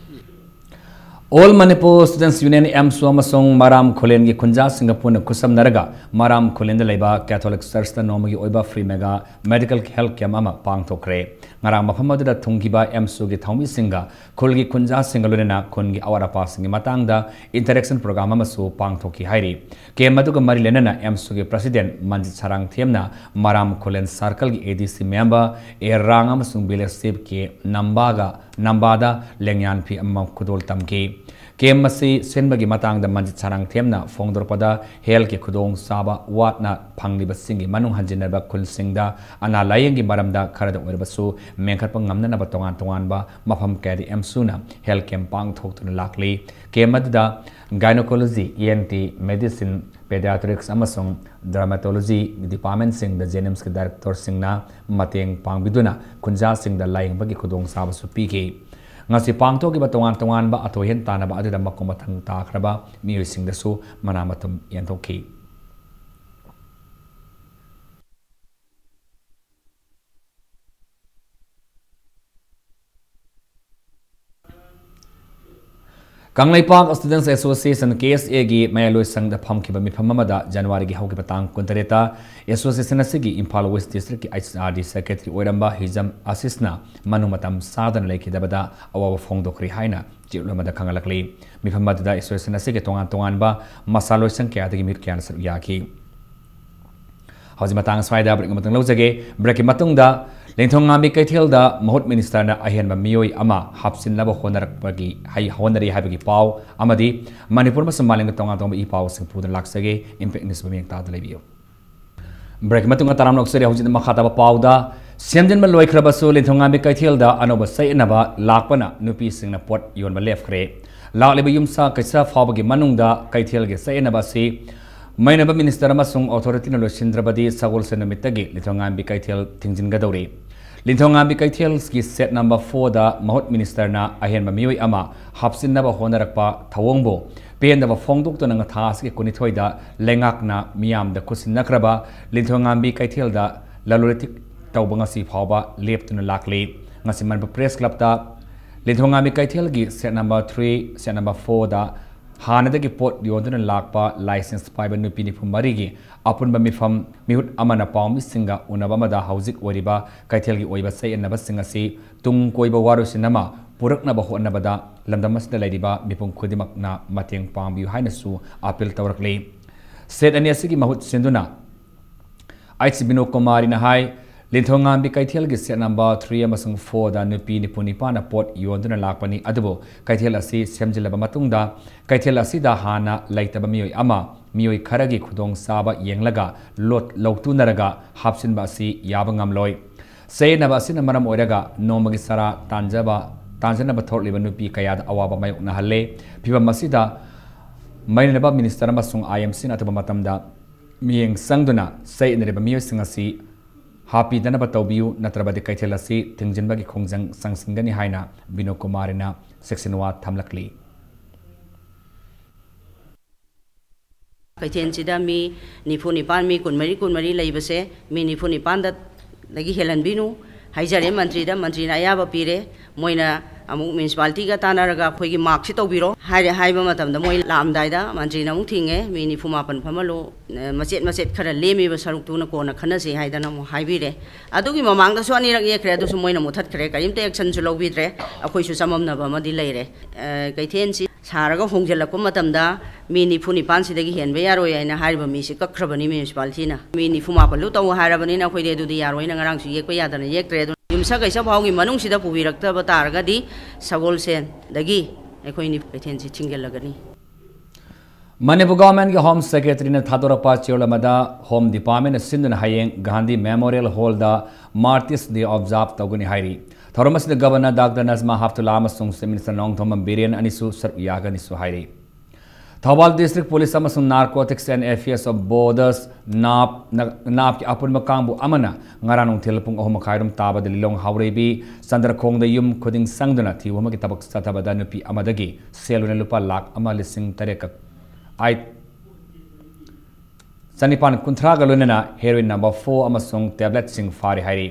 All Manipur Students Union, ꯑꯦꯝꯁꯨ ꯑꯃꯁꯨꯡ ꯃꯔꯥꯝ ꯈꯨꯂꯦꯟꯒꯤ ꯈꯨꯟꯖꯥꯁꯤꯡꯒ ꯄꯨꯟꯅ ꯈꯨꯠꯁꯝꯅꯔꯒ ꯃꯔꯥꯝ ꯈꯨꯂꯦꯟꯗ ꯂꯩꯕ Catholic Churchꯇ ꯅꯣꯡꯃꯒꯤ ꯑꯣꯏꯕ free mega medical health camp ꯑꯃ ꯄꯥꯡꯊꯣꯛꯈ꯭ꯔꯦ꯫ ꯉꯔꯥꯡ ꯃꯐꯝ ꯑꯗꯨꯗ ꯊꯨꯡꯈꯤꯕ ꯑꯦꯝꯁꯨꯒꯤ ꯊꯧꯃꯤꯁꯤꯡꯒ ꯈꯨꯜꯒꯤ ꯈꯨꯟꯖꯥꯁꯤꯡꯒ ꯂꯣꯏꯅꯅ ꯈꯨꯟꯒꯤ ꯑꯋꯥꯠ ꯑꯄꯥꯁꯤꯡꯒꯤ ꯃꯇꯥꯡꯗ interaction program ꯑꯃꯁꯨ ꯄꯥꯡꯊꯣꯛꯈꯤ ꯍꯥꯏꯔꯤ꯫ Camp ꯑꯗꯨꯒ ꯃꯔꯤ ꯂꯩꯅꯅ ꯑꯦꯝꯁꯨꯒꯤ president ꯃꯟꯖꯤꯠ ꯁꯔꯥꯡꯊꯦꯝꯅ ꯃꯔꯥꯝ ꯈꯨꯂꯦꯟ circleꯒꯤ ADC member ꯑꯦ ꯔꯥꯡ ꯑꯃꯁꯨꯡ village chiefꯀꯤ ꯅꯝꯕꯥꯒ, ꯅꯝꯕꯥꯗ ꯂꯦꯡꯌꯥꯟ ꯐꯤ ꯑꯃꯃꯝ ꯈꯨꯗꯣꯜ ꯇꯝꯈꯤ꯫ Camp ꯑꯁꯤ ꯁꯤꯟꯕꯒꯤ ꯃꯇꯥꯡꯗ ꯃꯟꯖꯤꯠ ꯁꯔꯥꯡꯊꯦꯝꯅ ꯐꯣꯡꯗꯣꯔꯛꯄꯗ, healthꯀꯤ ꯈꯨꯗꯣꯡꯆꯥꯕ ꯋꯥꯠꯅ ꯐꯪꯂꯤꯕꯁꯤꯡꯒꯤ ꯃꯅꯨꯡ ꯍꯟꯖꯤꯟꯅꯔꯕ ꯈꯨꯜꯁꯤꯡꯗ ꯑꯅꯥ ꯂꯥꯌꯦꯡꯒꯤ ꯃꯔꯝꯗ ꯈꯔꯗ ꯑꯣꯏꯔꯕꯁꯨ ꯃꯦꯟꯈꯠꯄ ꯉꯝꯅꯅꯕ ꯇꯣꯉꯥꯟ ꯇꯣꯉꯥꯟꯕ ꯃꯐꯝ ꯀꯌꯥꯗ ꯑꯦꯝꯁꯨꯅ health camp ꯄꯥꯡꯊꯣꯛꯇꯨꯅ ꯂꯥꯛꯂꯤ꯫ Camp ꯑꯗꯨꯗ gynecology, ENT, medicine, pediatrics ꯑꯃꯁꯨꯡ dermatology departmentꯁꯤꯡꯗ JNIMSꯀꯤ directorꯁꯤꯡꯅ ꯃꯇꯦꯡ ꯄꯥꯡꯕꯤꯗꯨꯅ ꯈꯨꯟꯖꯥꯁꯤꯡꯗ ꯂꯥꯌꯦꯡꯕꯒꯤ ꯈꯨꯗꯣꯡꯆꯥꯕꯁꯨ ꯄꯤꯈꯤ꯫ ꯉꯁꯤ ꯄꯥꯡꯊꯣꯛꯈꯤꯕ ꯇꯣꯉꯥꯟ ꯇꯣꯉꯥꯟꯕ ꯑꯊꯣꯏ ꯑꯍꯦꯟ ꯇꯥꯟꯅꯕ ꯑꯗꯨꯗ ꯃꯈꯣꯡ ꯃꯊꯪ ꯇꯥꯈ꯭ꯔꯕ ꯃꯤꯑꯣꯏꯁꯤꯡꯗꯁꯨ ꯃꯅꯥ ꯃꯊꯨꯝ ꯌꯦꯟꯊꯣꯛꯈꯤ꯫ ꯀꯪꯂꯩꯄꯥꯛ Students Association, KSAꯒꯤ ꯃꯌꯥꯏꯂꯣꯏꯁꯪꯗ ꯐꯝꯈꯤꯕ ꯃꯤꯐꯝ ꯑꯃꯗ Januaryꯒꯤ ꯍꯧꯈꯤꯕ ꯇꯥꯡ ꯀꯨꯟꯇꯔꯦꯠꯇ association ꯑꯁꯤꯒꯤ ꯏꯝꯐꯥꯜ West Districtꯀꯤ HRD secretary ꯑꯣꯏꯔꯝꯕ ꯍꯤꯖꯝ ꯑꯁꯤꯁꯅ ꯃꯅꯨꯡ ꯃꯇꯝ ꯆꯥꯗꯅ ꯂꯩꯈꯤꯗꯕꯗ ꯑꯋꯥꯕ ꯐꯣꯡꯗꯣꯛꯈ꯭ꯔꯤ ꯍꯥꯏꯅ ꯆꯦꯔꯣꯜ ꯑꯃꯗ ꯈꯪꯍꯜꯂꯛꯂꯤ꯫ ꯃꯤꯐꯝ ꯑꯗꯨꯗ association ꯑꯁꯤꯒꯤ ꯇꯣꯉꯥꯟ ꯇꯣꯉꯥꯟꯕ ꯃꯁꯥ ꯂꯣꯏꯁꯪ ꯀꯌꯥꯗꯒꯤ ꯃꯤꯑꯣꯏ ꯀꯌꯥꯅ ꯁꯔꯨꯛ ꯌꯥꯈꯤ꯫ ꯍꯧꯖꯤꯛ ꯃꯇꯥꯡ ꯑꯁ꯭ꯋꯥꯏꯗ break ꯑꯃꯇꯪ ꯂꯧꯖꯒꯦ꯫ Breakꯀꯤ ꯃꯇꯨꯡꯗ ꯂꯤꯟꯊꯣꯉꯥꯝꯕꯤ ꯀꯩꯊꯦꯜꯗ ꯃꯍꯨꯠ minister ꯑꯍꯦꯟꯕ ꯃꯤꯑꯣꯏ ꯑꯃ ꯍꯥꯞꯆꯤꯟꯅꯕ ꯍꯣꯠꯅꯔꯛꯄꯒꯤ, ꯍꯩ-, ꯍꯣꯠꯅꯔꯤ ꯍꯥꯏꯕꯒꯤ ꯄꯥꯎ ꯑꯃꯗꯤ ꯃꯅꯤꯄꯨꯔ ꯑꯃꯁꯨꯡ ꯃꯥꯂꯦꯝꯒꯤ ꯇꯣꯉꯥꯟ ꯇꯣꯉꯥꯟꯕ ꯏ ꯄꯥꯎꯁꯤꯡ ꯄꯨꯗꯨꯅ ꯂꯥꯛꯆꯒꯦ꯫ Impact News ꯃꯤꯠꯌꯦꯡ ꯇꯥꯗꯨꯅ ꯂꯩꯕꯤꯌꯨ꯫ Breakꯀꯤ ꯃꯇꯨꯡꯗ ꯇꯔꯥꯝꯅ ꯑꯣꯛꯆꯔꯤ꯫ ꯍꯧꯖꯤꯛꯅ ꯃꯈꯥ ꯇꯥꯕ ꯄꯥꯎꯗ, ꯁꯦꯝꯖꯤꯟꯕ ꯂꯣꯏꯈ꯭ꯔꯕꯁꯨ ꯂꯤꯟꯊꯣꯉꯥꯝꯕꯤ ꯀꯩꯊꯦꯜꯗ ꯑꯅꯧꯕ ꯆꯌꯦꯠꯅꯕ ꯂꯥꯛꯄꯅ ꯅꯨꯄꯤꯁꯤꯡꯅ ꯄꯣꯠ ꯌꯣꯟꯕ ꯂꯦꯞꯈ꯭ꯔꯦ꯫ ꯂꯥꯛꯂꯤꯕ ꯌꯨꯝꯁꯥ ꯀꯩꯁꯥ ꯐꯥꯎꯕꯒꯤ ꯃꯅꯨꯡꯗ ꯀꯩꯊꯦꯜꯒꯤ ꯆꯌꯦꯠꯅꯕ ꯑꯁꯤ ꯃꯩꯅꯕ minister ꯑꯃꯁꯨꯡ authorityꯅ ꯂꯣꯏꯁꯤꯟꯗ꯭ꯔꯕꯗꯤ ꯁꯒꯣꯜꯁꯦꯟ ꯅꯨꯃꯤꯠꯇꯒꯤ ꯂꯤꯟꯊꯣꯉꯥꯝꯕꯤ ꯀꯩꯊꯦꯜ ꯊꯤꯡꯖꯤꯟꯒꯗꯧꯔꯤ꯫ ꯂꯤꯟꯊꯣꯉꯥꯝꯕꯤ ꯀꯩꯊꯦꯜꯒꯤ shed number fourꯗ ꯃꯍꯨꯠ ministerꯅ ꯑꯍꯦꯟꯕ ꯃꯤꯑꯣꯏ ꯑꯃ ꯍꯥꯞꯆꯤꯟꯅꯕ ꯍꯣꯠꯅꯔꯛꯄ ꯊꯧꯑꯣꯡꯕꯨ ꯄꯦꯟꯗꯕ ꯐꯣꯡꯗꯣꯛꯇꯨꯅ ꯊꯥ ꯑꯁꯤꯒꯤ ꯀꯨꯟꯅꯤꯊꯣꯏꯗ ꯂꯩꯉꯥꯛꯅ ꯃꯤꯌꯥꯝꯗ ꯈꯨꯠꯁꯤꯟꯅꯈ꯭ꯔꯕ ꯂꯤꯟꯊꯣꯉꯥꯝꯕꯤ ꯀꯩꯊꯦꯜꯗ ꯂꯂꯣꯟ ꯏꯇꯤꯛ ꯇꯧꯕ ꯉꯁꯤ ꯐꯥꯎꯕ ꯂꯦꯞꯇꯨꯅ ꯂꯥꯛꯂꯤ꯫ ꯉꯁꯤ ꯃꯅꯤꯄꯨꯔ ꯄ꯭ꯔꯦꯁ ꯀ꯭ꯂꯕꯇ ꯂꯤꯟꯊꯣꯉꯥꯝꯕꯤ ꯀꯩꯊꯦꯜꯒꯤ set number three, set number ꯐꯣꯔꯗ ꯍꯥꯟꯅꯗꯒꯤ ꯄꯣꯠ ꯌꯣꯟꯗꯨꯅ ꯂꯥꯛꯄ ꯂꯥꯏꯁꯦꯟꯁ ꯄꯥꯏꯕ ꯅꯨꯄꯤ ꯅꯤꯐꯨ ꯃꯔꯤꯒꯤ ꯑꯄꯨꯟꯕ ꯃꯤꯐꯝ ꯃꯤꯍꯨꯠ ꯑꯃꯅ ꯄꯥꯎꯃꯤꯁꯤꯡꯒ ꯎꯅꯕ ꯑꯃꯗ ꯍꯧꯖꯤꯛ ꯑꯣꯏꯔꯤꯕ ꯀꯩꯊꯦꯜꯒꯤ ꯑꯣꯏꯕ ꯆꯌꯦꯠꯅꯕꯁꯤꯡ ꯑꯁꯤ ꯇꯨꯡ ꯀꯣꯏꯕ ꯋꯥꯔꯣꯏꯁꯤꯟ ꯑꯃ ꯄꯨꯔꯛꯅꯕ ꯍꯣꯠꯅꯕꯗ ꯂꯝꯗꯝ ꯑꯁꯤꯗ ꯂꯩꯔꯤꯕ ꯃꯤꯄꯨꯝ ꯈꯨꯗꯤꯡꯃꯛꯅ ꯃꯇꯦꯡ ꯄꯥꯡꯕꯤꯌꯨ ꯍꯥꯏꯅꯁꯨ ꯑꯥꯄꯤꯜ ꯇꯧꯔꯛꯂꯤ꯫ ꯁꯦꯠ ꯑꯅꯤ ꯑꯁꯤꯒꯤ ꯃꯍꯨꯠ ꯁꯤꯟꯗꯨꯅ ꯑꯩꯆ ꯕꯤꯅꯣ ꯀꯨꯃꯥꯔꯤꯅ ꯍꯥꯏ, ꯂꯤꯟꯊꯣꯉꯥꯝꯕꯤ ꯀꯩꯊꯦꯜꯒꯤ ꯁꯦꯠ ꯅꯝꯕꯔ ꯊ꯭ꯔꯤ ꯑꯃꯁꯨꯡ ꯐꯣꯔꯗ ꯅꯨꯄꯤ ꯅꯤꯐꯨ ꯅꯤꯄꯥꯟꯅ ꯄꯣꯠ ꯌꯣꯟꯗꯨꯅ ꯂꯥꯛꯄꯅꯤ, ꯑꯗꯨꯕꯨ ꯀꯩꯊꯦꯜ ꯑꯁꯤ ꯁꯦꯝꯖꯤꯜꯂꯕ ꯃꯇꯨꯡꯗ ꯀꯩꯊꯦꯜ ꯑꯁꯤꯗ ꯍꯥꯟꯅ ꯂꯩꯇꯕ ꯃꯤꯑꯣꯏ ꯑꯃ, ꯃꯤꯑꯣꯏ ꯈꯔꯒꯤ ꯈꯨꯗꯣꯡꯆꯥꯕ ꯌꯦꯡꯂꯒ ꯂꯣꯠ ꯂꯧꯇꯨꯅꯔꯒ ꯍꯥꯞꯆꯤꯟꯕ ꯑꯁꯤ ꯌꯥꯕ ꯉꯝꯂꯣꯏ꯫ ꯆꯌꯦꯠꯅꯕ ꯑꯁꯤꯅ ꯃꯔꯝ ꯑꯣꯏꯔꯒ ꯅꯣꯡꯃꯒꯤ ꯆꯔꯥ ꯇꯥꯟꯖꯕ, ꯇꯥꯟꯖꯅꯕ ꯊꯣꯛꯂꯤꯕ ꯅꯨꯄꯤ ꯀꯌꯥꯗ ꯑꯋꯥꯕ ꯃꯥꯌꯣꯛꯅꯍꯜꯂꯦ꯫ ꯐꯤꯚꯝ ꯑꯁꯤꯗ ꯃꯩꯅꯕ ꯃꯤꯅꯤꯁꯇꯔ ꯑꯃꯁꯨꯡ ꯑꯥꯏ ꯑꯦꯝ ꯁꯤꯅ ꯑꯊꯨꯕ ꯃꯇꯝꯗ ꯃꯤꯠꯌꯦꯡ ꯆꯪꯗꯨꯅ ꯆꯌꯦꯠꯅꯔꯤꯕ ꯃꯤꯑꯣꯏꯁꯤꯡ ꯑꯁꯤ ꯍꯥꯞꯄꯤꯗꯅꯕ ꯇꯧꯕꯤꯌꯨ, ꯅꯠꯇ꯭ꯔꯕꯗꯤ ꯀꯩꯊꯦꯜ ꯑꯁꯤ ꯊꯤꯡꯖꯤꯟꯕꯒꯤ ꯈꯣꯡꯖꯪ ꯆꯪꯁꯤꯟꯒꯅꯤ ꯍꯥꯏꯅ ꯕꯤꯅꯣ ꯀꯨꯃꯥꯔꯤꯅ ꯆꯦꯛꯁꯤꯟꯋꯥ ꯊꯝꯂꯛꯂꯤ꯫ ꯀꯩꯊꯦꯜꯁꯤꯗ ꯃꯤ ꯅꯤꯐꯨ ꯅꯤꯄꯥꯟ, ꯃꯤ ꯀꯨꯟꯃꯔꯤ, ꯀꯨꯟꯃꯔꯤ ꯂꯩꯕꯁꯦ ꯃꯤ ꯅꯤꯐꯨ ꯅꯤꯄꯥꯟꯗꯒꯤ ꯍꯦꯜꯍꯟꯕꯤꯅꯨ ꯍꯥꯏꯖꯔꯦ ꯃꯟꯇ꯭ꯔꯤꯗ꯫ ꯃꯟꯇ꯭ꯔꯤꯅ ꯑꯌꯥꯕ ꯄꯤꯔꯦ꯫ ꯃꯣꯏꯅ ꯑꯃꯨꯛ ꯃ꯭ꯌꯨꯅꯤꯁꯤꯄꯥꯂꯤꯇꯤꯒ ꯇꯥꯟꯅꯔꯒ ꯑꯩꯈꯣꯏꯒꯤ ꯃꯥꯔꯛꯁꯤ ꯇꯧꯕꯤꯔꯣ ꯍꯥꯏꯔꯦ ꯍꯥꯏꯕ ꯃꯇꯝꯗ ꯃꯣꯏ ꯂꯥꯛꯑꯝꯗꯥꯏꯗ ꯃꯟꯇ꯭ꯔꯤꯅ ꯑꯃꯨꯛ ꯊꯤꯡꯉꯦ, "ꯃꯤ ꯅꯤꯐꯨ ꯃꯥꯄꯟ ꯐꯝꯍꯜꯂꯨ, ꯃꯆꯦꯠ ꯃꯆꯦꯠ ꯈꯔ ꯂꯦꯝꯃꯤꯕ ꯁꯔꯨꯛꯇꯨꯅ ꯀꯣꯟꯅ ꯈꯟꯅꯁꯤ" ꯍꯥꯏꯗꯅ ꯑꯃꯨꯛ ꯍꯥꯏꯕꯤꯔꯦ꯫ ꯑꯗꯨꯒꯤ ꯃꯃꯥꯡꯗꯁꯨ ꯑꯅꯤꯔꯛ ꯌꯦꯛꯈ꯭ꯔꯦ, ꯑꯗꯨꯁꯨ ꯃꯣꯏꯅ ꯃꯨꯊꯠꯈ꯭ꯔꯦ, ꯀꯔꯤꯝꯇ ꯑꯦꯛꯁꯟꯁꯨ ꯂꯧꯕꯤꯗ꯭ꯔꯦ꯫ ꯑꯩꯈꯣꯏꯁꯨ ꯆꯃꯝꯅꯕ ꯑꯃꯗꯤ ꯂꯩꯔꯦ꯫ ꯑ, ꯀꯩꯊꯦꯜꯁꯤ ꯁꯥꯔꯒ ꯍꯣꯡꯖꯤꯜꯂꯛꯄ ꯃꯇꯝꯗ ꯃꯤ ꯅꯤꯐꯨ ꯅꯤꯄꯥꯟꯁꯤꯗꯒꯤ ꯍꯦꯟꯕ ꯌꯥꯔꯣꯏ ꯍꯥꯏꯅ ꯍꯥꯏꯔꯤꯕ ꯃꯤꯁꯤ ꯀꯛꯈ꯭ꯔꯕꯅꯤ ꯃ꯭ꯌꯨꯅꯤꯁꯤꯄꯥꯂꯤꯇꯤꯅ꯫ ꯃꯤ ꯅꯤꯐꯨ ꯃꯥꯄꯜꯗꯨ ꯇꯧ ꯍꯥꯏꯔꯕꯅꯤꯅ ꯑꯩꯈꯣꯏꯗꯤ ꯑꯗꯨꯗꯤ ꯌꯥꯔꯣꯏꯅ ꯉꯔꯥꯡꯁꯨ ꯌꯦꯛꯄ ꯌꯥꯗꯅ ꯌꯦꯛꯇ꯭ꯔꯦ꯫ ꯑꯗꯨ ꯌꯨꯝꯁꯀꯩꯁ ꯐꯥꯎꯒꯤ ꯃꯅꯨꯡꯁꯤꯗ ꯄꯨꯕꯤꯔꯛꯇꯕ ꯇꯥꯔꯒꯗꯤ ꯁꯒꯣꯜꯁꯦꯟꯗꯒꯤ ꯑꯩꯈꯣꯏ ꯅꯤ-, ꯀꯩꯊꯦꯜꯁꯤ ꯊꯤꯡꯖꯤꯜꯂꯒꯅꯤ꯫ ꯃꯅꯤꯄꯨꯔ ꯒꯚꯔꯟꯃꯦꯟꯠꯀꯤ ꯍꯣꯝ ꯁꯦꯀ꯭ꯔꯦꯇꯔꯤꯅ ꯊꯥꯗꯣꯔꯛꯄ ꯆꯦꯔꯣꯜ ꯑꯃꯗ ꯍꯣꯝ ꯗꯤꯄꯥꯔꯠꯃꯦꯟꯠꯅ ꯁꯤꯟꯗꯨꯅ ꯍꯌꯦꯡ ꯒꯥꯟꯙꯤ ꯃꯦꯃꯣꯔꯤꯌꯦꯜ ꯍꯣꯜꯗ ꯃꯥꯔꯇꯤꯔꯁ ꯗꯦ ꯑꯣꯕꯖꯥꯔꯚ ꯇꯧꯒꯅꯤ ꯍꯥꯏꯔꯤ꯫ ꯊꯧꯔꯝ ꯑꯁꯤꯗ ꯒꯚꯔꯅꯔ ꯗꯥꯛꯇꯔ ꯅꯖꯃꯥ ꯍꯦꯞꯇꯨꯜꯂꯥ ꯑꯃꯁꯨꯡ ꯆꯤꯐ ꯃꯤꯅꯤꯁꯇꯔ ꯅꯣꯡꯊꯣꯝꯕꯝ ꯕꯤꯔꯦꯟ ꯑꯅꯤꯁꯨ ꯁꯔꯨꯛ ꯌꯥꯒꯅꯤꯁꯨ ꯍꯥꯏꯔꯤ꯫ ꯊꯧꯕꯥꯜ District Police ꯑꯃꯁꯨꯡ Narcotics and Affairs of Borders, ꯅꯥꯞ, ꯅ-, ꯅꯥꯞꯀꯤ ꯑꯄꯨꯟꯕ ꯀꯥꯡꯕꯨ ꯑꯃꯅ ꯉꯔꯥꯡ ꯅꯨꯡꯊꯤꯜ ꯄꯨꯡ ꯑꯍꯨꯝ ꯃꯈꯥꯏꯔꯣꯝ ꯇꯥꯕꯗ ꯂꯤꯂꯣꯡ ꯍꯥꯎꯔꯩꯕꯤ ꯆꯟꯗ꯭ꯔꯈꯣꯡꯗ ꯌꯨꯝ ꯈꯨꯗꯤꯡ ꯆꯪꯗꯨꯅ ꯊꯤꯕ ꯑꯃꯒꯤ ꯊꯕꯛ ꯆꯠꯊꯕꯗ ꯅꯨꯄꯤ ꯑꯃꯗꯒꯤ ꯁꯦꯜ ꯑꯣꯏꯅ ꯂꯨꯄꯥ ꯂꯥꯈ ꯑꯃ ꯂꯤꯁꯤꯡ ꯇꯔꯦꯠꯀ ꯑꯥꯏꯠ ꯆꯅꯤꯄꯥꯟ ꯀꯨꯟꯊ꯭ꯔꯥꯒ ꯂꯣꯏꯅꯅ heroin number four ꯑꯃꯁꯨꯡ tabletꯁꯤꯡ ꯐꯥꯔꯦ ꯍꯥꯏꯔꯤ꯫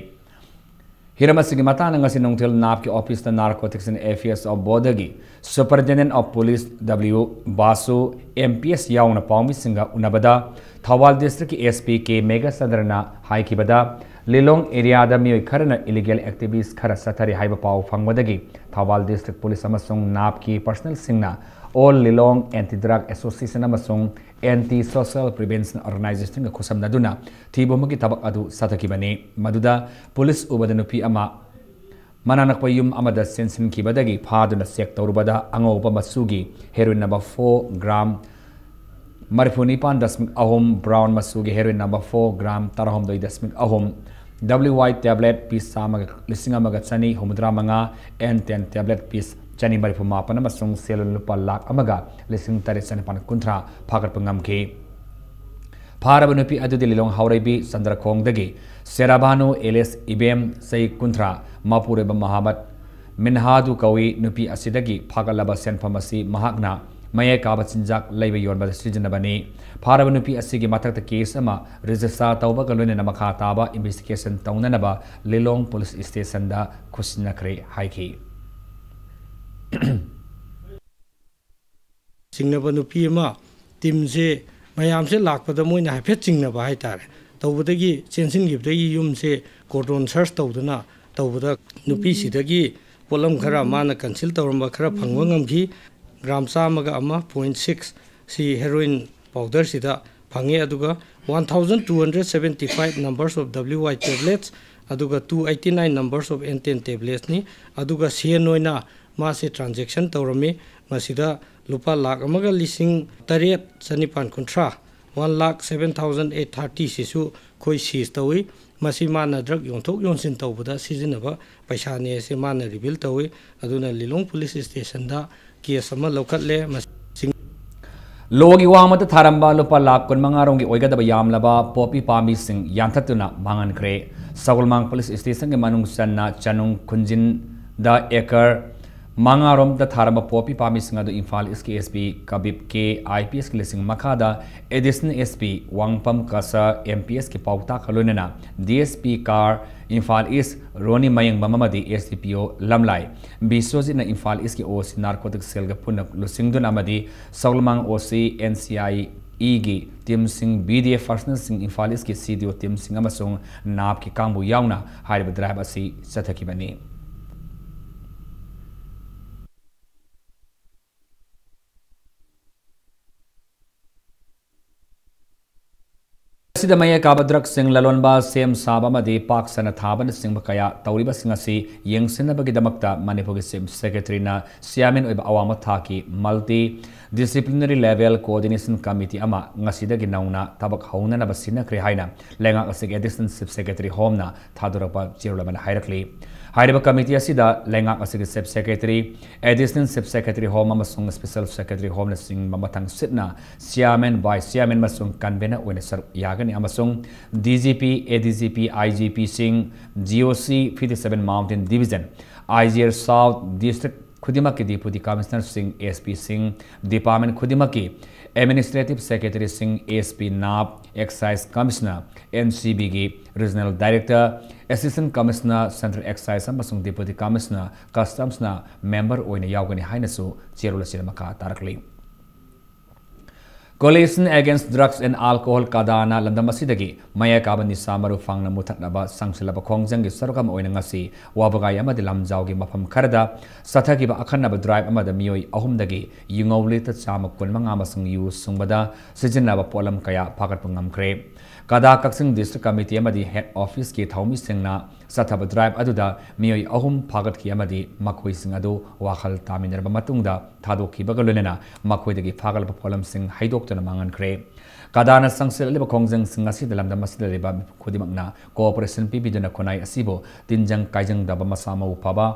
ꯍꯤꯔꯝ ꯑꯁꯤꯒꯤ ꯃꯇꯥꯡꯗ ꯉꯁꯤ ꯅꯨꯡꯊꯤꯜ ꯅꯥꯞꯀꯤ officeꯇ Narcotics and Affairs of Borderꯒꯤ Superintendent of Police W ꯕꯥꯁꯨ, M P S ꯌꯥꯎꯅ ꯄꯥꯎꯃꯤꯁꯤꯡꯒ ꯎꯅꯕꯗ ꯊꯧꯕꯥꯜ Districtꯀꯤ S P K ꯃꯦꯘꯆꯟꯗ꯭ꯔꯅ ꯍꯥꯏꯈꯤꯕꯗ, ꯂꯤꯂꯣꯡ areaꯗ ꯃꯤꯑꯣꯏ ꯈꯔꯅ illegal activities ꯈꯔ ꯆꯠꯊꯔꯤ ꯍꯥꯏꯕ ꯄꯥꯎ ꯐꯪꯕꯗꯒꯤ ꯊꯧꯕꯥꯜ District Police ꯑꯃꯁꯨꯡ ꯅꯥꯞꯀꯤ personnelꯁꯤꯡꯅ All Lilong Anti Drug Association ꯑꯃꯁꯨꯡ Anti Social Prevention Organizationꯒ ꯈꯨꯠꯁꯝꯅꯗꯨꯅ ꯊꯤꯕ ꯍꯨꯝꯕꯒꯤ ꯊꯕꯛ ꯑꯗꯨ ꯆꯠꯊꯈꯤꯕꯅꯤ꯫ ꯃꯗꯨꯗ police ꯎꯕꯗ ꯅꯨꯄꯤ ꯑꯃ ꯃꯅꯥꯛ ꯅꯛꯄ ꯌꯨꯝ ꯑꯃꯗ ꯆꯦꯟꯁꯤꯟꯈꯤꯕꯗꯒꯤ ꯐꯥꯗꯨꯅ check ꯇꯧꯔꯨꯕꯗ ꯑꯉꯧꯕ ꯃꯆꯨꯒꯤ heroin number four gram ꯃꯔꯤꯐꯨ ꯅꯤꯄꯥꯟ ꯗꯁꯃꯤꯛ ꯑꯍꯨꯝ, brown ꯃꯆꯨꯒꯤ heroin number four gram ꯇꯔꯥꯍꯨꯝꯗꯣꯏ ꯗꯁꯃꯤꯛ ꯑꯍꯨꯝ, W Y tablet piece ꯆꯥꯝꯃꯒ, ꯂꯤꯁꯤꯡ ꯑꯃꯒ ꯆꯅꯤ ꯍꯨꯝꯐꯨꯇꯔꯥ ꯃꯉꯥ, N ten tablet piece ꯆꯅꯤ ꯃꯔꯤꯐꯨ ꯃꯥꯄꯟ ꯑꯃꯁꯨꯡ ꯁꯦꯜ ꯂꯨꯄꯥ ꯂꯥꯈ ꯑꯃꯒ ꯂꯤꯁꯤꯡ ꯇꯔꯦꯠ ꯆꯅꯤꯄꯥꯟ ꯀꯨꯟꯊ꯭ꯔꯥ ꯐꯥꯒꯠꯄ ꯉꯝꯈꯤ꯫ ꯐꯥꯔꯕ ꯅꯨꯄꯤ ꯑꯗꯨꯗꯤ ꯂꯤꯂꯣꯡ ꯍꯥꯎꯔꯩꯕꯤ ꯆꯟꯗ꯭ꯔꯈꯣꯡꯗꯒꯤ ꯁꯦꯔꯥꯕꯥꯅꯨ alias ꯏꯕꯦꯝ, ꯆꯍꯤ ꯀꯨꯟꯊ꯭ꯔꯥ, ꯃꯄꯨꯔꯣꯏꯕ ꯃꯍꯥꯃꯠ ꯃꯤꯟꯍꯥꯗꯨ ꯀꯧꯏ꯫ ꯅꯨꯄꯤ ꯑꯁꯤꯗꯒꯤ ꯐꯥꯒꯠꯂꯕ ꯁꯦꯟꯐꯝ ꯑꯁꯤ ꯃꯍꯥꯛꯅ ꯃꯌꯥꯏ ꯀꯥꯕ ꯆꯤꯟꯖꯥꯛ ꯂꯩꯕ ꯌꯣꯟꯕꯗ ꯁꯤꯖꯤꯟꯅꯕꯅꯤ꯫ ꯐꯥꯔꯕ ꯅꯨꯄꯤ ꯑꯁꯤꯒꯤ ꯃꯊꯛꯇ case ꯑꯃ register ꯇꯧꯕꯒ ꯂꯣꯏꯅꯅ ꯃꯈꯥ ꯇꯥꯕ investigation ꯇꯧꯅꯅꯕ ꯂꯤꯂꯣꯡ police stationꯗ ꯈꯨꯠꯁꯤꯟꯅꯈ꯭ꯔꯦ ꯍꯥꯏꯈꯤ꯫ ꯆꯤꯡꯅꯕ ꯅꯨꯄꯤ ꯑꯃ, teamꯁꯦ, ꯃꯌꯥꯝꯁꯦ ꯂꯥꯛꯄꯗ ꯃꯣꯏꯅ ꯍꯥꯏꯐꯦꯠ ꯆꯤꯡꯅꯕ ꯍꯥꯏꯇꯥꯔꯦ꯫ ꯇꯧꯕꯗꯒꯤ ꯆꯦꯟꯁꯤꯟꯈꯤꯕꯗꯒꯤ ꯌꯨꯝꯁꯦ cordon search ꯇꯧꯗꯨꯅ ꯇꯧꯕꯗ ꯅꯨꯄꯤꯁꯤꯗꯒꯤ ꯄꯣꯠꯂꯝ ꯈꯔ ꯃꯥꯅ conceal ꯇꯧꯔꯝꯕ ꯈꯔ ꯐꯪꯕ ꯉꯝꯈꯤ꯫ Gram ꯆꯥꯝꯃꯒ ꯑꯃ point six ꯁꯤ heroin powderꯁꯤꯗ ꯐꯪꯉꯦ꯫ ꯑꯗꯨꯒ one thousand two hundred seventy five numbers of W Y tablets, ꯑꯗꯨꯒ two eighty nine numbers of N ten tabletsꯅꯤ꯫ ꯑꯗꯨꯒ ꯁꯦꯟ ꯑꯣꯏꯅ ꯃꯥꯁꯦ transaction ꯇꯧꯔꯝꯃꯤ꯫ ꯃꯁꯤꯗ ꯂꯨꯄꯥ ꯂꯥꯈ ꯑꯃꯒ ꯂꯤꯁꯤꯡ ꯇꯔꯦꯠ ꯆꯅꯤꯄꯥꯟ ꯀꯨꯟꯊ꯭ꯔꯥ, one lakh seven thousand eight thirty ꯁꯤꯁꯨ ꯑꯩꯈꯣꯏ seize ꯇꯧꯏ꯫ ꯃꯁꯤ ꯃꯥꯅ drug ꯌꯣꯟꯊꯣꯛ ꯌꯣꯟꯁꯤꯟ ꯇꯧꯕꯗ ꯁꯤꯖꯤꯟꯅꯕ ꯄꯩꯁꯥꯅꯤ ꯍꯥꯏꯁꯦ ꯃꯥꯅ reveal ꯇꯧꯏ꯫ ꯑꯗꯨꯅ ꯂꯤꯂꯣꯡ police stationꯗ case ꯑꯃ ꯂꯧꯈꯠꯂꯦ꯫ ꯃꯁꯤꯡ ꯂꯣꯒꯤ ꯋꯥꯡꯃꯗ ꯊꯥꯔꯝꯕ ꯂꯨꯄꯥ ꯂꯥꯈ ꯀꯨꯟꯃꯉꯥ ꯔꯣꯝꯒꯤ ꯑꯣꯏꯒꯗꯕ ꯌꯥꯝꯂꯕ ꯄꯣꯄꯤ ꯄꯥꯝꯕꯤꯁꯤꯡ ꯌꯥꯟꯊꯠꯇꯨꯅ ꯃꯥꯡꯍꯟꯈ꯭ꯔꯦ꯫ ꯁꯒꯣꯜꯃꯥꯡ ꯄꯨꯂꯤꯁ ꯁ꯭ꯇꯦꯁꯟꯒꯤ ꯃꯅꯨꯡ ꯆꯟꯅ ꯆꯅꯨꯡ ꯈꯨꯟꯖꯤꯟꯗ ꯑꯦꯀꯔ ꯃꯉꯥ ꯔꯣꯝꯗ ꯊꯥꯔꯝꯕ ꯄꯣꯄꯤ ꯄꯥꯝꯕꯤꯁꯤꯡ ꯑꯗꯨ ꯏꯝꯐꯥꯜ ꯏꯁꯀꯤ S P ꯀꯕꯤꯞ K, I P ꯑꯦꯁꯀꯤ ꯂꯨꯆꯤꯡ ꯃꯈꯥꯗ additional S P ꯋꯥꯡꯄꯝ ꯀꯁꯥ, M P ꯑꯦꯁꯀꯤ ꯄꯥꯎꯇꯥꯛꯀ ꯂꯣꯏꯅꯅ D S P car, Imphal ꯏꯁ ꯔꯣꯅꯤ ꯃꯌꯦꯡꯕꯝ ꯑꯃꯗꯤ ꯑꯦꯁ ꯗꯤ ꯄꯤ ꯑꯣ ꯂꯝꯂꯥꯏ ꯕꯤꯁ꯭ꯋꯖꯤꯠꯅ ꯏꯝꯐꯥꯜ ꯏꯁꯀꯤ ꯑꯣ ꯁꯤ ꯅꯥꯔꯀꯣꯇꯤꯛ ꯁꯦꯜꯒ ꯄꯨꯟꯅ ꯂꯨꯆꯤꯡꯗꯨꯅ ꯑꯃꯗꯤ ꯁꯒꯣꯜꯃꯥꯡ ꯑꯣ ꯁꯤ ꯑꯦꯟ ꯁꯤ ꯑꯥꯏ ꯏꯒꯤ ꯇꯤꯝꯁꯤꯡ, ꯕꯤ ꯗꯤ ꯑꯦꯐ ꯄꯔꯁꯅꯦꯜꯁꯤꯡ, ꯏꯝꯐꯥꯜ ꯏꯁꯀꯤ ꯁꯤ ꯗꯤ ꯑꯣ ꯇꯤꯝꯁꯤꯡ ꯑꯃꯁꯨꯡ ꯅꯥꯞꯀꯤ ꯀꯥꯡꯕꯨ ꯌꯥꯎꯅ ꯍꯥꯏꯔꯤꯕ ꯗ꯭ꯔꯥꯏꯚ ꯑꯁꯤ ꯆꯠꯊꯈꯤꯕꯅꯤ꯫ ꯑꯁꯤꯗ ꯃꯌꯥꯏ ꯀꯥꯕ ꯗ꯭ꯔꯒꯁꯤꯡ ꯂꯂꯣꯟꯕ, ꯁꯦꯝ ꯁꯥꯕ ꯑꯃꯗꯤ ꯄꯥꯛ ꯁꯟꯅ ꯊꯥꯕꯅꯆꯤꯡꯕ ꯀꯌꯥ ꯇꯧꯔꯤꯕꯁꯤꯡ ꯑꯁꯤ ꯌꯦꯡꯁꯤꯟꯅꯕꯒꯤꯗꯃꯛꯇ ꯃꯅꯤꯄꯨꯔꯒꯤ ꯆꯤꯐ ꯁꯦꯀ꯭ꯔꯦꯇꯔꯤꯅ ꯆꯤꯌꯥꯔꯃꯦꯟ ꯑꯣꯏꯕ ꯑꯋꯥꯡꯕ ꯊꯥꯛꯀꯤ multi disciplinary level coordination committee ꯑꯃ ꯉꯁꯤꯗꯒꯤ ꯅꯧꯅ ꯊꯕꯛ ꯍꯧꯅꯅꯕ ꯁꯤꯟꯅꯈ꯭ꯔꯦ ꯍꯥꯏꯅ ꯂꯩꯉꯥꯛ ꯑꯁꯤꯒꯤ ꯑꯦꯗꯤꯁꯅꯦꯜ ꯆꯤꯐ ꯁꯦꯀ꯭ꯔꯦꯇꯔꯤ ꯍꯣꯝꯅ ꯊꯥꯗꯣꯔꯛꯄ ꯆꯦꯔꯣꯜ ꯑꯃꯅ ꯍꯥꯏꯔꯛꯂꯤ꯫ ꯍꯥꯏꯔꯤꯕ ꯀꯃꯤꯇꯤ ꯑꯁꯤꯗ ꯂꯩꯉꯥꯛ ꯑꯁꯤꯒꯤ chief secretary, additional chief secretary home ꯑꯃꯁꯨꯡ ꯁ꯭ꯄꯦꯁꯦꯜ ꯁꯦꯀ꯭ꯔꯦꯇꯔꯤ ꯍꯣꯝꯅꯆꯤꯡꯕ ꯃꯊꯪ ꯁꯤꯠꯅ ꯆꯤꯌꯥꯔꯃꯦꯟ, ꯚꯥꯏꯁ ꯆꯤꯌꯥꯔꯃꯦꯟ ꯑꯃꯁꯨꯡ ꯀꯟꯚꯦꯅꯔ ꯑꯣꯏꯅ ꯁꯔꯨꯛ ꯌꯥꯒꯅꯤ ꯑꯃꯁꯨꯡ ꯗꯤ ꯖꯤ ꯄꯤ, ꯑꯦ ꯗꯤ ꯖꯤ ꯄꯤ, ꯑꯥꯏ ꯖꯤ ꯄꯤꯁꯤꯡ, ꯖꯤ ꯑꯣ ꯁꯤ fifty seven Mountain Division, ꯑꯥꯏ ꯖꯤ ꯑꯥꯔ ꯁꯥꯎꯠ ꯗꯤꯁꯇ꯭ꯔꯤꯛ ꯈꯨꯗꯤꯡꯃꯛꯀꯤ ꯗꯤꯄꯨꯇꯤ ꯀꯃꯤꯁꯅꯔꯁꯤꯡ, ꯑꯦꯁ ꯄꯤꯁꯤꯡ, ꯗꯤꯄꯥꯔꯠꯃꯦꯟ ꯈꯨꯗꯤꯡꯃꯛꯀꯤ ꯑꯦꯗꯃꯤꯅꯤꯁꯇ꯭ꯔꯦꯇꯤꯚ ꯁꯦꯀ꯭ꯔꯦꯇꯔꯤꯁꯤꯡ, ꯑꯦꯁ ꯄꯤ ꯅꯥꯞ, ꯑꯦꯛꯁꯥꯏꯖ ꯀꯃꯤꯁꯅꯔ, ꯑꯦꯟ ꯁꯤ ꯕꯤꯒꯤ regional director, assistant commissioner, central excise ꯑꯃꯁꯨꯡ ꯗꯤꯄꯨꯇꯤ ꯀꯃꯤꯁꯅꯔ, ꯀꯁꯇꯝꯁꯅ ꯃꯦꯝꯕꯔ ꯑꯣꯏꯅ ꯌꯥꯎꯒꯅꯤ ꯍꯥꯏꯅꯁꯨ ꯆꯦꯔꯣꯜ ꯑꯁꯤꯗ ꯃꯈꯥ ꯇꯥꯔꯛꯂꯤ꯫ Coalition Against Drugs and Alcohol, ꯀꯗꯥꯅ ꯂꯝꯗꯝ ꯑꯁꯤꯗꯒꯤ ꯃꯌꯥꯏ ꯀꯥꯕ ꯅꯤꯁꯥ ꯃꯔꯨ ꯐꯪꯅ ꯃꯨꯊꯠꯅꯕ ꯆꯪꯁꯤꯜꯂꯕ ꯈꯣꯡꯖꯪꯒꯤ ꯁꯔꯨꯛ ꯑꯃ ꯑꯣꯏꯅ ꯉꯁꯤ ꯋꯥꯕꯒꯥꯏ ꯑꯃꯗꯤ ꯂꯝꯖꯥꯎꯒꯤ ꯃꯐꯝ ꯈꯔꯗ ꯆꯠꯊꯈꯤꯕ ꯑꯈꯟꯅꯕ ꯗ꯭ꯔꯥꯏꯚ ꯑꯃꯗ ꯃꯤꯑꯣꯏ ꯑꯍꯨꯝꯗꯒꯤ ꯌꯨꯉꯧ ꯂꯤꯇꯔ ꯆꯥꯝꯃ ꯀꯨꯟꯃꯉꯥ ꯑꯃꯁꯨꯡ ꯌꯨ ꯁꯨꯡꯕꯗ ꯁꯤꯖꯤꯟꯅꯕ ꯄꯣꯠꯂꯝ ꯀꯌꯥ ꯐꯥꯒꯠꯄ ꯉꯝꯈ꯭ꯔꯦ꯫ ꯀꯗꯥ ꯀꯛꯆꯤꯡ ꯗꯤꯁꯇ꯭ꯔꯤꯛ ꯀꯃꯤꯇꯤ ꯑꯃꯗꯤ ꯍꯦꯗ ꯑꯣꯐꯤꯁꯀꯤ ꯊꯧꯃꯤꯁꯤꯡꯅ ꯆꯠꯊꯕ ꯗ꯭ꯔꯥꯏꯚ ꯑꯗꯨꯗ ꯃꯤꯑꯣꯏ ꯑꯍꯨꯝ ꯐꯥꯒꯠꯈꯤ ꯑꯃꯗꯤ ꯃꯈꯣꯏꯁꯤꯡ ꯑꯗꯨ ꯋꯥꯈꯜ ꯇꯥꯃꯤꯟꯅꯔꯕ ꯃꯇꯨꯡꯗ ꯊꯥꯗꯣꯛꯈꯤꯕꯒ ꯂꯣꯏꯅꯅ ꯃꯈꯣꯏꯗꯒꯤ ꯐꯥꯒꯠꯂꯕ ꯄꯣꯠꯂꯝꯁꯤꯡ ꯍꯩꯗꯣꯛꯇꯨꯅ ꯃꯥꯡꯍꯟꯈ꯭ꯔꯦ꯫ ꯀꯗꯥꯅ ꯆꯪꯁꯤꯜꯂꯛꯂꯤꯕ ꯈꯣꯡꯖꯪꯁꯤꯡ ꯑꯁꯤꯗ ꯂꯝꯗꯝ ꯑꯁꯤꯗ ꯂꯩꯔꯤꯕ ꯃꯤꯄꯨꯝ ꯈꯨꯗꯤꯡꯃꯛꯅ ꯀꯣꯑꯣꯄꯔꯦꯁꯟ ꯄꯤꯕꯤꯗꯨꯅ ꯈꯨꯟꯅꯥꯏ ꯑꯁꯤꯕꯨ ꯇꯤꯟꯖꯪ ꯀꯥꯏꯖꯪꯗꯕ, ꯃꯁꯥ ꯃꯎ ꯐꯕ,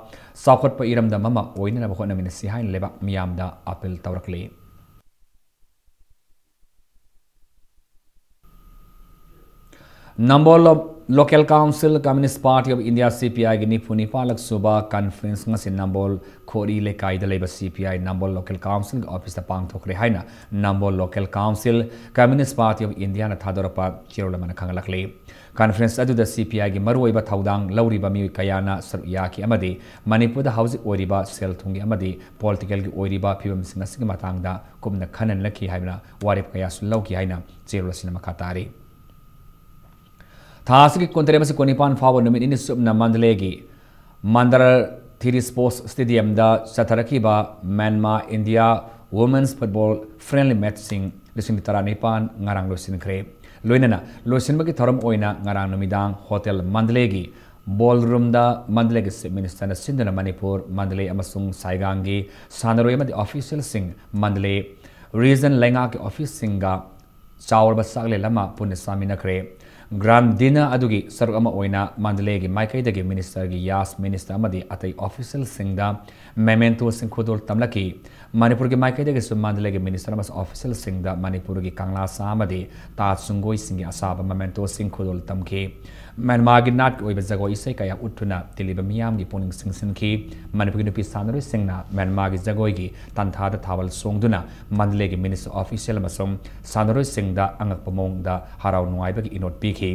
ꯆꯥꯎꯈꯠꯄ ꯏꯔꯝꯗꯝ ꯑꯃ ꯑꯣꯏꯅꯅꯕ ꯍꯣꯠꯅꯃꯤꯟꯅꯁꯤ ꯍꯥꯏꯅ ꯂꯩꯕꯥꯛ ꯃꯤꯌꯥꯝꯗ ꯑꯥꯄꯤꯜ ꯇꯧꯔꯛꯂꯤ꯫ ꯅꯝꯕꯣꯜ ꯂꯣ-, local council communist party of India, C P ꯑꯥꯏꯒꯤ ꯅꯤꯐꯨ ꯅꯤꯄꯥꯜꯂꯛ ꯁꯨꯕ ꯀꯟꯐꯔꯦꯟꯁ ꯉꯁꯤ ꯅꯝꯕꯣꯜ ꯈꯣꯔꯤ ꯂꯩꯀꯥꯏꯗ ꯂꯩꯕ ꯁꯤ ꯄꯤ ꯑꯥꯏ ꯅꯝꯕꯣꯜ ꯂꯣꯀꯦꯜ ꯀꯥꯎꯟꯁꯤꯜꯒꯤ ꯑꯣꯐꯤꯁꯇ ꯄꯥꯡꯊꯣꯛꯈ꯭ꯔꯦ ꯍꯥꯏꯅ ꯅꯝꯕꯣꯜ local council communist party of ꯏꯟꯗꯤꯌꯥꯅ ꯊꯥꯗꯣꯔꯛꯄ ꯆꯦꯔꯣꯜ ꯑꯃꯅ ꯈꯪꯍꯜꯂꯛꯂꯤ꯫ ꯀꯟꯐꯔꯦꯟꯁ ꯑꯗꯨꯗ ꯁꯤ ꯄꯤ ꯑꯥꯏꯒꯤ ꯃꯔꯨꯑꯣꯏꯕ ꯊꯧꯗꯥꯡ ꯂꯧꯔꯤꯕ ꯃꯤꯑꯣꯏ ꯀꯌꯥꯅ ꯁꯔꯨꯛ ꯌꯥꯈꯤ ꯑꯃꯗꯤ ꯃꯅꯤꯄꯨꯔꯗ ꯍꯧꯖꯤꯛ ꯑꯣꯏꯔꯤꯕ ꯁꯦꯜ ꯊꯨꯝꯒꯤ ꯑꯃꯗꯤ ꯄꯣꯂꯤꯇꯤꯀꯦꯜꯒꯤ ꯑꯣꯏꯔꯤꯕ ꯐꯤꯕꯝꯁꯤꯡ ꯑꯁꯤꯒꯤ ꯃꯇꯥꯡꯗ ꯀꯨꯞꯅ ꯈꯟꯅꯅꯈꯤ ꯍꯥꯏꯅ ꯋꯥꯔꯦꯞ ꯀꯌꯥꯁꯨ ꯂꯧꯈꯤ ꯍꯥꯏꯅ ꯆꯦꯔꯣꯜ ꯑꯁꯤꯅ ꯃꯈꯥ ꯇꯥꯔꯤ꯫ ꯊꯥ ꯑꯁꯤꯒꯤ ꯀꯨꯟꯇꯔꯦꯠ ꯑꯃꯁꯨꯡ ꯀꯨꯟꯅꯤꯄꯥꯟ ꯐꯥꯎꯕ ꯅꯨꯃꯤꯠ ꯅꯤꯅꯤ ꯆꯨꯞꯅ ꯃꯟꯗꯂꯦꯒꯤ ꯃꯟꯗꯔ ꯊꯤꯔꯤ ꯁ꯭ꯄꯣꯔꯠꯁ ꯁ꯭ꯇꯦꯗꯤꯌꯝꯗ ꯆꯠꯊꯔꯛꯈꯤꯕ Myanmar India women's football friendly ꯃꯦꯠꯆꯁꯤꯡ ꯂꯤꯁꯤꯡ ꯇꯔꯥꯅꯤꯄꯥꯟ ꯉꯔꯥꯡ ꯂꯣꯏꯁꯤꯟꯈ꯭ꯔꯦ꯫ ꯂꯣꯏꯅꯅ ꯂꯣꯏꯁꯤꯟꯕꯒꯤ ꯊꯧꯔꯝ ꯑꯣꯏꯅ ꯉꯔꯥꯡ ꯅꯨꯃꯤꯗꯥꯡ ꯍꯣꯇꯦꯜ ꯃꯟꯗꯂꯦꯒꯤ ꯕꯣꯜꯔꯨꯝꯗ ꯃꯟꯗꯂꯦꯒꯤ ꯆꯤꯐ ꯃꯤꯅꯤꯁꯇꯔꯅ ꯁꯤꯟꯗꯨꯅ ꯃꯅꯤꯄꯨꯔ, ꯃꯟꯗꯂꯦ ꯑꯃꯁꯨꯡ ꯁꯥꯏꯒꯥꯡꯒꯤ ꯁꯥꯟꯅꯔꯣꯏ ꯑꯃꯗꯤ ꯑꯣꯐꯤꯁꯤꯌꯦꯜꯁꯤꯡ, ꯃꯟꯗꯂꯦ ꯔꯤꯖꯟ ꯂꯩꯉꯥꯛꯀꯤ ꯑꯣꯐꯤꯁꯁꯤꯡꯒ ꯆꯥꯎꯔꯕ ꯆꯥꯛꯂꯦꯟ ꯑꯃ ꯄꯨꯟꯅ ꯆꯥꯃꯤꯟꯅꯈ꯭ꯔꯦ꯫ ꯒ꯭ꯔꯥꯟ ꯗꯤꯅꯔ ꯑꯗꯨꯒꯤ ꯁꯔꯨꯛ ꯑꯃ ꯑꯣꯏꯅ ꯃꯟꯗꯂꯦꯒꯤ ꯃꯥꯏꯀꯩꯗꯒꯤ ꯃꯤꯅꯤꯁꯇꯔꯒꯤ ꯌꯥꯁ ꯃꯤꯅꯤꯁꯇꯔ ꯑꯃꯗꯤ ꯑꯇꯩ ꯑꯣꯐꯤꯁꯤꯌꯦꯜꯁꯤꯡꯗ ꯃꯦꯃꯦꯟꯇꯣꯁꯤꯡ ꯈꯨꯗꯣꯜ ꯇꯝꯂꯛꯈꯤ꯫ ꯃꯅꯤꯄꯨꯔꯒꯤ ꯃꯥꯏꯀꯩꯗꯒꯤꯁꯨ ꯃꯟꯗꯂꯦꯒꯤ ꯃꯤꯅꯤꯁꯇꯔ ꯑꯃꯁꯨꯡ ꯑꯣꯐꯤꯁꯤꯌꯦꯜꯁꯤꯡꯗ ꯃꯅꯤꯄꯨꯔꯒꯤ ꯀꯪꯂꯥ ꯁꯥ ꯑꯃꯗꯤ ꯇꯥꯖ ꯁꯪꯒꯣꯏꯁꯤꯡꯒꯤ ꯑꯁꯥꯕ ꯃꯦꯃꯦꯟꯇꯣꯁꯤꯡ ꯈꯨꯗꯣꯜ ꯇꯝꯈꯤ꯫ ꯃ꯭ꯌꯥꯟꯃꯥꯔꯒꯤ ꯅꯥꯠꯀꯤ ꯑꯣꯏꯕ ꯖꯒꯣꯏ ꯏꯁꯩ ꯀꯌꯥ ꯎꯠꯇꯨꯅ ꯇꯤꯜꯂꯤꯕ ꯃꯤꯌꯥꯝꯒꯤ ꯄꯨꯛꯅꯤꯡ ꯆꯤꯡꯁꯤꯟꯈꯤ꯫ ꯃꯅꯤꯄꯨꯔꯒꯤ ꯅꯨꯄꯤ ꯁꯥꯟꯅꯔꯣꯏꯁꯤꯡꯅ ꯃ꯭ꯌꯥꯟꯃꯥꯔꯒꯤ ꯖꯒꯣꯏꯒꯤ ꯇꯥꯟꯊꯥꯗ ꯊꯥꯕꯜ ꯆꯣꯡꯗꯨꯅ ꯃꯟꯗꯂꯦꯒꯤ ꯃꯤꯅꯤꯁꯇꯔ ꯑꯣꯐꯤꯁꯤꯌꯦꯜ ꯑꯃꯁꯨꯡ ꯁꯥꯟꯅꯔꯣꯏꯁꯤꯡꯗ ꯑꯉꯛꯄ ꯃꯑꯣꯡꯗ ꯍꯔꯥꯎ ꯅꯨꯡꯉꯥꯏꯕꯒꯤ ꯏꯅꯣꯠ ꯄꯤꯈꯤ꯫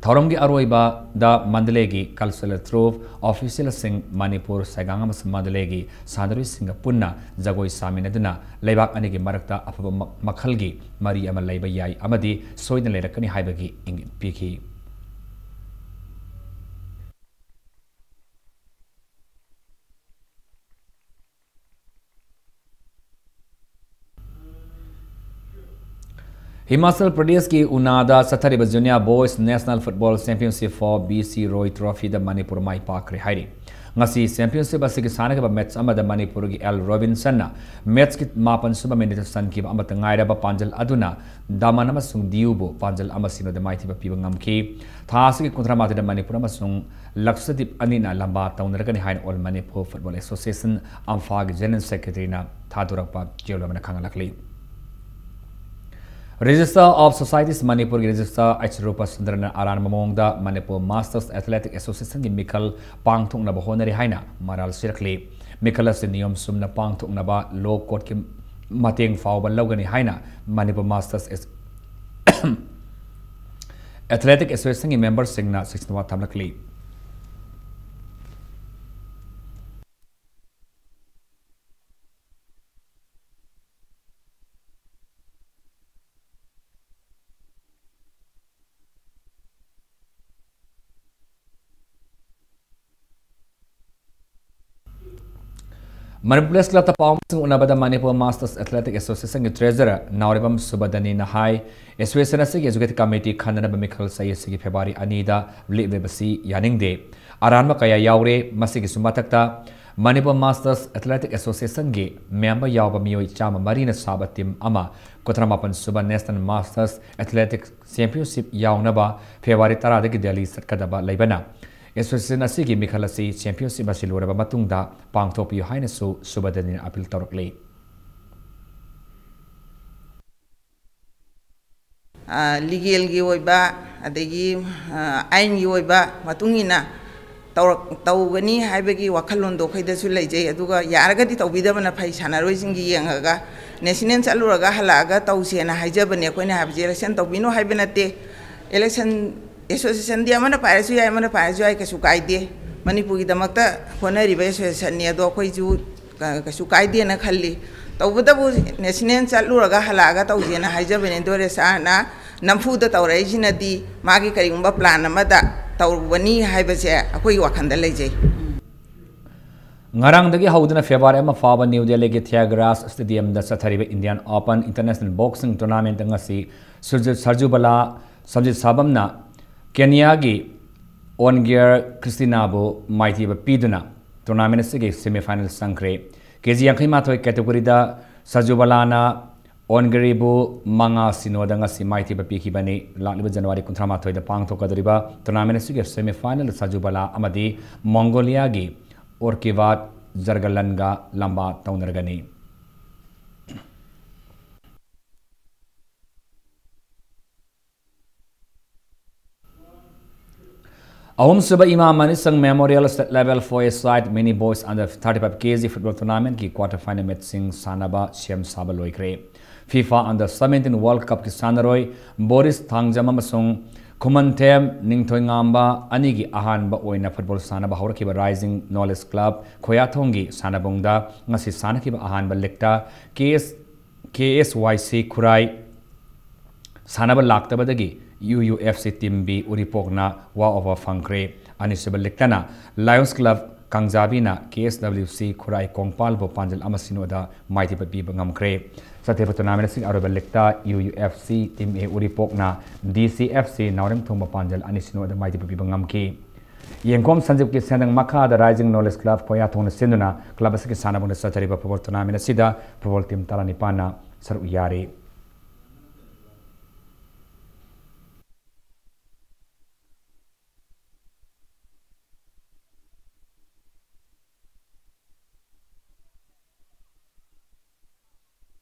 ꯊꯧꯔꯝꯒꯤ ꯑꯔꯣꯏꯕꯗ ꯃꯟꯗꯂꯦꯒꯤ ꯀꯜꯆꯔꯦꯜ ꯇ꯭ꯔꯨꯞ, ꯑꯣꯐꯤꯁꯤꯌꯦꯜꯁꯤꯡ, ꯃꯅꯤꯄꯨꯔ, ꯁꯥꯏꯒꯥꯡ ꯑꯃꯁꯨꯡ ꯃꯟꯗꯂꯦꯒꯤ ꯁꯥꯟꯅꯔꯣꯏꯁꯤꯡꯒ ꯄꯨꯟꯅ ꯖꯒꯣꯏ ꯁꯥꯃꯤꯟꯅꯗꯨꯅ ꯂꯩꯕꯥꯛ ꯑꯅꯤꯒꯤ ꯃꯔꯛꯇ ꯑꯐꯕ ꯃ-, ꯃꯈꯜꯒꯤ ꯃꯔꯤ ꯑꯃ ꯂꯩꯕ ꯌꯥꯏ ꯑꯃꯗꯤ ꯁꯣꯏꯗꯅ ꯂꯩꯔꯛꯀꯅꯤ ꯍꯥꯏꯕꯒꯤ ꯏꯪꯒꯤꯠ ꯄꯤꯈꯤ꯫ ꯍꯤꯃꯥꯆꯜ ꯄ꯭ꯔꯗꯦꯁꯀꯤ ꯎꯅꯥꯗ ꯆꯠꯊꯔꯤꯕ Junior Boys National Football Championship for B C Roy Trophy ꯗ ꯃꯅꯤꯄꯨꯔ ꯃꯥꯏ ꯄꯥꯛꯈ꯭ꯔꯦ ꯍꯥꯏꯔꯤ꯫ ꯉꯁꯤ ꯆꯦꯝꯄꯤꯌꯟꯁꯤꯞ ꯑꯁꯤꯒꯤ ꯁꯥꯟꯅꯈꯤꯕ ꯃꯦꯠꯆ ꯑꯃꯗ ꯃꯅꯤꯄꯨꯔꯒꯤ ꯑꯦꯜ ꯔꯣꯕꯤꯟꯁꯟꯅ ꯃꯦꯠꯆꯀꯤ ꯃꯥꯄꯟ ꯁꯨꯕ ꯃꯤꯅꯤꯠꯇ ꯆꯟꯈꯤꯕ ꯑꯃꯠꯇ ꯉꯥꯏꯔꯕ ꯄꯥꯟꯖꯜ ꯑꯗꯨꯅ ꯗꯃꯟ ꯑꯃꯁꯨꯡ ꯗꯤꯌꯨꯕꯨ ꯄꯥꯟꯖꯜ ꯑꯃ ꯁꯤꯅꯣꯗ ꯃꯥꯏꯊꯤꯕ ꯄꯤꯕ ꯉꯝꯈꯤ꯫ ꯊꯥ ꯑꯁꯤꯒꯤ ꯀꯨꯟꯊ꯭ꯔꯥ ꯃꯥꯊꯣꯏꯗ ꯃꯅꯤꯄꯨꯔ ꯑꯃꯁꯨꯡ ꯂꯛꯁꯗꯤꯞ ꯑꯅꯤꯅ ꯂꯝꯕꯥ ꯇꯧꯅꯔꯒꯅꯤ ꯍꯥꯏꯅ All Manipur Football Association, ꯑꯝꯐꯥꯒꯤ ꯖꯦꯅꯔꯦꯜ ꯁꯦꯀ꯭ꯔꯦꯇꯔꯤꯅ ꯊꯥꯗꯣꯔꯛꯄ ꯆꯦꯔꯣꯜ ꯑꯃꯅ ꯈꯪꯍꯜꯂꯛꯂꯤ꯫ Registrar of Societies ꯃꯅꯤꯄꯨꯔꯒꯤ Registrar ꯑꯩꯆ ꯔꯨꯄꯥꯁꯟꯗ꯭ꯔꯅ ꯑꯔꯥꯟꯕ ꯃꯑꯣꯡꯗ ꯃꯅꯤꯄꯨꯔ ꯃꯥꯁꯇꯔꯁ ꯑꯦꯊꯂꯦꯇꯤꯛ ꯑꯦꯁꯣꯁꯤꯌꯦꯁꯟꯒꯤ ꯃꯤꯈꯜ ꯄꯥꯡꯊꯣꯛꯅꯕ ꯍꯣꯠꯅꯔꯤ ꯍꯥꯏꯅ ꯃꯔꯥꯜ ꯁꯤꯔꯛꯂꯤ꯫ ꯃꯤꯈꯜ ꯑꯁꯤ ꯅꯤꯌꯣꯝ ꯆꯨꯝꯅ ꯄꯥꯡꯊꯣꯛꯅꯕ ꯂꯣ ꯀꯣꯔꯠꯀꯤ ꯃꯇꯦꯡ ꯐꯥꯎꯕ ꯂꯧꯒꯅꯤ ꯍꯥꯏꯅ ꯃꯅꯤꯄꯨꯔ ꯃꯥꯁꯇꯔꯁ ꯑꯦꯁ-, ꯑꯦꯊꯂꯦꯇꯤꯛ ꯑꯦꯁꯣꯁꯤꯌꯦꯁꯟꯒꯤ ꯃꯦꯝꯕꯔꯁꯤꯡꯅ ꯁꯤꯛꯁꯇꯤꯟ ꯋꯥ ꯊꯝꯂꯛꯂꯤ꯫ Manipur press ꯀ꯭ꯂꯕꯇ ꯄꯥꯎꯃꯤꯁꯤꯡ ꯎꯅꯕꯗ Manipur masters athletic ꯑꯦꯁꯣꯁꯤꯌꯦꯁꯟꯒꯤ ꯇ꯭ꯔꯦꯖꯔꯔ ꯅꯥꯎꯔꯦꯝꯕꯝ ꯁꯨꯕꯗꯅꯤꯅ ꯍꯥꯏ, ꯑꯦꯁꯣꯁꯤꯌꯦꯁꯟ ꯑꯁꯤꯒꯤ ꯑꯦꯛꯖꯤꯀ꯭ꯌꯨꯇꯤꯚ ꯀꯃꯤꯇꯤ ꯈꯟꯅꯅꯕ ꯃꯤꯈꯜ ꯆꯌꯦꯠꯁꯤꯒꯤ ꯐꯦꯕ꯭ꯔꯨꯋꯥꯔꯤ ꯑꯅꯤꯗ ꯂꯦꯞꯂꯤꯕꯁꯤ ꯌꯥꯅꯤꯡꯗꯦ꯫ ꯑꯔꯥꯟꯕ ꯀꯌꯥ ꯌꯥꯎꯔꯦ꯫ ꯃꯁꯤꯒꯤꯁꯨ ꯃꯊꯛꯇ ꯃꯅꯤꯄꯨꯔ ꯃꯥꯁꯇꯔꯁ ꯑꯦꯊꯂꯦꯇꯤꯛ ꯑꯦꯁꯣꯁꯤꯌꯦꯁꯟꯒꯤ ꯃꯦꯝꯕꯔ ꯌꯥꯎꯕ ꯃꯤꯑꯣꯏ ꯆꯥꯝꯃ ꯃꯔꯤꯅ ꯁꯥꯕ ꯇꯤꯝ ꯑꯃ ꯀꯨꯟꯊ꯭ꯔꯥ ꯃꯥꯄꯟ ꯁꯨꯕ ꯅꯦꯁꯅꯦꯜ ꯃꯥꯁꯇꯔꯁ ꯑꯦꯊꯂꯦꯇꯤꯛꯁ ꯆꯦꯝꯄꯤꯌꯟꯁꯤꯞ ꯌꯥꯎꯅꯕ ꯐꯦꯕ꯭ꯔꯨꯋꯥꯔꯤ ꯇꯔꯥꯗꯒꯤ ꯗꯦꯜꯂꯤ ꯆꯠꯀꯗꯕ ꯂꯩꯕꯅ, ꯑꯦꯁꯣꯁꯤꯌꯦꯁꯟ ꯑꯁꯤꯒꯤ ꯃꯤꯈꯜ ꯑꯁꯤ ꯆꯦꯝꯄꯤꯌꯟꯁꯤꯞ ꯑꯁꯤ ꯂꯣꯏꯔꯕ ꯃꯇꯨꯡꯗ ꯄꯥꯡꯊꯣꯛꯄꯤꯌꯨ ꯍꯥꯏꯅꯁꯨ ꯁꯨꯕꯗꯅꯤꯅ ꯑꯄꯤꯜ ꯇꯧꯔꯛꯂꯤ꯫ ꯑ, ꯂꯤꯒꯦꯜꯒꯤ ꯑꯣꯏꯕ, ꯑꯗꯒꯤ, ꯑ, ꯑꯥꯏꯟꯒꯤ ꯑꯣꯏꯕ ꯃꯇꯨꯡ ꯏꯟꯅ ꯇꯧꯔꯛ-, ꯇꯧꯒꯅꯤ ꯍꯥꯏꯕꯒꯤ ꯋꯥꯈꯜꯂꯣꯟꯗꯣ ꯑꯩꯈꯣꯏꯗꯁꯨ ꯂꯩꯖꯩ꯫ ꯑꯗꯨꯒ ꯌꯥꯔꯒꯗꯤ ꯇꯧꯕꯤꯗꯕꯅ ꯐꯩ, ꯁꯥꯟꯅꯔꯣꯏꯁꯤꯡꯒꯤ ꯌꯦꯡꯉꯒ꯫ ꯅꯦꯁꯅꯦꯜ ꯆꯠꯂꯨꯔꯒ ꯍꯜꯂꯛꯑꯒ ꯇꯧꯁꯦꯅ ꯍꯥꯏꯖꯕꯅꯦ꯫ ꯑꯩꯈꯣꯏꯅ ꯍꯥꯏꯕꯁꯦ ꯏꯂꯦꯛꯁꯟ ꯇꯧꯕꯤꯅꯨ ꯍꯥꯏꯕ ꯅꯠꯇꯦ꯫ ꯏꯂꯦꯛꯁꯟ, ꯑꯦꯁꯣꯁꯤꯌꯦꯁꯟꯗꯤ ꯑꯃꯅ ꯄꯥꯏꯔꯁꯨ ꯌꯥꯏ, ꯑꯃꯅ ꯄꯥꯏꯔꯁꯨ ꯌꯥꯏ, ꯀꯩꯁꯨ ꯀꯥꯏꯗꯦ꯫ ꯃꯅꯤꯄꯨꯔꯒꯤꯗꯃꯛꯇ ꯍꯣꯠꯅꯔꯤꯕ ꯑꯦꯁꯣꯁꯤꯌꯦꯁꯟꯅꯤ꯫ ꯑꯗꯣ ꯑꯩꯈꯣꯏꯁꯨ ꯀ-, ꯀꯩꯁꯨ ꯀꯥꯏꯗꯦꯅ ꯈꯜꯂꯤ꯫ ꯇꯧꯕꯇꯕꯨ ꯅꯦꯁꯅꯦꯜ ꯆꯠꯂꯨꯔꯒ ꯍꯜꯂꯛꯑꯒ ꯇꯧꯁꯦꯅ ꯍꯥꯏꯖꯕꯅꯤ꯫ ꯑꯗꯣ ꯔꯦꯁꯥꯅ ꯅꯝꯐꯨꯗ ꯇꯧꯔꯛꯏꯁꯤꯅꯗꯤ ꯃꯥꯒꯤ ꯀꯔꯤꯒꯨꯝꯕ ꯄ꯭ꯂꯥꯟ ꯑꯃꯗ ꯇꯧꯔꯨꯕꯅꯤ ꯍꯥꯏꯕꯁꯦ ꯑꯩꯈꯣꯏꯒꯤ ꯋꯥꯈꯜꯗ ꯂꯩꯖꯩ꯫ ꯉꯔꯥꯡꯗꯒꯤ ꯍꯧꯗꯨꯅ ꯐꯦꯕ꯭ꯔꯨꯋꯥꯔꯤ ꯑꯃ ꯐꯥꯎꯕ ꯅ꯭ꯌꯨ ꯗꯦꯜꯂꯤꯒꯤ ꯊꯤꯌꯥꯒ꯭ꯔꯥꯖ ꯁ꯭ꯇꯦꯗꯤꯌꯝꯗ ꯆꯠꯊꯔꯤꯕ Indian open international boxing tournament ꯉꯁꯤ ꯁꯨꯔꯖ-, ꯁꯔꯖꯨꯕꯂꯥ ꯁꯝꯖꯤꯠ ꯁꯥꯕꯝꯅ ꯀꯦꯅꯤꯌꯥꯒꯤ ꯑꯣꯟꯒꯤꯌꯔ ꯈ꯭ꯔꯤꯁꯇꯤꯅꯥꯕꯨ ꯃꯥꯏꯊꯤꯕ ꯄꯤꯗꯨꯅ ꯇꯣꯔꯅꯥꯃꯦꯟꯠ ꯑꯁꯤꯒꯤ ꯁꯦꯃꯤꯐꯥꯏꯅꯦꯜ ꯆꯪꯈ꯭ꯔꯦ꯫ ꯀꯦ ꯖꯤ ꯌꯥꯡꯈꯩ ꯃꯥꯊꯣꯏ ꯀꯦꯇꯦꯒꯣꯔꯤꯗ ꯁꯔꯖꯨꯕꯂꯥꯅ ꯑꯣꯟꯒꯔꯤꯕꯨ ꯃꯉꯥ ꯁꯤꯅꯣꯗ ꯉꯁꯤ ꯃꯥꯏꯊꯤꯕ ꯄꯤꯈꯤꯕꯅꯤ꯫ ꯂꯥꯛꯂꯤꯕ ꯖꯅꯋꯥꯔꯤ ꯀꯨꯟꯊ꯭ꯔꯥ ꯃꯥꯊꯣꯏꯗ ꯄꯥꯡꯊꯣꯛꯀꯗꯧꯔꯤꯕ ꯇꯣꯔꯅꯥꯃꯦꯟ ꯑꯁꯤꯒꯤ ꯁꯦꯃꯤꯐꯥꯏꯅꯦꯜꯗ ꯁꯖꯨꯕꯂꯥ ꯑꯃꯗꯤ ꯃꯣꯡꯒꯣꯂꯤꯌꯥꯒꯤ ꯑꯣꯔꯀꯤꯚꯥꯠ ꯖꯔꯒꯂꯟꯒ ꯂꯝꯕꯥ ꯇꯧꯅꯔꯒꯅꯤ꯫ ꯑꯍꯨꯝꯁꯨꯕ ꯏꯃꯥ ꯃꯅꯤꯁꯪ Memorial State Level Four-A-Side Mini Boys Under Thirty-Five K G Football Tournament-ꯀꯤ quarter final match-ꯁꯤꯡ ꯁꯥꯟꯅꯕ ꯁꯦꯝ ꯁꯥꯕ ꯂꯣꯏꯈ꯭ꯔꯦ꯫ FIFA Under Seventeen World Cup-ꯀꯤ ꯁꯥꯟꯅꯔꯣꯏ ꯕꯣꯔꯤꯁ ꯊꯥꯡꯖꯝ ꯑꯃꯁꯨꯡ ꯈꯨꯃꯟꯊꯦꯝ ꯅꯤꯡꯊꯣꯏꯉꯥꯝꯕ ꯑꯅꯤꯒꯤ ꯑꯍꯥꯟꯕ ꯑꯣꯏꯅ football ꯁꯥꯟꯅꯕ ꯍꯧꯔꯛꯈꯤꯕ Rising Knowledge Club ꯈꯣꯌꯥꯊꯣꯡꯒꯤ ꯁꯥꯟꯅꯕꯨꯡꯗ ꯉꯁꯤ ꯁꯥꯟꯅꯈꯤꯕ ꯑꯍꯥꯟꯕ league-ꯇ K S, K S Y C ꯈꯨꯔꯥꯏ ꯁꯥꯟꯅꯕ ꯂꯥꯛꯇꯕꯗꯒꯤ U U F C Team B ꯎꯔꯤꯄꯣꯛꯅ walkover ꯐꯪꯈ꯭ꯔꯦ꯫ ꯑꯅꯤꯁꯨꯕ league-ꯇꯅ Lions Club ꯀꯥꯡꯖꯥꯕꯤꯅ K S W C ꯈꯨꯔꯥꯏ ꯀꯣꯡꯄꯥꯜꯕꯨ ꯄꯥꯟꯖꯜ ꯑꯃ ꯁꯤꯅꯣꯗ ꯃꯥꯏꯊꯤꯕ ꯄꯤꯕ ꯉꯝꯈ꯭ꯔꯦ꯫ ꯆꯠꯊꯔꯤꯕ tournament ꯑꯁꯤꯒꯤ ꯑꯔꯣꯏꯕ league-ꯇ U U F C Team A ꯎꯔꯤꯄꯣꯛꯅ D C F C ꯅꯥꯎꯔꯦꯝꯊꯣꯡꯕ ꯄꯥꯟꯖꯜ ꯑꯅꯤ ꯁꯤꯅꯣꯗ ꯃꯥꯏꯊꯤꯕ ꯄꯤꯕ ꯉꯝꯈꯤ꯫ ꯌꯦꯡꯈꯣꯝ ꯁꯟꯖꯤꯞꯀꯤ ꯁꯦꯟꯗꯪ ꯃꯈꯥꯗ Rising Knowledge Club ꯈꯣꯌꯥꯊꯣꯡꯅ ꯁꯤꯟꯗꯨꯅ club ꯑꯁꯤꯒꯤ ꯁꯥꯟꯅꯕꯨꯡꯗ ꯆꯠꯊꯔꯤꯕ football tournament ꯑꯁꯤꯗ football team ꯇꯔꯥꯅꯤꯄꯥꯟꯅ ꯁꯔꯨꯛ ꯌꯥꯔꯤ꯫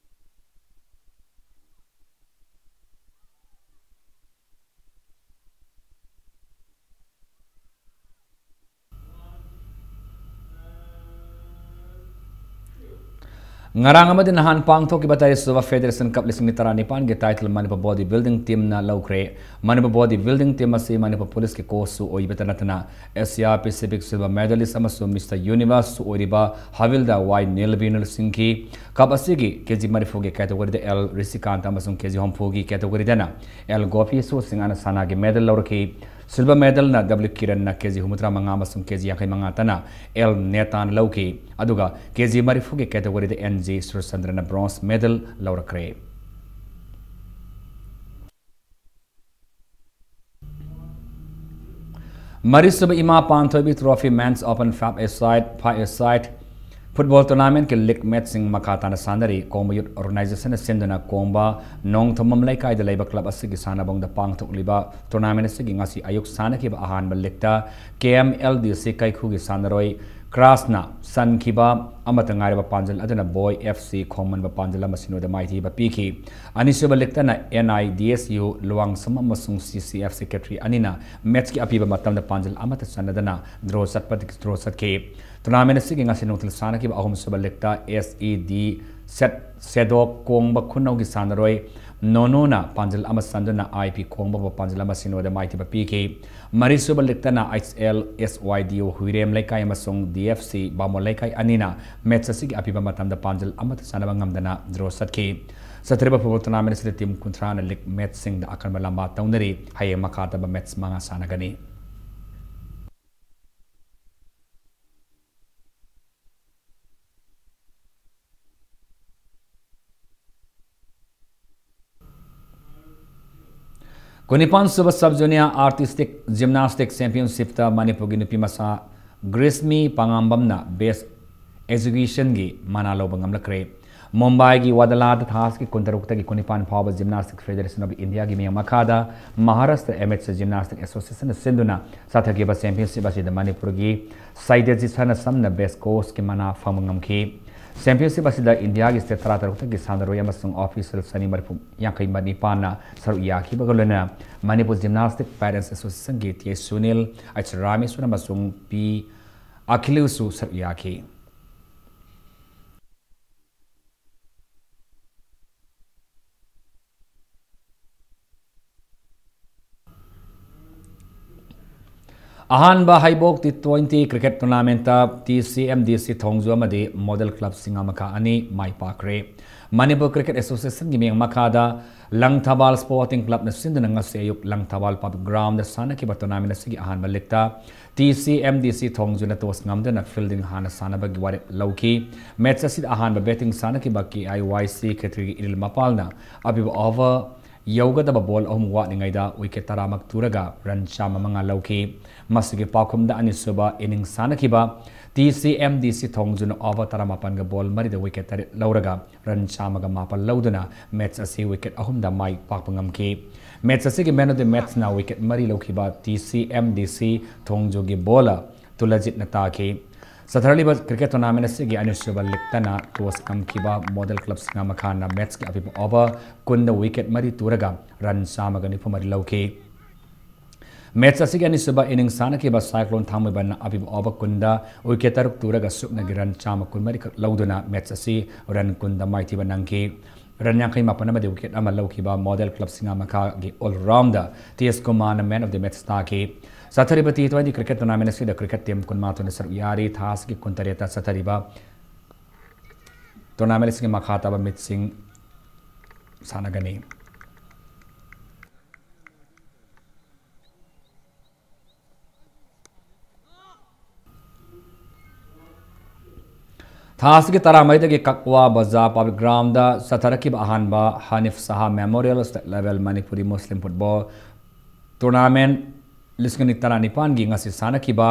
ꯉꯔꯥꯡ ꯑꯃꯗꯤ ꯅꯍꯥꯟ ꯄꯥꯡꯊꯣꯛꯈꯤꯕ ꯇꯔꯦꯠꯁꯨꯕ Federation Cup ꯂꯤꯁꯤꯡ ꯑꯅꯤ ꯇꯔꯥꯅꯤꯄꯥꯟꯒꯤ title Manipur Body Building Team-ꯅ ꯂꯧꯈ꯭ꯔꯦ꯫ Manipur Body Building Team ꯑꯁꯤ Manipur Police-ꯀꯤ coach-ꯁꯨ ꯑꯣꯏꯕꯇ ꯅꯠꯇꯅ Asia Pacific Silver Medalist ꯑꯃꯁꯨꯡ Mister Universe-ꯁꯨ ꯑꯣꯏꯔꯤꯕ ꯍꯥꯕꯤꯜꯗꯥ ꯋꯥꯏ ꯅꯤꯜꯕꯤꯅꯨꯅ ꯂꯨꯆꯤꯡꯈꯤ꯫ Cup ꯑꯁꯤꯒꯤ K G ꯃꯔꯤꯐꯨꯒꯤ category-ꯗ L ꯔꯤꯁꯤꯀꯥꯟꯇ ꯑꯃꯁꯨꯡ K G ꯍꯨꯝꯐꯨꯒꯤ category-ꯗꯅ L ꯒꯣꯄꯤꯁꯨ ꯁꯤꯡꯍꯅ ꯁꯅꯥꯒꯤ medal ꯂꯧꯔꯛꯈꯤ꯫ Silver medal-ꯅ W ꯀꯤꯔꯟꯅ K G ꯍꯨꯝꯐꯨꯇꯔꯥ ꯃꯉꯥ ꯑꯃꯁꯨꯡ K G ꯌꯥꯡꯈꯩ ꯃꯉꯥ ꯇꯅ L ꯅꯦꯇꯥꯟ ꯂꯧꯈꯤ꯫ ꯑꯗꯨꯒ K G ꯃꯔꯤꯐꯨꯒꯤ category-ꯗ N G ꯁꯨꯔꯆꯟꯗ꯭ꯔꯅ bronze medal ꯂꯧꯔꯛꯈ꯭ꯔꯦ꯫ ꯃꯔꯤꯁꯨꯕ ꯏꯃꯥ ꯄꯥꯟꯊꯣꯏꯕꯤ Trophy Men's Open Five-A-Side, Five-A-Side Football Tournament-ꯀꯤ league match-ꯁꯤꯡ ꯃꯈꯥ ꯇꯥꯅ ꯁꯥꯟꯅꯔꯤ꯫ ꯀꯣꯡꯕ Youth Organization-ꯅ ꯁꯤꯟꯗꯨꯅ ꯀꯣꯡꯕ ꯅꯣꯡꯊꯣꯝꯕꯝ ꯂꯩꯀꯥꯏꯗ ꯂꯩꯕ club ꯑꯁꯤꯒꯤ ꯁꯥꯟꯅꯕꯨꯡꯗ ꯄꯥꯡꯊꯣꯛꯂꯤꯕ tournament ꯑꯁꯤꯒꯤ ꯉꯁꯤ ꯑꯌꯨꯛ ꯁꯥꯟꯅꯈꯤꯕ ꯑꯍꯥꯟꯕ league-ꯇ K M L D C ꯀꯩꯈꯨꯒꯤ ꯁꯥꯟꯅꯔꯣꯏ ꯀ꯭ꯔꯥꯁꯅ ꯆꯟꯈꯤꯕ ꯑꯃꯠꯇ ꯉꯥꯏꯔꯕ ꯄꯥꯟꯖꯜ ꯑꯗꯨꯅ ꯕꯣꯏ ꯑꯦꯐ ꯁꯤ ꯈꯣꯡꯃꯟꯕ ꯄꯥꯟꯖꯜ ꯑꯃ ꯁꯤꯅꯣꯗ ꯃꯥꯏꯊꯤꯕ ꯄꯤꯈꯤ꯫ ꯑꯅꯤꯁꯨꯕ ꯂꯤꯛꯇꯅ and I D S U ꯂꯨꯋꯥꯡꯁꯝ ꯑꯃꯁꯨꯡ ꯁꯤ ꯁꯤ ꯑꯦꯐ ꯁꯦꯀ꯭ꯔꯦꯇꯔꯤ ꯑꯅꯤꯅ ꯃꯦꯠꯁꯀꯤ ꯑꯄꯤꯕ ꯃꯇꯝꯗ ꯄꯥꯟꯖꯜ ꯑꯃꯠꯇ ꯆꯟꯅꯗꯅ ꯗ꯭ꯔꯣ ꯆꯠꯄ, ꯗ꯭ꯔꯣ ꯆꯠꯈꯤ꯫ ꯇꯣꯔꯅꯥꯃꯦꯟ ꯑꯁꯤꯒꯤ ꯉꯁꯤ ꯅꯨꯡꯊꯤꯜ ꯁꯥꯟꯅꯈꯤꯕ ꯑꯍꯨꯝꯁꯨꯕ ꯂꯤꯛꯇ ꯑꯦꯁ ꯏ ꯗꯤ ꯁꯦꯠ ꯁꯦꯗꯣꯛ ꯀꯣꯡꯕ ꯈꯨꯅꯧꯒꯤ ꯁꯥꯟꯅꯔꯣꯏ ꯅꯣꯅꯣꯅ ꯄꯥꯟꯖꯜ ꯑꯃ ꯆꯟꯗꯨꯅ ꯑꯥꯏ ꯄꯤ ꯀꯣꯡꯕꯕꯨ ꯄꯥꯟꯖꯜ ꯑꯃ ꯁꯤꯅꯣꯗ ꯃꯥꯏꯊꯤꯕ ꯄꯤꯈꯤ꯫ ꯃꯔꯤꯁꯨꯕ ꯂꯤꯛꯇꯅ ꯑꯩꯆ ꯑꯦꯜ ꯑꯦꯁ ꯋꯥꯏ ꯗꯤ ꯑꯣ ꯍꯨꯏꯔꯦꯝ ꯂꯩꯀꯥꯏ ꯑꯃꯁꯨꯡ ꯗꯤ ꯑꯦꯐ ꯁꯤ ꯕꯥꯃꯣꯟ ꯂꯩꯀꯥꯏ ꯑꯅꯤꯅ ꯃꯦꯠꯆ ꯑꯁꯤꯒꯤ ꯑꯄꯤꯕ ꯃꯇꯝꯗ ꯄꯥꯟꯖꯜ ꯑꯃꯠꯇ ꯆꯥꯟꯅꯕ ꯉꯝꯗꯅ ꯗ꯭ꯔꯣ ꯆꯠꯈꯤ꯫ ꯆꯠꯊꯔꯤꯕ ꯐꯨꯠꯕꯣꯜ ꯇꯣꯔꯅꯥꯃꯦꯟ ꯑꯁꯤꯗ ꯇꯤꯝ ꯀꯨꯟꯊ꯭ꯔꯥꯅ ꯂꯤꯛ ꯃꯦꯠꯆꯁꯤꯡꯗ ꯑꯀꯟꯕ ꯂꯝꯕꯥ ꯇꯧꯅꯔꯤ꯫ ꯍꯌꯦꯡ ꯃꯈꯥ ꯇꯥꯕ ꯃꯦꯠꯆ ꯃꯉꯥ ꯁꯥꯟꯅꯒꯅꯤ꯫ ꯀꯨꯟꯅꯤꯄꯥꯟ ꯁꯨꯕ ꯁꯕ ꯖꯨꯅꯤꯌꯔ ꯑꯥꯔꯇꯤꯁꯇꯤꯛ ꯖꯤꯝꯅꯥꯁꯇꯤꯛ ꯆꯦꯝꯄꯤꯌꯟꯁꯤꯞꯇ ꯃꯅꯤꯄꯨꯔꯒꯤ ꯅꯨꯄꯤ ꯃꯆꯥ ꯒ꯭ꯔꯤꯁꯃꯤ ꯄꯥꯉꯥꯝꯕꯝꯅ ꯕꯦꯁ ꯑꯦꯖꯨꯀꯦꯁꯟꯒꯤ ꯃꯅꯥ ꯂꯧꯕ ꯉꯝꯂꯛꯈ꯭ꯔꯦ꯫ ꯃꯨꯝꯕꯥꯏꯒꯤ ꯋꯥꯗꯂꯥꯗ ꯊꯥꯁꯀꯤ ꯀꯨꯟꯇꯔꯨꯛꯇꯒꯤ ꯀꯨꯟꯅꯤꯄꯥꯟ ꯐꯥꯎꯕ ꯖꯤꯝꯅꯥꯁꯇꯤꯛ ꯐꯦꯗꯔꯦꯁꯟ ꯑꯣꯐ ꯏꯟꯗꯤꯌꯥꯒꯤ ꯃꯤꯌꯥꯝ ꯃꯈꯥꯗ ꯃꯍꯥꯔꯥꯁꯇ꯭ꯔ ꯑꯦꯃꯦꯆꯔ ꯖꯤꯝꯅꯥꯁꯇꯤꯛ ꯑꯦꯁꯣꯁꯤꯌꯦꯁꯟꯅ ꯁꯤꯟꯗꯨꯅ ꯆꯠꯊꯈꯤꯕ ꯆꯦꯝꯄꯤꯌꯟꯁꯤꯞ ꯑꯁꯤꯗ ꯃꯅꯤꯄꯨꯔꯒꯤ ꯁꯥꯏꯗꯦꯖꯤ ꯁꯅꯥꯁꯝꯅ ꯕꯦꯁ ꯀꯣꯁꯀꯤ ꯃꯅꯥ ꯐꯪꯕ ꯉꯝꯈꯤ꯫ ꯆꯦꯝꯄꯤꯌꯟꯁꯤꯞ ꯑꯁꯤꯗ ꯏꯟꯗꯤꯌꯥꯒꯤ ꯁ꯭ꯇꯦꯠ ꯇꯔꯥꯇꯔꯨꯛꯇꯒꯤ ꯁꯥꯟꯅꯔꯣꯏ ꯑꯃꯁꯨꯡ ꯑꯣꯐꯤꯁꯤꯌꯦꯜ ꯆꯅꯤ ꯃꯔꯤꯐꯨ, ꯌꯥꯡꯈꯩ ꯃꯅꯤꯄꯥꯟꯅ ꯁꯔꯨꯛ ꯌꯥꯈꯤꯕꯒ ꯂꯣꯏꯅꯅ ꯃꯅꯤꯄꯨꯔ ꯖꯤꯝꯅꯥꯁꯇꯤꯛ ꯄꯦꯔꯦꯟꯠꯁ ꯑꯦꯁꯣꯁꯤꯌꯦꯁꯟꯒꯤ T H Sunil, H Rameshwar ꯑꯃꯁꯨꯡ ꯄꯤ ꯑꯈꯤꯂꯨꯁꯨ ꯁꯔꯨꯛ ꯌꯥꯈꯤ꯫ ꯑꯍꯥꯟꯕ ꯍꯩꯕꯣꯛ ꯇꯤ ꯇ꯭ꯋꯦꯟꯇꯤ ꯀ꯭ꯔꯤꯀꯦꯠ ꯇꯣꯔꯅꯥꯃꯦꯟꯠꯇ T C M D C ꯊꯣꯡꯖꯨ ꯑꯃꯗꯤ ꯃꯣꯗꯦꯜ ꯀ꯭ꯂꯕ ꯁꯤꯡꯉꯥꯃꯈꯥ ꯑꯅꯤ ꯃꯥꯏ ꯄꯥꯛꯈ꯭ꯔꯦ꯫ ꯃꯅꯤꯄꯨꯔ ꯀ꯭ꯔꯤꯀꯦꯠ ꯑꯦꯁꯣꯁꯤꯌꯦꯁꯟꯒꯤ ꯃꯤꯠꯌꯦꯡ ꯃꯈꯥꯗ ꯂꯪꯊꯕꯥꯜ ꯁ꯭ꯄꯣꯔꯇꯤꯡ ꯀ꯭ꯂꯕꯅ ꯁꯤꯟꯗꯨꯅ ꯉꯁꯤ ꯑꯌꯨꯛ ꯂꯪꯊꯕꯥꯜ ꯄꯕ꯭ꯂꯤꯛ ꯒ꯭ꯔꯥꯎꯟꯗ ꯁꯥꯟꯅꯈꯤꯕ ꯇꯣꯔꯅꯥꯃꯦꯟꯠ ꯑꯁꯤꯒꯤ ꯑꯍꯥꯟꯕ ꯂꯤꯛꯇ ꯇꯤ ꯁꯤ ꯑꯦꯝ ꯗꯤ ꯁꯤ ꯊꯣꯡꯖꯨꯅ ꯇꯣꯁ ꯉꯝꯗꯨꯅ ꯐꯤꯜꯗꯤꯡ ꯍꯥꯟꯅ ꯁꯥꯟꯅꯕꯒꯤ ꯋꯥꯔꯦꯞ ꯂꯧꯈꯤ꯫ ꯃꯦꯠꯆ ꯑꯁꯤꯗ ꯑꯍꯥꯟꯕ ꯕꯦꯇꯤꯡ ꯁꯥꯟꯅꯈꯤꯕ ꯀꯦ ꯑꯥꯏ ꯋꯥꯏ ꯁꯤ ꯈꯦꯇ꯭ꯔꯤꯒꯤ ꯏꯔꯤꯜ ꯃꯄꯥꯜꯅ ꯑꯄꯤꯕ ꯑꯣꯚꯔ ꯌꯧꯒꯗꯕ ꯕꯣꯜ ꯑꯍꯨꯝ ꯋꯥꯠꯂꯤꯉꯩꯗ ꯋꯤꯀꯦꯠ ꯇꯔꯥꯃꯛ ꯇꯨꯔꯒ ꯔꯟ ꯆꯥꯝꯃ ꯃꯉꯥ ꯂꯧꯈꯤ꯫ ꯃꯁꯤꯒꯤ ꯄꯥꯎꯈꯨꯝꯗ ꯑꯅꯤꯁꯨꯕ ꯏꯅꯤꯡꯁ ꯁꯥꯟꯅꯈꯤꯕ ꯇꯤ ꯁꯤ ꯑꯦꯝ ꯗꯤ ꯁꯤ ꯊꯣꯡꯖꯨꯅ ꯑꯣꯚꯔ ꯇꯔꯥꯃꯥꯄꯟꯒ ꯕꯣꯜ ꯃꯔꯤꯗ ꯋꯤꯀꯦꯠ ꯇꯔꯦꯠ ꯂꯧꯔꯒ ꯔꯟ ꯆꯥꯝꯃꯒ ꯃꯥꯄꯜ ꯂꯧꯗꯨꯅ ꯃꯦꯠꯆ ꯑꯁꯤ ꯋꯤꯀꯦꯠ ꯑꯍꯨꯝꯗ ꯃꯥꯏ ꯄꯥꯛꯄ ꯉꯝꯈꯤ꯫ ꯃꯦꯠꯆ ꯑꯁꯤꯒꯤ ꯃꯦꯟ ꯑꯣꯐ ꯗꯤ ꯃꯦꯠꯆꯅ ꯋꯤꯀꯦꯠ ꯃꯔꯤ ꯂꯧꯈꯤꯕ ꯇꯤ ꯁꯤ ꯑꯦꯝ ꯗꯤ ꯁꯤ ꯊꯣꯡꯖꯨꯒꯤ ꯕꯣꯂꯔ ꯇꯨꯂꯖꯤꯠꯅ ꯇꯥꯈꯤ꯫ ꯆꯠꯊꯔꯛꯂꯤꯕ cricket tournament ꯑꯁꯤꯒꯤ ꯑꯅꯤꯁꯨꯕ league ꯇꯅ toss ꯉꯝꯈꯤꯕ Model Club ꯁꯤꯡꯉꯥꯃꯈꯥꯅ match ꯀꯤ ꯑꯄꯤꯕ over ꯀꯨꯟꯗ wicket ꯃꯔꯤ ꯇꯨꯔꯒ run ꯆꯥꯝꯃꯒ ꯅꯤꯐꯨ ꯃꯔꯤ ꯂꯧꯈꯤ꯫ Match ꯑꯁꯤꯒꯤ ꯑꯅꯤꯁꯨꯕ innings ꯁꯥꯟꯅꯈꯤꯕ Cyclone ꯊꯥꯡꯃꯩꯕꯟꯅ ꯑꯄꯤꯕ over ꯀꯨꯟꯗ wicket ꯇꯔꯨꯛ ꯇꯨꯔꯒ ꯁꯨꯞꯅꯒꯤ run ꯆꯥꯝꯃ ꯀꯨꯟꯃꯔꯤ ꯈꯛ ꯂꯧꯗꯨꯅ match ꯑꯁꯤ run ꯀꯨꯟꯗ ꯃꯥꯏꯊꯤꯕ ꯅꯪꯈꯤ꯫ Run ꯌꯥꯡꯈꯩ ꯃꯥꯄꯟ ꯑꯃꯗꯤ wicket ꯑꯃ ꯂꯧꯈꯤꯕ Model Club ꯁꯤꯡꯉꯥꯃꯈꯥꯒꯤ all rounder ꯇꯦꯖ ꯀꯨꯃꯥꯔꯅ man of the match ꯇꯥꯈꯤ꯫ ꯆꯠꯊꯔꯤꯕ T twenty cricket tournament ꯑꯁꯤꯗ cricket team ꯀꯨꯟꯃꯥꯊꯣꯏꯅ ꯁꯔꯨꯛ ꯌꯥꯔꯤ꯫ ꯊꯥ ꯑꯁꯤꯒꯤ ꯀꯨꯟꯇꯔꯦꯠꯇ ꯆꯠꯊꯔꯤꯕ tournament ꯑꯁꯤꯒꯤ ꯃꯈꯥ ꯇꯥꯕ match ꯁꯤꯡ ꯁꯥꯟꯅꯒꯅꯤ꯫ ꯊꯥ ꯑꯁꯤꯒꯤ ꯇꯔꯥꯃꯔꯤꯗꯒꯤ ꯀꯛꯋꯥ ꯕꯖꯥꯔ public ground ꯗ ꯆꯠꯊꯔꯛꯈꯤꯕ ꯑꯍꯥꯟꯕ ꯍꯅꯤꯐ ꯁꯍꯥ Memorial State Level ꯃꯅꯤꯄꯨꯔꯤ ꯃꯨꯁꯂꯤꯝ football tournament ꯂꯤꯁꯤꯡ ꯑꯅꯤ ꯇꯔꯥꯅꯤꯄꯥꯟꯒꯤ ꯉꯁꯤ ꯁꯥꯟꯅꯈꯤꯕ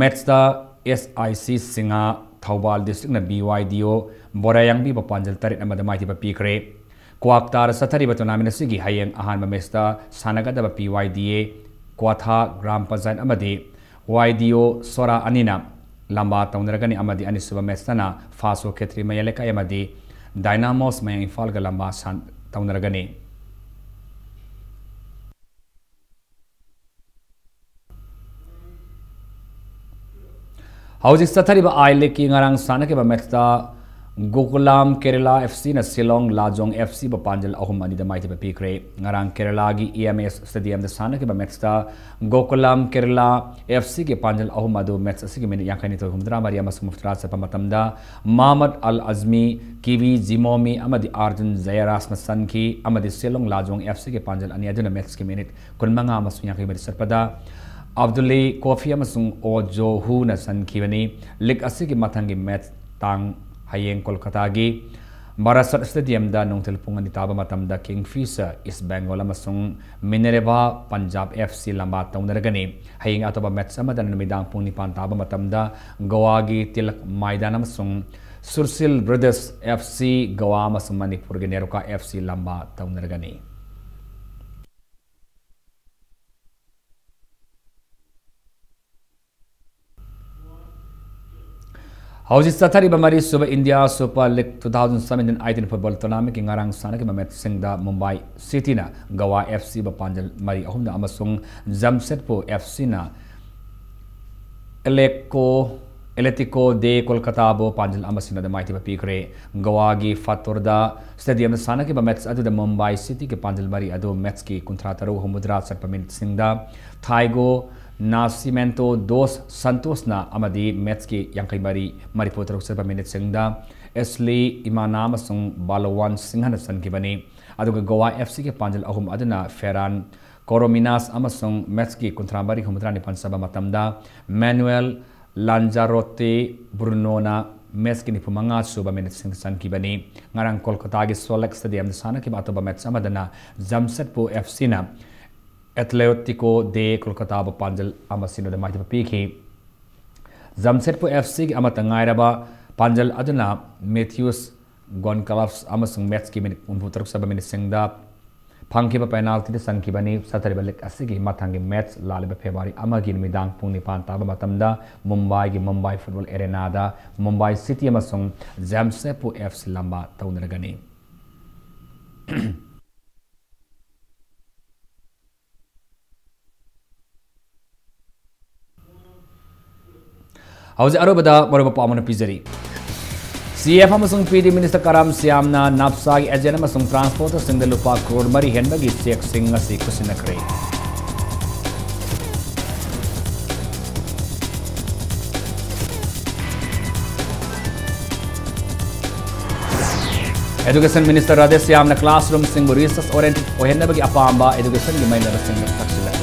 match ꯇ S I C Singh Thoubal district ꯅ B Y D O ꯕꯣꯔꯥꯌꯥꯡꯕꯤꯕꯨ ꯄꯥꯟꯖꯜ ꯇꯔꯦꯠ ꯑꯃꯗ ꯃꯥꯏꯊꯤꯕ ꯄꯤꯈ꯭ꯔꯦ꯫ ꯀ꯭ꯋꯥꯛꯇꯥꯗ ꯆꯠꯊꯔꯤꯕ tournament ꯑꯁꯤꯒꯤ ꯍꯌꯦꯡ ꯑꯍꯥꯟꯕ match ꯇ ꯁꯥꯟꯅꯒꯗꯕ P Y D A Kwatha Gram Panchayat ꯑꯃꯗꯤ Y D O ꯁꯣꯔꯥ ꯑꯅꯤꯅ ꯂꯝꯕꯥ ꯇꯧꯅꯔꯒꯅꯤ ꯑꯃꯗꯤ ꯑꯅꯤꯁꯨꯕ match ꯇꯅ ꯐꯥꯁꯣ ꯈꯦꯇ꯭ꯔꯤ ꯃꯌꯥꯏ ꯂꯩꯀꯥꯏ ꯑꯃꯗꯤ Dynamos ꯃꯌꯥꯡ ꯏꯝꯐꯥꯜꯒ ꯂꯝꯕꯥ ꯁꯥꯟ-, ꯇꯧꯅꯔꯒꯅꯤ꯫ ꯍꯧꯖꯤꯛ ꯆꯠꯊꯔꯤꯕ I League ꯀꯤ ꯉꯔꯥꯡ ꯁꯥꯟꯅꯈꯤꯕ match ꯇ ꯒꯣꯀꯨꯂꯥꯝ ꯀꯦꯔꯂꯥ F C ꯅ ꯁꯤꯂꯣꯡ ꯂꯥꯖꯣꯡ F C ꯕꯨ ꯄꯥꯟꯖꯜ ꯑꯍꯨꯝ ꯑꯅꯤꯗ ꯃꯥꯏꯊꯤꯕ ꯄꯤꯈ꯭ꯔꯦ꯫ ꯉꯔꯥꯡ ꯀꯦꯔꯂꯥꯒꯤ E M S Stadium ꯗ ꯁꯥꯟꯅꯈꯤꯕ match ꯇ ꯒꯣꯀꯨꯂꯥꯝ ꯀꯦꯔꯂꯥ F C ꯒꯤ ꯄꯥꯟꯖꯜ ꯑꯍꯨꯝ ꯑꯗꯨ match ꯑꯁꯤꯒꯤ minute ꯌꯥꯡꯈꯩꯅꯤꯊꯣꯏ, ꯍꯨꯝꯐꯨꯇꯔꯥ ꯃꯔꯤ ꯑꯃꯁꯨꯡ ꯃꯔꯤꯐꯨꯇꯔꯥ ꯆꯠꯄ ꯃꯇꯝꯗ ꯃꯍꯃꯗ ꯑꯜ ꯑꯖꯃꯤ, ꯀꯤꯋꯤ ꯖꯤꯃꯣꯃꯤ ꯑꯃꯗꯤ ꯑꯥꯔꯖꯨꯟ ꯖꯌꯔꯥꯖꯅ ꯆꯟꯈꯤ ꯑꯃꯗꯤ ꯁꯤꯂꯣꯡ ꯂꯥꯖꯣꯡ F C ꯒꯤ ꯄꯥꯟꯖꯜ ꯑꯅꯤ ꯑꯗꯨꯅ match ꯀꯤ minute ꯀꯨꯟꯃꯉꯥ ꯑꯃꯁꯨꯡ ꯌꯥꯡꯈꯩ ꯃꯔꯤ ꯆꯠꯄꯗ ꯑꯕꯗꯨꯜꯂꯤ ꯀꯣꯐꯤ ꯑꯃꯁꯨꯡ ꯑꯣ ꯖꯣꯍꯨꯅ ꯆꯟꯈꯤꯕꯅꯤ꯫ League ꯑꯁꯤꯒꯤ ꯃꯊꯪꯒꯤ match ꯇꯥꯡ ꯍꯌꯦꯡ ꯀꯣꯜꯀꯇꯥꯒꯤ ꯕꯥꯔꯥꯁꯠ Stadium ꯗ ꯅꯨꯡꯊꯤꯜ ꯄꯨꯡ ꯑꯅꯤ ꯇꯥꯕ ꯃꯇꯝꯗ Kingfisher East Bengal ꯑꯃꯁꯨꯡ Minerva Punjab F C ꯂꯝꯕꯥ ꯇꯧꯅꯔꯒꯅꯤ꯫ ꯍꯌꯦꯡ ꯑꯇꯣꯞꯄ match ꯑꯃꯗꯅ ꯅꯨꯃꯤꯗꯥꯡ ꯄꯨꯡ ꯅꯤꯄꯥꯟ ꯇꯥꯕ ꯃꯇꯝꯗ ꯒꯣꯋꯥꯒꯤ ꯇꯤꯂꯛ ꯃꯥꯏꯗꯥꯟ ꯑꯃꯁꯨꯡ ꯁꯨꯔꯁꯤꯜ Brothers F C ꯒꯣꯋꯥ ꯑꯃꯁꯨꯡ ꯃꯅꯤꯄꯨꯔꯒꯤ ꯅꯦꯔꯣꯀꯥ F C ꯂꯝꯕꯥ ꯇꯧꯅꯔꯒꯅꯤ꯫ ꯍꯧꯖꯤꯛ ꯆꯠꯊꯔꯤꯕ ꯃꯔꯤꯁꯨꯕ India Super League two thousand seventeen eighteen football tournamentꯀꯤ ꯉꯔꯥꯡ ꯁꯥꯟꯅꯈꯤꯕ matchꯁꯤꯡꯗ ꯃꯨꯝꯕꯥꯏ ꯁꯤꯇꯤꯅ ꯒꯋꯥ ꯑꯦꯐ ꯁꯤꯕꯨ ꯄꯥꯟꯖꯜ ꯃꯔꯤ ꯑꯍꯨꯝꯗ ꯑꯃꯁꯨꯡ ꯖꯝꯁꯦꯠꯄꯨꯔ ꯑꯦꯐ ꯁꯤꯅ ꯑꯦꯂꯦꯀꯣ, ꯑꯦꯂꯦꯇꯤꯀꯣ ꯗꯦ ꯀꯣꯜꯀꯇꯥꯕꯨ ꯄꯥꯟꯖꯜ ꯑꯃ ꯁꯤꯅꯣꯗ ꯃꯥꯏꯊꯤꯕ ꯄꯤꯈ꯭ꯔꯦ꯫ ꯒꯋꯥꯒꯤ ꯐꯥꯇꯣꯔꯗ stadiumꯗ ꯁꯥꯟꯅꯈꯤꯕ match ꯑꯗꯨꯗ ꯃꯨꯝꯕꯥꯏ ꯁꯤꯇꯤꯒꯤ ꯄꯥꯟꯖꯜ ꯃꯔꯤ ꯑꯗꯨ matchꯀꯤ ꯀꯨꯟꯊ꯭ꯔꯥ ꯇꯔꯨꯛ ꯍꯨꯝꯐꯨꯇꯔꯥ ꯆꯠꯄ minuteꯁꯤꯡꯗ ꯊꯥꯏꯒꯣ ꯅꯥꯁꯤꯃꯦꯟꯇꯣ ꯗꯣꯁ ꯁꯟꯇꯣꯁꯅ ꯑꯃꯗꯤ matchꯀꯤ ꯌꯥꯡꯈꯩ ꯃꯔꯤ ꯃꯔꯤꯐꯨ ꯇꯔꯨꯛ ꯆꯠꯄ minuteꯁꯤꯡꯗ ꯑꯦꯁꯂꯤ ꯏꯃꯥꯅꯥ ꯑꯃꯁꯨꯡ ꯕꯥꯂꯋꯥꯟ ꯁꯤꯡꯍꯅ ꯆꯟꯈꯤꯕꯅꯤ꯫ ꯑꯗꯨꯒ ꯒꯣꯋꯥ ꯑꯦꯐ ꯁꯤꯒꯤ ꯄꯥꯟꯖꯜ ꯑꯍꯨꯝ ꯑꯗꯨꯅ ꯐꯦꯔꯥꯟ ꯀꯣꯔꯣꯃꯤꯅꯥꯁ ꯑꯃꯁꯨꯡ matchꯀꯤ ꯀꯨꯟꯊ꯭ꯔꯥ ꯃꯔꯤ ꯍꯨꯝꯐꯨꯇꯔꯥ ꯅꯤꯄꯥꯟ ꯆꯠꯄ ꯃꯇꯝꯗ ꯃꯦꯅꯨꯑꯦꯜ ꯂꯥꯟꯖꯥꯔꯣꯇꯦ ꯕ꯭ꯔꯨꯅꯣꯅ matchꯀꯤ ꯅꯤꯐꯨ ꯃꯉꯥ ꯁꯨꯕ minuteꯁꯤꯡꯗ ꯆꯟꯈꯤꯕꯅꯤ꯫ ꯉꯔꯥꯡ ꯀꯣꯜꯀꯇꯥꯒꯤ ꯁꯣꯂꯦꯛ stadiumꯗ ꯁꯥꯟꯅꯈꯤꯕ ꯑꯇꯣꯞꯄ match ꯑꯃꯗꯅ ꯖꯝꯁꯦꯠꯄꯨꯔ ꯑꯦꯐ ꯁꯤꯅ ꯑꯦꯊꯂꯦꯇꯤꯀꯣ ꯗꯦ ꯀꯣꯜꯀꯇꯥꯕꯨ ꯄꯥꯟꯖꯜ ꯑꯃ ꯁꯤꯅꯣꯗ ꯃꯥꯏꯊꯤꯕ ꯄꯤꯈꯤ꯫ ꯖꯝꯁꯦꯠꯄꯨꯔ ꯑꯦꯐ ꯁꯤꯒꯤ ꯑꯃꯠꯇ ꯉꯥꯏꯔꯕ ꯄꯥꯟꯖꯜ ꯑꯗꯨꯅ ꯃꯦꯊ꯭ꯌꯨꯁ ꯒꯣꯟꯀꯂꯥꯐꯁ ꯑꯃꯁꯨꯡ matchꯀꯤ minute ꯍꯨꯝꯐꯨ ꯇꯔꯨꯛ ꯆꯠꯄ minuteꯁꯤꯡꯗ ꯐꯪꯈꯤꯕ penaltyꯗ ꯆꯟꯈꯤꯕꯅꯤ꯫ ꯆꯠꯊꯔꯤꯕ league ꯑꯁꯤꯒꯤ ꯃꯊꯪꯒꯤ match ꯂꯥꯛꯂꯤꯕ February ꯑꯃꯒꯤ ꯅꯨꯃꯤꯗꯥꯡ ꯄꯨꯡ ꯅꯤꯄꯥꯟ ꯇꯥꯕ ꯃꯇꯝꯗ ꯃꯨꯝꯕꯥꯏꯒꯤ ꯃꯨꯝꯕꯥꯏ football arenaꯗ ꯃꯨꯝꯕꯥꯏ ꯁꯤꯇꯤ ꯑꯃꯁꯨꯡ ꯖꯝꯁꯦꯠꯄꯨꯔ ꯑꯦꯐ ꯁꯤ ꯂꯝꯕꯥ ꯇꯧꯅꯔꯒꯅꯤ꯫ ꯍꯧꯖꯤꯛ ꯑꯔꯣꯏꯕꯗ ꯃꯔꯨꯑꯣꯏꯕ ꯄꯥꯎ ꯑꯃꯅ ꯄꯤꯖꯔꯤ꯫ ꯁꯤ ꯑꯦꯐ ꯑꯃꯁꯨꯡ ꯄꯤ ꯗꯤ minister ꯀꯔꯥꯝ ꯁ꯭ꯌꯥꯝꯅ ꯅꯥꯞꯁꯥꯒꯤ agent ꯑꯃꯁꯨꯡ transporterꯁꯤꯡꯗ ꯂꯨꯄꯥ ꯀ꯭ꯔꯣꯔ ꯃꯔꯤ ꯍꯦꯟꯕꯒꯤ chequeꯁꯤꯡ ꯉꯁꯤ ꯈꯨꯠꯁꯤꯟꯅꯈ꯭ꯔꯦ꯫ Education minister Radhe ꯁ꯭ꯌꯥꯝꯅ classroomꯁꯤꯡꯕꯨ research oriented ꯑꯣꯏꯍꯟꯅꯕꯒꯤ ꯑꯄꯥꯝꯕ educationꯒꯤ ꯃꯩꯅꯕꯁꯤꯡꯗ ꯇꯛꯁꯤꯜꯂꯛꯂꯤ꯫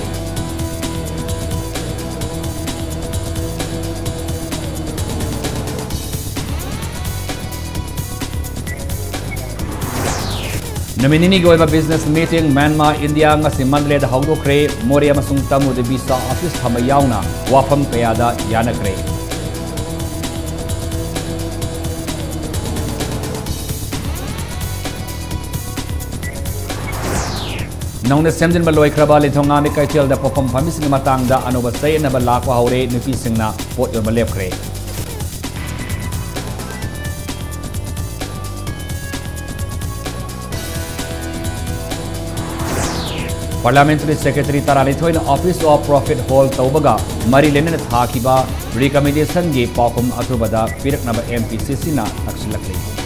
ꯅꯨꯃꯤꯠ ꯅꯤꯅꯤꯒꯤ ꯑꯣꯏꯕ business meeting ꯃ꯭ꯌꯥꯟꯃꯥꯔ, ꯏꯟꯗꯤꯌꯥ ꯉꯁꯤ ꯃꯟꯗꯂꯦꯗ ꯍꯧꯗꯣꯛꯈ꯭ꯔꯦ꯫ ꯃꯣꯔꯦ ꯑꯃꯁꯨꯡ ꯇꯃꯨꯗ visa office ꯊꯝꯕ ꯌꯥꯎꯅ ꯋꯥꯐꯝ ꯀꯌꯥꯗ ꯌꯥꯅꯈ꯭ꯔꯦ꯫ ꯅꯧꯅ ꯁꯦꯝꯖꯤꯟꯕ ꯂꯣꯏꯈ꯭ꯔꯕ ꯂꯤꯟꯊꯣꯉꯥꯝꯕꯤ ꯀꯩꯊꯦꯜꯗ ꯄꯣꯠꯐꯝ ꯐꯝꯕꯤꯁꯤꯡꯒꯤ ꯃꯇꯥꯡꯗ ꯑꯅꯧꯕ ꯆꯌꯦꯠꯅꯕ ꯂꯥꯛꯄ ꯍꯧꯔꯦ꯫ ꯅꯨꯄꯤꯁꯤꯡꯅ ꯄꯣꯠ ꯌꯣꯟꯕ ꯂꯦꯞꯈ꯭ꯔꯦ꯫ Parliamentary Secretary ꯇꯔꯥꯅꯤꯊꯣꯏꯅ Office of Profit hold ꯇꯧꯕꯒ ꯃꯔꯤ ꯂꯩꯅꯅ ꯊꯥꯈꯤꯕ recommendationꯒꯤ ꯄꯥꯎꯈꯨꯝ ꯑꯊꯨꯕꯗ ꯄꯤꯔꯛꯅꯕ MPCCꯅ ꯇꯛꯁꯤꯜꯂꯛꯂꯤ꯫